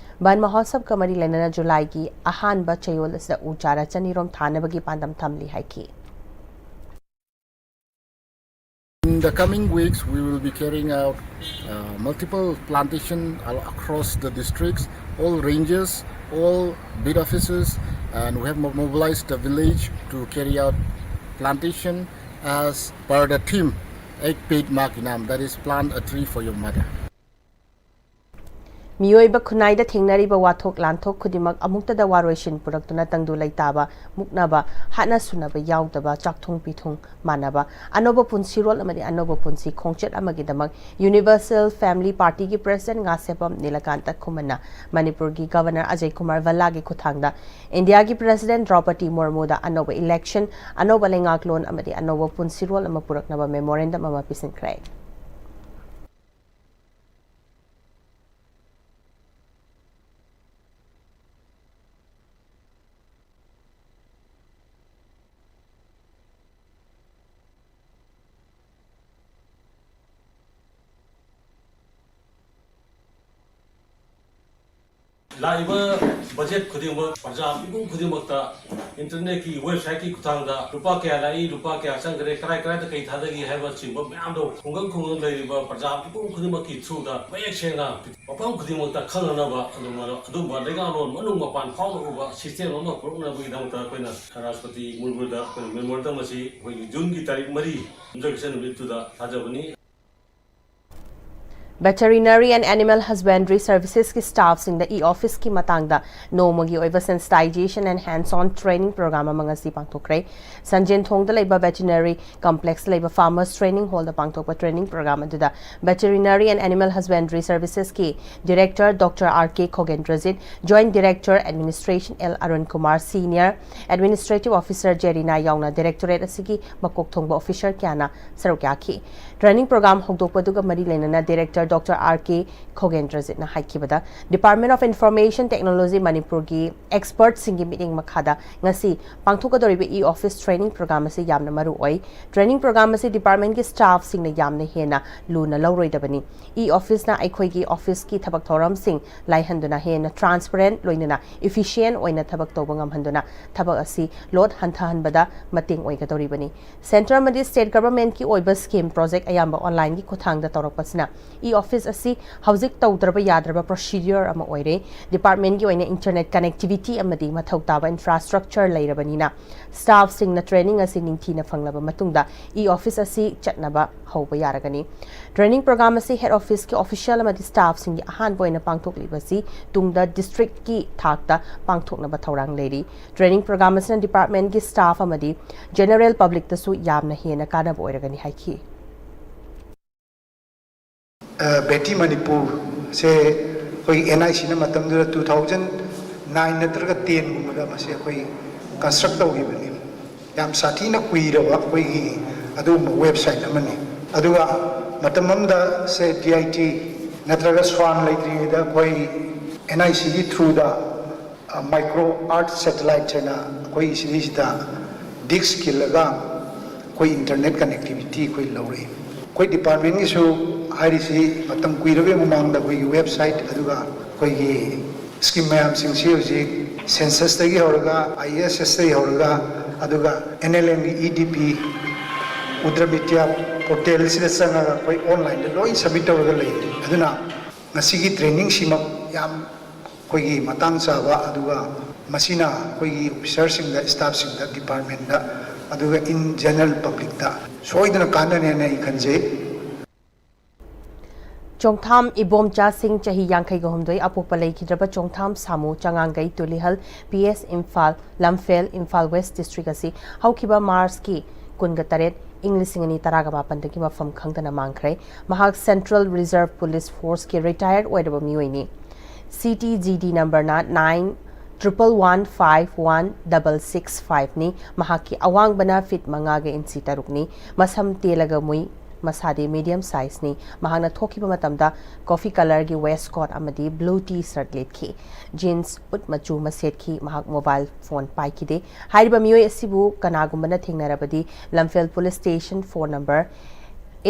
ꯕꯟ ꯃꯍꯣꯠꯁꯕꯀ ꯃꯔꯤ ꯂꯩꯅꯅ ꯖꯨꯂꯥꯏꯒꯤ ꯑꯍꯥꯟꯕ ꯆꯌꯣꯜ ꯑꯁꯤꯗ ꯎ ꯆꯥꯔ ꯆꯅꯤꯔꯣꯝ ꯊꯥꯅꯕꯒꯤ ꯄꯥꯟꯗꯝ ꯊꯝꯂꯤ ꯍꯥꯏꯈꯤ꯫ In the coming weeks, we will be carrying out uh, multiple plantation al- across the districts, all ranges, all beat offices, and we have mo- mobilized the village to carry out plantation as per the theme, Ek Ped Maa Ki Naam, that is, plant a tree for your mother. ꯃꯤꯑꯣꯏꯕ ꯈꯨꯟꯅꯥꯏꯗ ꯊꯦꯡꯅꯔꯤꯕ ꯋꯥꯊꯣꯛ ꯂꯥꯟꯊꯣꯛ ꯈꯨꯗꯤꯡꯃꯛ ꯑꯃꯨꯛꯇꯗ ꯋꯥꯔꯣꯏꯁꯤꯟ ꯄꯨꯔꯛꯇꯨꯅ ꯇꯪꯗꯨ ꯂꯩꯇꯥꯕ, ꯃꯨꯛꯅꯕ, ꯍꯥꯠꯅ ꯁꯨꯅꯕ ꯌꯥꯎꯗꯕ, ꯆꯥꯛꯊꯨꯡ ꯄꯤꯊꯨꯡ ꯃꯥꯟꯅꯕ, ꯑꯅꯧꯕ ꯄꯨꯟꯁꯤꯔꯣꯜ ꯑꯃꯗꯤ ꯑꯅꯧꯕ ꯄꯨꯟꯁꯤ ꯈꯣꯡꯆꯠ ꯑꯃꯒꯤꯗꯃꯛ Universal Family Party ꯒꯤ President ꯉꯥꯁꯦꯞꯄꯝ ꯅꯤꯂꯀꯥꯟꯇ ꯈꯨꯃꯟꯅ ꯃꯅꯤꯄꯨꯔꯒꯤ Governor ꯑꯖꯌ ꯀꯨꯃꯥꯔ ꯚꯜꯂꯥꯒꯤ ꯈꯨꯠꯊꯥꯡꯗ ꯏꯟꯗꯤꯌꯥꯒꯤ President ꯗ꯭ꯔꯧꯄꯗꯤ ꯃꯨꯔꯃꯨꯗ ꯑꯅꯧꯕ election, ꯑꯅꯧꯕ ꯂꯩꯉꯥꯛꯂꯣꯟ ꯑꯃꯗꯤ ꯑꯅꯧꯕ ꯄꯨꯟꯁꯤꯔꯣꯜ ꯑꯃ ꯄꯨꯔꯛꯅꯕ memorandum ꯑꯃ ꯄꯤꯁꯤꯟꯈ꯭ꯔꯦ꯫ ꯂꯥꯛꯏꯕ budget ꯈꯨꯗꯤꯡꯃꯛ ꯄ꯭ꯔꯖꯥ ꯃꯤꯄꯨꯝ ꯈꯨꯗꯤꯡꯃꯛꯇ internetꯀꯤ websiteꯀꯤ ꯈꯨꯠꯊꯥꯡꯗ ꯂꯨꯄꯥ ꯀꯌꯥ ꯂꯥꯛꯏ, ꯂꯨꯄꯥ ꯀꯌꯥ ꯆꯪꯈ꯭ꯔꯦ, ꯀꯔꯥꯏ ꯀꯔꯥꯏꯗ ꯀꯩ ꯊꯥꯗꯒꯦ ꯍꯥꯏꯕꯅꯆꯤꯡꯕ ꯃꯌꯥꯝꯗꯣ ꯈꯨꯡꯒꯪ ꯈꯨꯡꯒꯪ ꯂꯩꯔꯤꯕ ꯄ꯭ꯔꯖꯥ ꯃꯤꯄꯨꯝ ꯈꯨꯗꯤꯡꯃꯛꯀꯤ throughꯗ ꯃꯌꯦꯛ ꯁꯦꯡꯅ ꯃꯐꯝ ꯈꯨꯗꯤꯡꯃꯛꯇ ꯈꯪꯅꯅꯕ ꯑꯗꯨꯝ ꯑꯗꯨꯝꯕ ꯂꯩꯉꯥꯛꯂꯣꯟ ꯃꯅꯨꯡ ꯃꯄꯥꯟ ꯐꯥꯎꯅ ꯎꯕ system ꯑꯃ ꯄꯨꯔꯛꯅꯕꯒꯤꯗꯃꯛꯇ ꯑꯩꯈꯣꯏꯅ ꯔꯥꯁꯇ꯭ꯔꯄꯇꯤ ꯃꯨꯔꯃꯨꯗ ꯑꯩꯈꯣꯏꯅ memorandum ꯑꯁꯤ ꯑꯩꯈꯣꯏꯒꯤ Juneꯒꯤ ꯇꯥꯔꯤꯛ ꯃꯔꯤ ꯌꯨꯝꯁꯀꯩꯁ ꯅꯨꯃꯤꯠꯇꯨꯗ ꯊꯥꯖꯕꯅꯤ꯫ Veterinary and Animal Husbandry Servicesꯀꯤ staffꯁꯤꯡꯗ e-officeꯀꯤ ꯃꯇꯥꯡꯗ ꯅꯣꯡꯃꯒꯤ ꯑꯣꯏꯕ sensitization and hands-on training program ꯑꯃ ꯉꯁꯤ ꯄꯥꯡꯊꯣꯛꯈ꯭ꯔꯦ꯫ ꯁꯟꯖꯦꯟꯊꯣꯡꯗ ꯂꯩꯕ Veterinary Complexꯇ ꯂꯩꯕ Farmers Training Hallꯗ ꯄꯥꯡꯊꯣꯛꯄ training program ꯑꯗꯨꯗ Veterinary and Animal Husbandry Servicesꯀꯤ Director Doctor R K ꯈꯣꯒꯦꯟꯗ꯭ꯔꯖꯤꯠ, Joint Director Administration L Arun Kumar, Senior Administrative Officer ꯖꯦꯔꯤꯅꯥ ꯌꯥꯎꯅ directorate ꯑꯁꯤꯒꯤ ꯃꯀꯣꯛ ꯊꯣꯡꯕ officer ꯀꯌꯥꯅ ꯁꯔꯨꯛ ꯌꯥꯈꯤ꯫ Training program ꯍꯧꯗꯣꯛꯄꯗꯨꯒ ꯃꯔꯤ ꯂꯩꯅꯅ Director Doctor R K ꯈꯣꯒꯦꯟꯗ꯭ꯔꯖꯤꯠꯅ ꯍꯥꯏꯈꯤꯕꯗ, Department of Information Technology ꯃꯅꯤꯄꯨꯔꯒꯤ expertꯁꯤꯡꯒꯤ ꯃꯤꯠꯌꯦꯡ ꯃꯈꯥꯗ ꯉꯁꯤ ꯄꯥꯡꯊꯣꯛꯀꯗꯧꯔꯤꯕ e-office training program ꯑꯁꯤ ꯌꯥꯝꯅ ꯃꯔꯨ ꯑꯣꯏ꯫ Training program ꯑꯁꯤ departmentꯀꯤ staffꯁꯤꯡꯅ ꯌꯥꯝꯅ ꯍꯦꯟꯅ ꯂꯨꯅ ꯂꯧꯔꯣꯏꯗꯕꯅꯤ꯫ E-officeꯅ ꯑꯩꯈꯣꯏꯒꯤ officeꯀꯤ ꯊꯕꯛ ꯊꯧꯔꯝꯁꯤꯡ ꯂꯥꯏꯍꯟꯗꯨꯅ ꯍꯦꯟꯅ transparent ꯂꯣꯏꯅꯅ efficient ꯑꯣꯏꯅ ꯊꯕꯛ ꯇꯧꯕ ꯉꯝꯍꯟꯗꯨꯅ ꯊꯕꯛ ꯑꯁꯤ load ꯍꯟꯊꯍꯟꯕꯗ ꯃꯇꯦꯡ ꯑꯣꯏꯒꯗꯧꯔꯤꯕꯅꯤ꯫ Centre ꯑꯃꯗꯤ state governmentꯀꯤ ꯑꯣꯏꯕ scheme project ꯑꯌꯥꯝꯕ onlineꯒꯤ ꯈꯨꯠꯊꯥꯡꯗ ꯇꯧꯔꯛꯄꯁꯤꯅ e-office ꯑꯁꯤ ꯍꯧꯖꯤꯛ ꯇꯧꯗ꯭ꯔꯕ ꯌꯥꯗ꯭ꯔꯕ procedure ꯑꯃ ꯑꯣꯏꯔꯦ꯫ Departmentꯀꯤ ꯑꯣꯏꯅ internet connectivity ꯑꯃꯗꯤ ꯃꯊꯧ ꯇꯥꯕ infrastructure ꯂꯩꯔꯕꯅꯤꯅ staffꯁꯤꯡꯅ training ꯑꯁꯤ ꯅꯤꯡꯊꯤꯅ ꯐꯪꯂꯕ ꯃꯇꯨꯡꯗ e-office ꯑꯁꯤ ꯆꯠꯅꯕ ꯍꯧꯕ ꯌꯥꯔꯒꯅꯤ꯫ Training program ꯑꯁꯤ head officeꯀꯤ official ꯑꯃꯗꯤ staffꯁꯤꯡꯒꯤ ꯑꯍꯥꯟꯕ ꯑꯣꯏꯅ ꯄꯥꯡꯊꯣꯛꯂꯤꯕꯁꯤ ꯇꯨꯡꯗ districtꯀꯤ ꯊꯥꯛꯇ ꯄꯥꯡꯊꯣꯛꯅꯕ ꯊꯧꯔꯥꯡ ꯂꯩꯔꯤ꯫ Training program ꯑꯁꯤꯅ departmentꯀꯤ staff ꯑꯃꯗꯤ general publicꯇꯁꯨ ꯌꯥꯝꯅ ꯍꯦꯟꯅ ꯀꯥꯟꯅꯕ ꯑꯣꯏꯔꯒꯅꯤ ꯍꯥꯏꯈꯤ꯫ ꯕꯦꯇꯤ ꯃꯅꯤꯄꯨꯔꯁꯦ ꯑꯩꯈꯣꯏ NICꯅ ꯃꯇꯝꯗꯨꯗ two thousand nine ꯅꯠꯇ꯭ꯔꯒ tenꯒꯨꯝꯕꯗ ꯃꯁꯤ ꯑꯩꯈꯣꯏ construct ꯇꯧꯈꯤꯕꯅꯤ꯫ ꯌꯥꯝ ꯁꯥꯊꯤꯅ ꯀꯨꯏꯔꯕ ꯑꯩꯈꯣꯏꯒꯤ ꯑꯗꯨꯒꯨꯝꯕ website ꯑꯃꯅꯤ꯫ ꯑꯗꯨꯒ ꯃꯇꯝ ꯑꯃꯗ ꯁꯦ DIT ꯅꯠꯇ꯭ꯔꯒ SWAN ꯂꯩꯇ꯭ꯔꯤꯉꯩꯗ ꯑꯩꯈꯣꯏ NICꯒꯤ throughꯗ micro earth satellite ꯍꯥꯏꯅ ꯑꯩꯈꯣꯏ ꯁꯤꯒꯤꯁꯤꯗ dish ꯈꯤꯜꯂꯒ ꯑꯩꯈꯣꯏ internet connectivity ꯑꯩꯈꯣꯏ ꯂꯧꯔꯛꯏ꯫ ꯑꯩꯈꯣꯏ departmentꯒꯤꯁꯨ ꯍꯥꯏꯔꯤꯁꯤ ꯃꯇꯝ ꯀꯨꯏꯔꯕꯒꯤ ꯃꯃꯥꯡꯗ ꯑꯩꯈꯣꯏꯒꯤ website ꯑꯗꯨꯒ ꯑꯩꯈꯣꯏꯒꯤ scheme ꯃꯌꯥꯝꯁꯤꯡꯁꯤ ꯍꯧꯖꯤꯛ censusꯇꯒꯤ ꯍꯧꯔꯒ ISSꯇꯒꯤ ꯍꯧꯔꯒ ꯑꯗꯨꯒ NLMꯒꯤ EDP Udra Vidya portalꯁꯤꯗ ꯆꯪꯉꯒ ꯑꯩꯈꯣꯏ onlineꯗ ꯂꯣꯏ submit ꯇꯧꯔꯒ ꯂꯩꯔꯤ꯫ ꯑꯗꯨꯅ ꯉꯁꯤꯒꯤ trainingꯁꯤꯃꯛ ꯌꯥꯝ ꯑꯩꯈꯣꯏꯒꯤ ꯃꯇꯥꯡ ꯆꯥꯕ ꯑꯗꯨꯒ ꯃꯁꯤꯅ ꯑꯩꯈꯣꯏꯒꯤ officerꯁꯤꯡꯗ staffꯁꯤꯡꯗ departmentꯇ ꯑꯗꯨꯒ in general publicꯇ ꯁꯣꯏꯗꯅ ꯀꯥꯟꯅꯅꯦꯅ ꯑꯩ ꯈꯟꯖꯩ꯫ ꯆꯣꯡꯊꯥꯝ ꯏꯕꯣꯝꯆꯥ ꯁꯤꯡ, ꯆꯍꯤ ꯌꯥꯡꯈꯩꯒ ꯍꯨꯝꯗꯣꯏ, ꯑꯄꯣꯛꯄ ꯂꯩꯈꯤꯗ꯭ꯔꯕ Chongtham Samu, Changangei, Tulihal, P S Imphal, Lamphel, Imphal west district ꯑꯁꯤ ꯍꯧꯈꯤꯕ ꯃꯥꯔꯆꯀꯤ ꯀꯨꯟꯒ ꯇꯔꯦꯠ, ꯏꯪ ꯂꯤꯁꯤꯡ ꯑꯅꯤ ꯇꯔꯥꯒ ꯃꯥꯄꯟꯗꯒꯤ ꯃꯐꯝ ꯈꯪꯗꯅ ꯃꯥꯡꯈ꯭ꯔꯦ꯫ ꯃꯍꯥꯛ ꯁꯦꯟꯇ꯭ꯔꯦꯜ ꯔꯤꯖꯔꯚ ꯄꯨꯂꯤꯁ ꯐꯣꯔꯁꯀꯤ ꯔꯤꯇꯥꯌꯔ ꯑꯣꯏꯔꯕ ꯃꯤꯑꯣꯏꯅꯤ꯫ ꯁꯤ ꯇꯤ ꯖꯤ ꯗꯤ ꯅꯝꯕꯔꯅ nine triple one five one double six five ꯅꯤ꯫ ꯃꯍꯥꯛꯀꯤ ꯑꯋꯥꯡꯕꯅ ꯐꯤꯠ ꯃꯉꯥꯒ ꯏꯟꯆꯤ ꯇꯔꯨꯛꯅꯤ꯫ ꯃꯁꯝ ꯇꯦꯜꯂꯒ ꯃꯨꯏ, ꯃꯁꯥꯗꯤ ꯃꯤꯗꯤꯌꯝ ꯁꯥꯏꯖꯅꯤ꯫ ꯃꯍꯥꯛꯅ ꯊꯣꯛꯈꯤꯕ ꯃꯇꯝꯗ ꯀꯣꯐꯤ ꯀꯂꯔꯒꯤ ꯋꯦꯁ ꯀꯣꯠ ꯑꯃꯗꯤ ꯕ꯭ꯂꯨ ꯇꯤ ꯁꯔꯠ ꯂꯤꯠꯈꯤ꯫ ꯖꯤꯟꯁ ꯎꯠ ꯃꯆꯨ ꯑꯃ ꯁꯦꯠꯈꯤ꯫ ꯃꯍꯥꯛ ꯃꯣꯕꯥꯏꯜ ꯐꯣꯟ ꯄꯥꯏꯈꯤꯗꯦ꯫ ꯍꯥꯏꯔꯤꯕ ꯃꯤꯑꯣꯏ ꯑꯁꯤꯕꯨ ꯀꯅꯥꯒꯨꯝꯕꯅ ꯊꯦꯡꯅꯔꯕꯗꯤ Lamphel police station phone number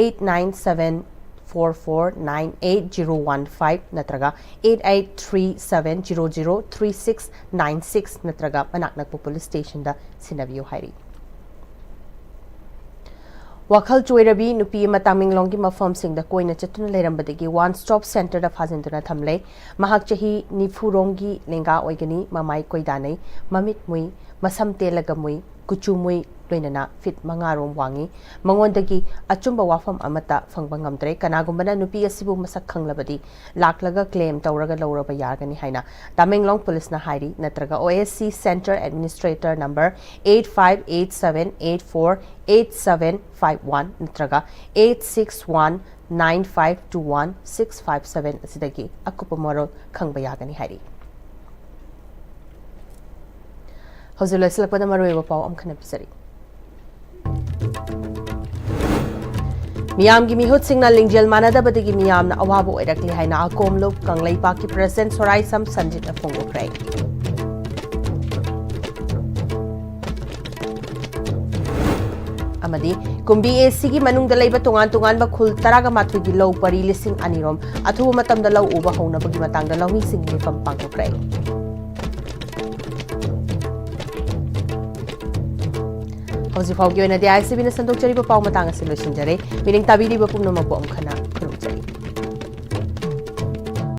eight nine seven four four nine eight zero one five ꯅꯠꯇ꯭ꯔꯒ eight eight three seven zero zero three six nine six ꯅꯠꯇ꯭ꯔꯒ ꯃꯅꯥꯛ ꯅꯛꯄ ꯄꯨꯂꯤꯁ ꯁ꯭ꯇꯦꯁꯟꯗ ꯁꯤꯟꯅꯕꯤꯌꯨ ꯍꯥꯏꯔꯤ꯫ ꯋꯥꯈꯜ ꯆꯣꯏꯔꯕꯤ ꯅꯨꯄꯤ ꯑꯃ ꯇꯥꯃꯦꯡꯂꯣꯡꯒꯤ ꯃꯐꯝꯁꯤꯡꯗ ꯀꯣꯏꯅ ꯆꯠꯇꯨꯅ ꯂꯩꯔꯝꯕꯗꯒꯤ ꯋꯥꯟ ꯁ꯭ꯇꯣꯞ ꯁꯦꯟꯇꯔꯗ ꯐꯥꯖꯤꯟꯗꯨꯅ ꯊꯝꯂꯦ꯫ ꯃꯍꯥꯛ ꯆꯍꯤ ꯅꯤꯐꯨ ꯔꯣꯝꯒꯤ ꯂꯦꯡꯒꯥ ꯑꯣꯏꯒꯅꯤ꯫ ꯃꯃꯥꯏ ꯀꯣꯏꯗꯥꯅꯩ, ꯃꯃꯤꯠ ꯃꯨꯏ, ꯃꯁꯝ ꯇꯦꯜꯂꯒ ꯃꯨꯏ, ꯀꯨꯆꯨ ꯃꯨꯏ, ꯂꯣꯏꯅꯅ ꯐꯤꯠ ꯃꯉꯥ ꯔꯣꯝ ꯋꯥꯡꯉꯤ꯫ ꯃꯉꯣꯟꯗꯒꯤ ꯑꯆꯨꯝꯕ ꯋꯥꯐꯝ ꯑꯃꯠꯇ ꯐꯪꯕ ꯉꯝꯗ꯭ꯔꯦ꯫ ꯀꯅꯥꯒꯨꯝꯕꯅ ꯅꯨꯄꯤ ꯑꯁꯤꯕꯨ ꯃꯁꯛ ꯈꯪꯂꯕꯗꯤ ꯂꯥꯛꯂꯒ ꯀ꯭ꯂꯦꯝ ꯇꯧꯔꯒ ꯂꯧꯔꯕ ꯌꯥꯒꯅꯤ ꯍꯥꯏꯅ ꯇꯥꯃꯦꯡꯂꯣꯡ ꯄꯨꯂꯤꯁꯅ ꯍꯥꯏꯔꯤ꯫ ꯅꯠꯇ꯭ꯔꯒ O S C Center Administrator number eight five eight seven eight four eight seven five one ꯅꯠꯇ꯭ꯔꯒ eight six one nine five two one six five seven ꯑꯁꯤꯗꯒꯤ ꯑꯀꯨꯞꯄ ꯃꯔꯣꯜ ꯈꯪꯕ ꯌꯥꯒꯅꯤ ꯍꯥꯏꯔꯤ꯫ ꯍꯧꯖꯤꯛ ꯂꯣꯏꯁꯤꯜꯂꯛꯄꯗ ꯃꯔꯨꯑꯣꯏꯕ ꯄꯥꯎ ꯑꯃꯈꯛ ꯄꯤꯖꯔꯤ꯫ ꯃꯤꯌꯥꯝꯒꯤ ꯃꯤꯍꯨꯠꯁꯤꯡꯅ ꯂꯤꯡꯖꯦꯜ ꯃꯥꯟꯅꯗꯕꯗꯒꯤ ꯃꯤꯌꯥꯝꯅ ꯑꯋꯥꯕ ꯑꯣꯏꯔꯛꯂꯤ ꯍꯥꯏꯅ ꯑꯀꯣꯝꯂꯨꯞ ꯀꯪꯂꯩꯄꯥꯛꯀꯤ ꯄ꯭ꯔꯦꯁꯤꯗꯦꯟꯠ ꯁꯣꯔꯥꯏꯁꯝ ꯁꯟꯖꯤꯠꯅ ꯐꯣꯡꯗꯣꯛꯈ꯭ꯔꯦ꯫ ꯑꯃꯗꯤ ꯀꯨꯝꯕꯤ A Cꯒꯤ ꯃꯅꯨꯡꯗ ꯂꯩꯕ ꯇꯣꯉꯥꯟ ꯇꯣꯉꯥꯟꯕ ꯈꯨꯜ ꯇꯔꯥꯒ ꯃꯥꯊꯣꯏꯒꯤ ꯂꯧ ꯄꯔꯤ ꯂꯤꯁꯤꯡ ꯑꯅꯤ ꯔꯣꯝ ꯑꯊꯨꯕ ꯃꯇꯝꯗ ꯂꯧ ꯎꯕ ꯍꯧꯅꯕꯒꯤ ꯃꯇꯥꯡꯗ ꯂꯧꯃꯤꯁꯤꯡꯒꯤ ꯃꯤꯐꯝ ꯄꯥꯡꯊꯣꯛꯈ꯭ꯔꯦ꯫ ꯍꯧꯖꯤꯛ ꯐꯥꯎꯒꯤ ꯑꯣꯏꯅꯗꯤ I C Bꯅ ꯁꯟꯗꯣꯛꯆꯔꯤꯕ ꯄꯥꯎ ꯃꯇꯥꯡ ꯑꯁꯤ ꯂꯣꯏꯁꯤꯟꯖꯔꯦ꯫ ꯃꯤꯠꯌꯦꯡ ꯇꯥꯕꯤꯔꯤꯕ ꯄꯨꯝꯅꯃꯛꯄꯨ ꯑꯃꯨꯛ ꯍꯟꯅ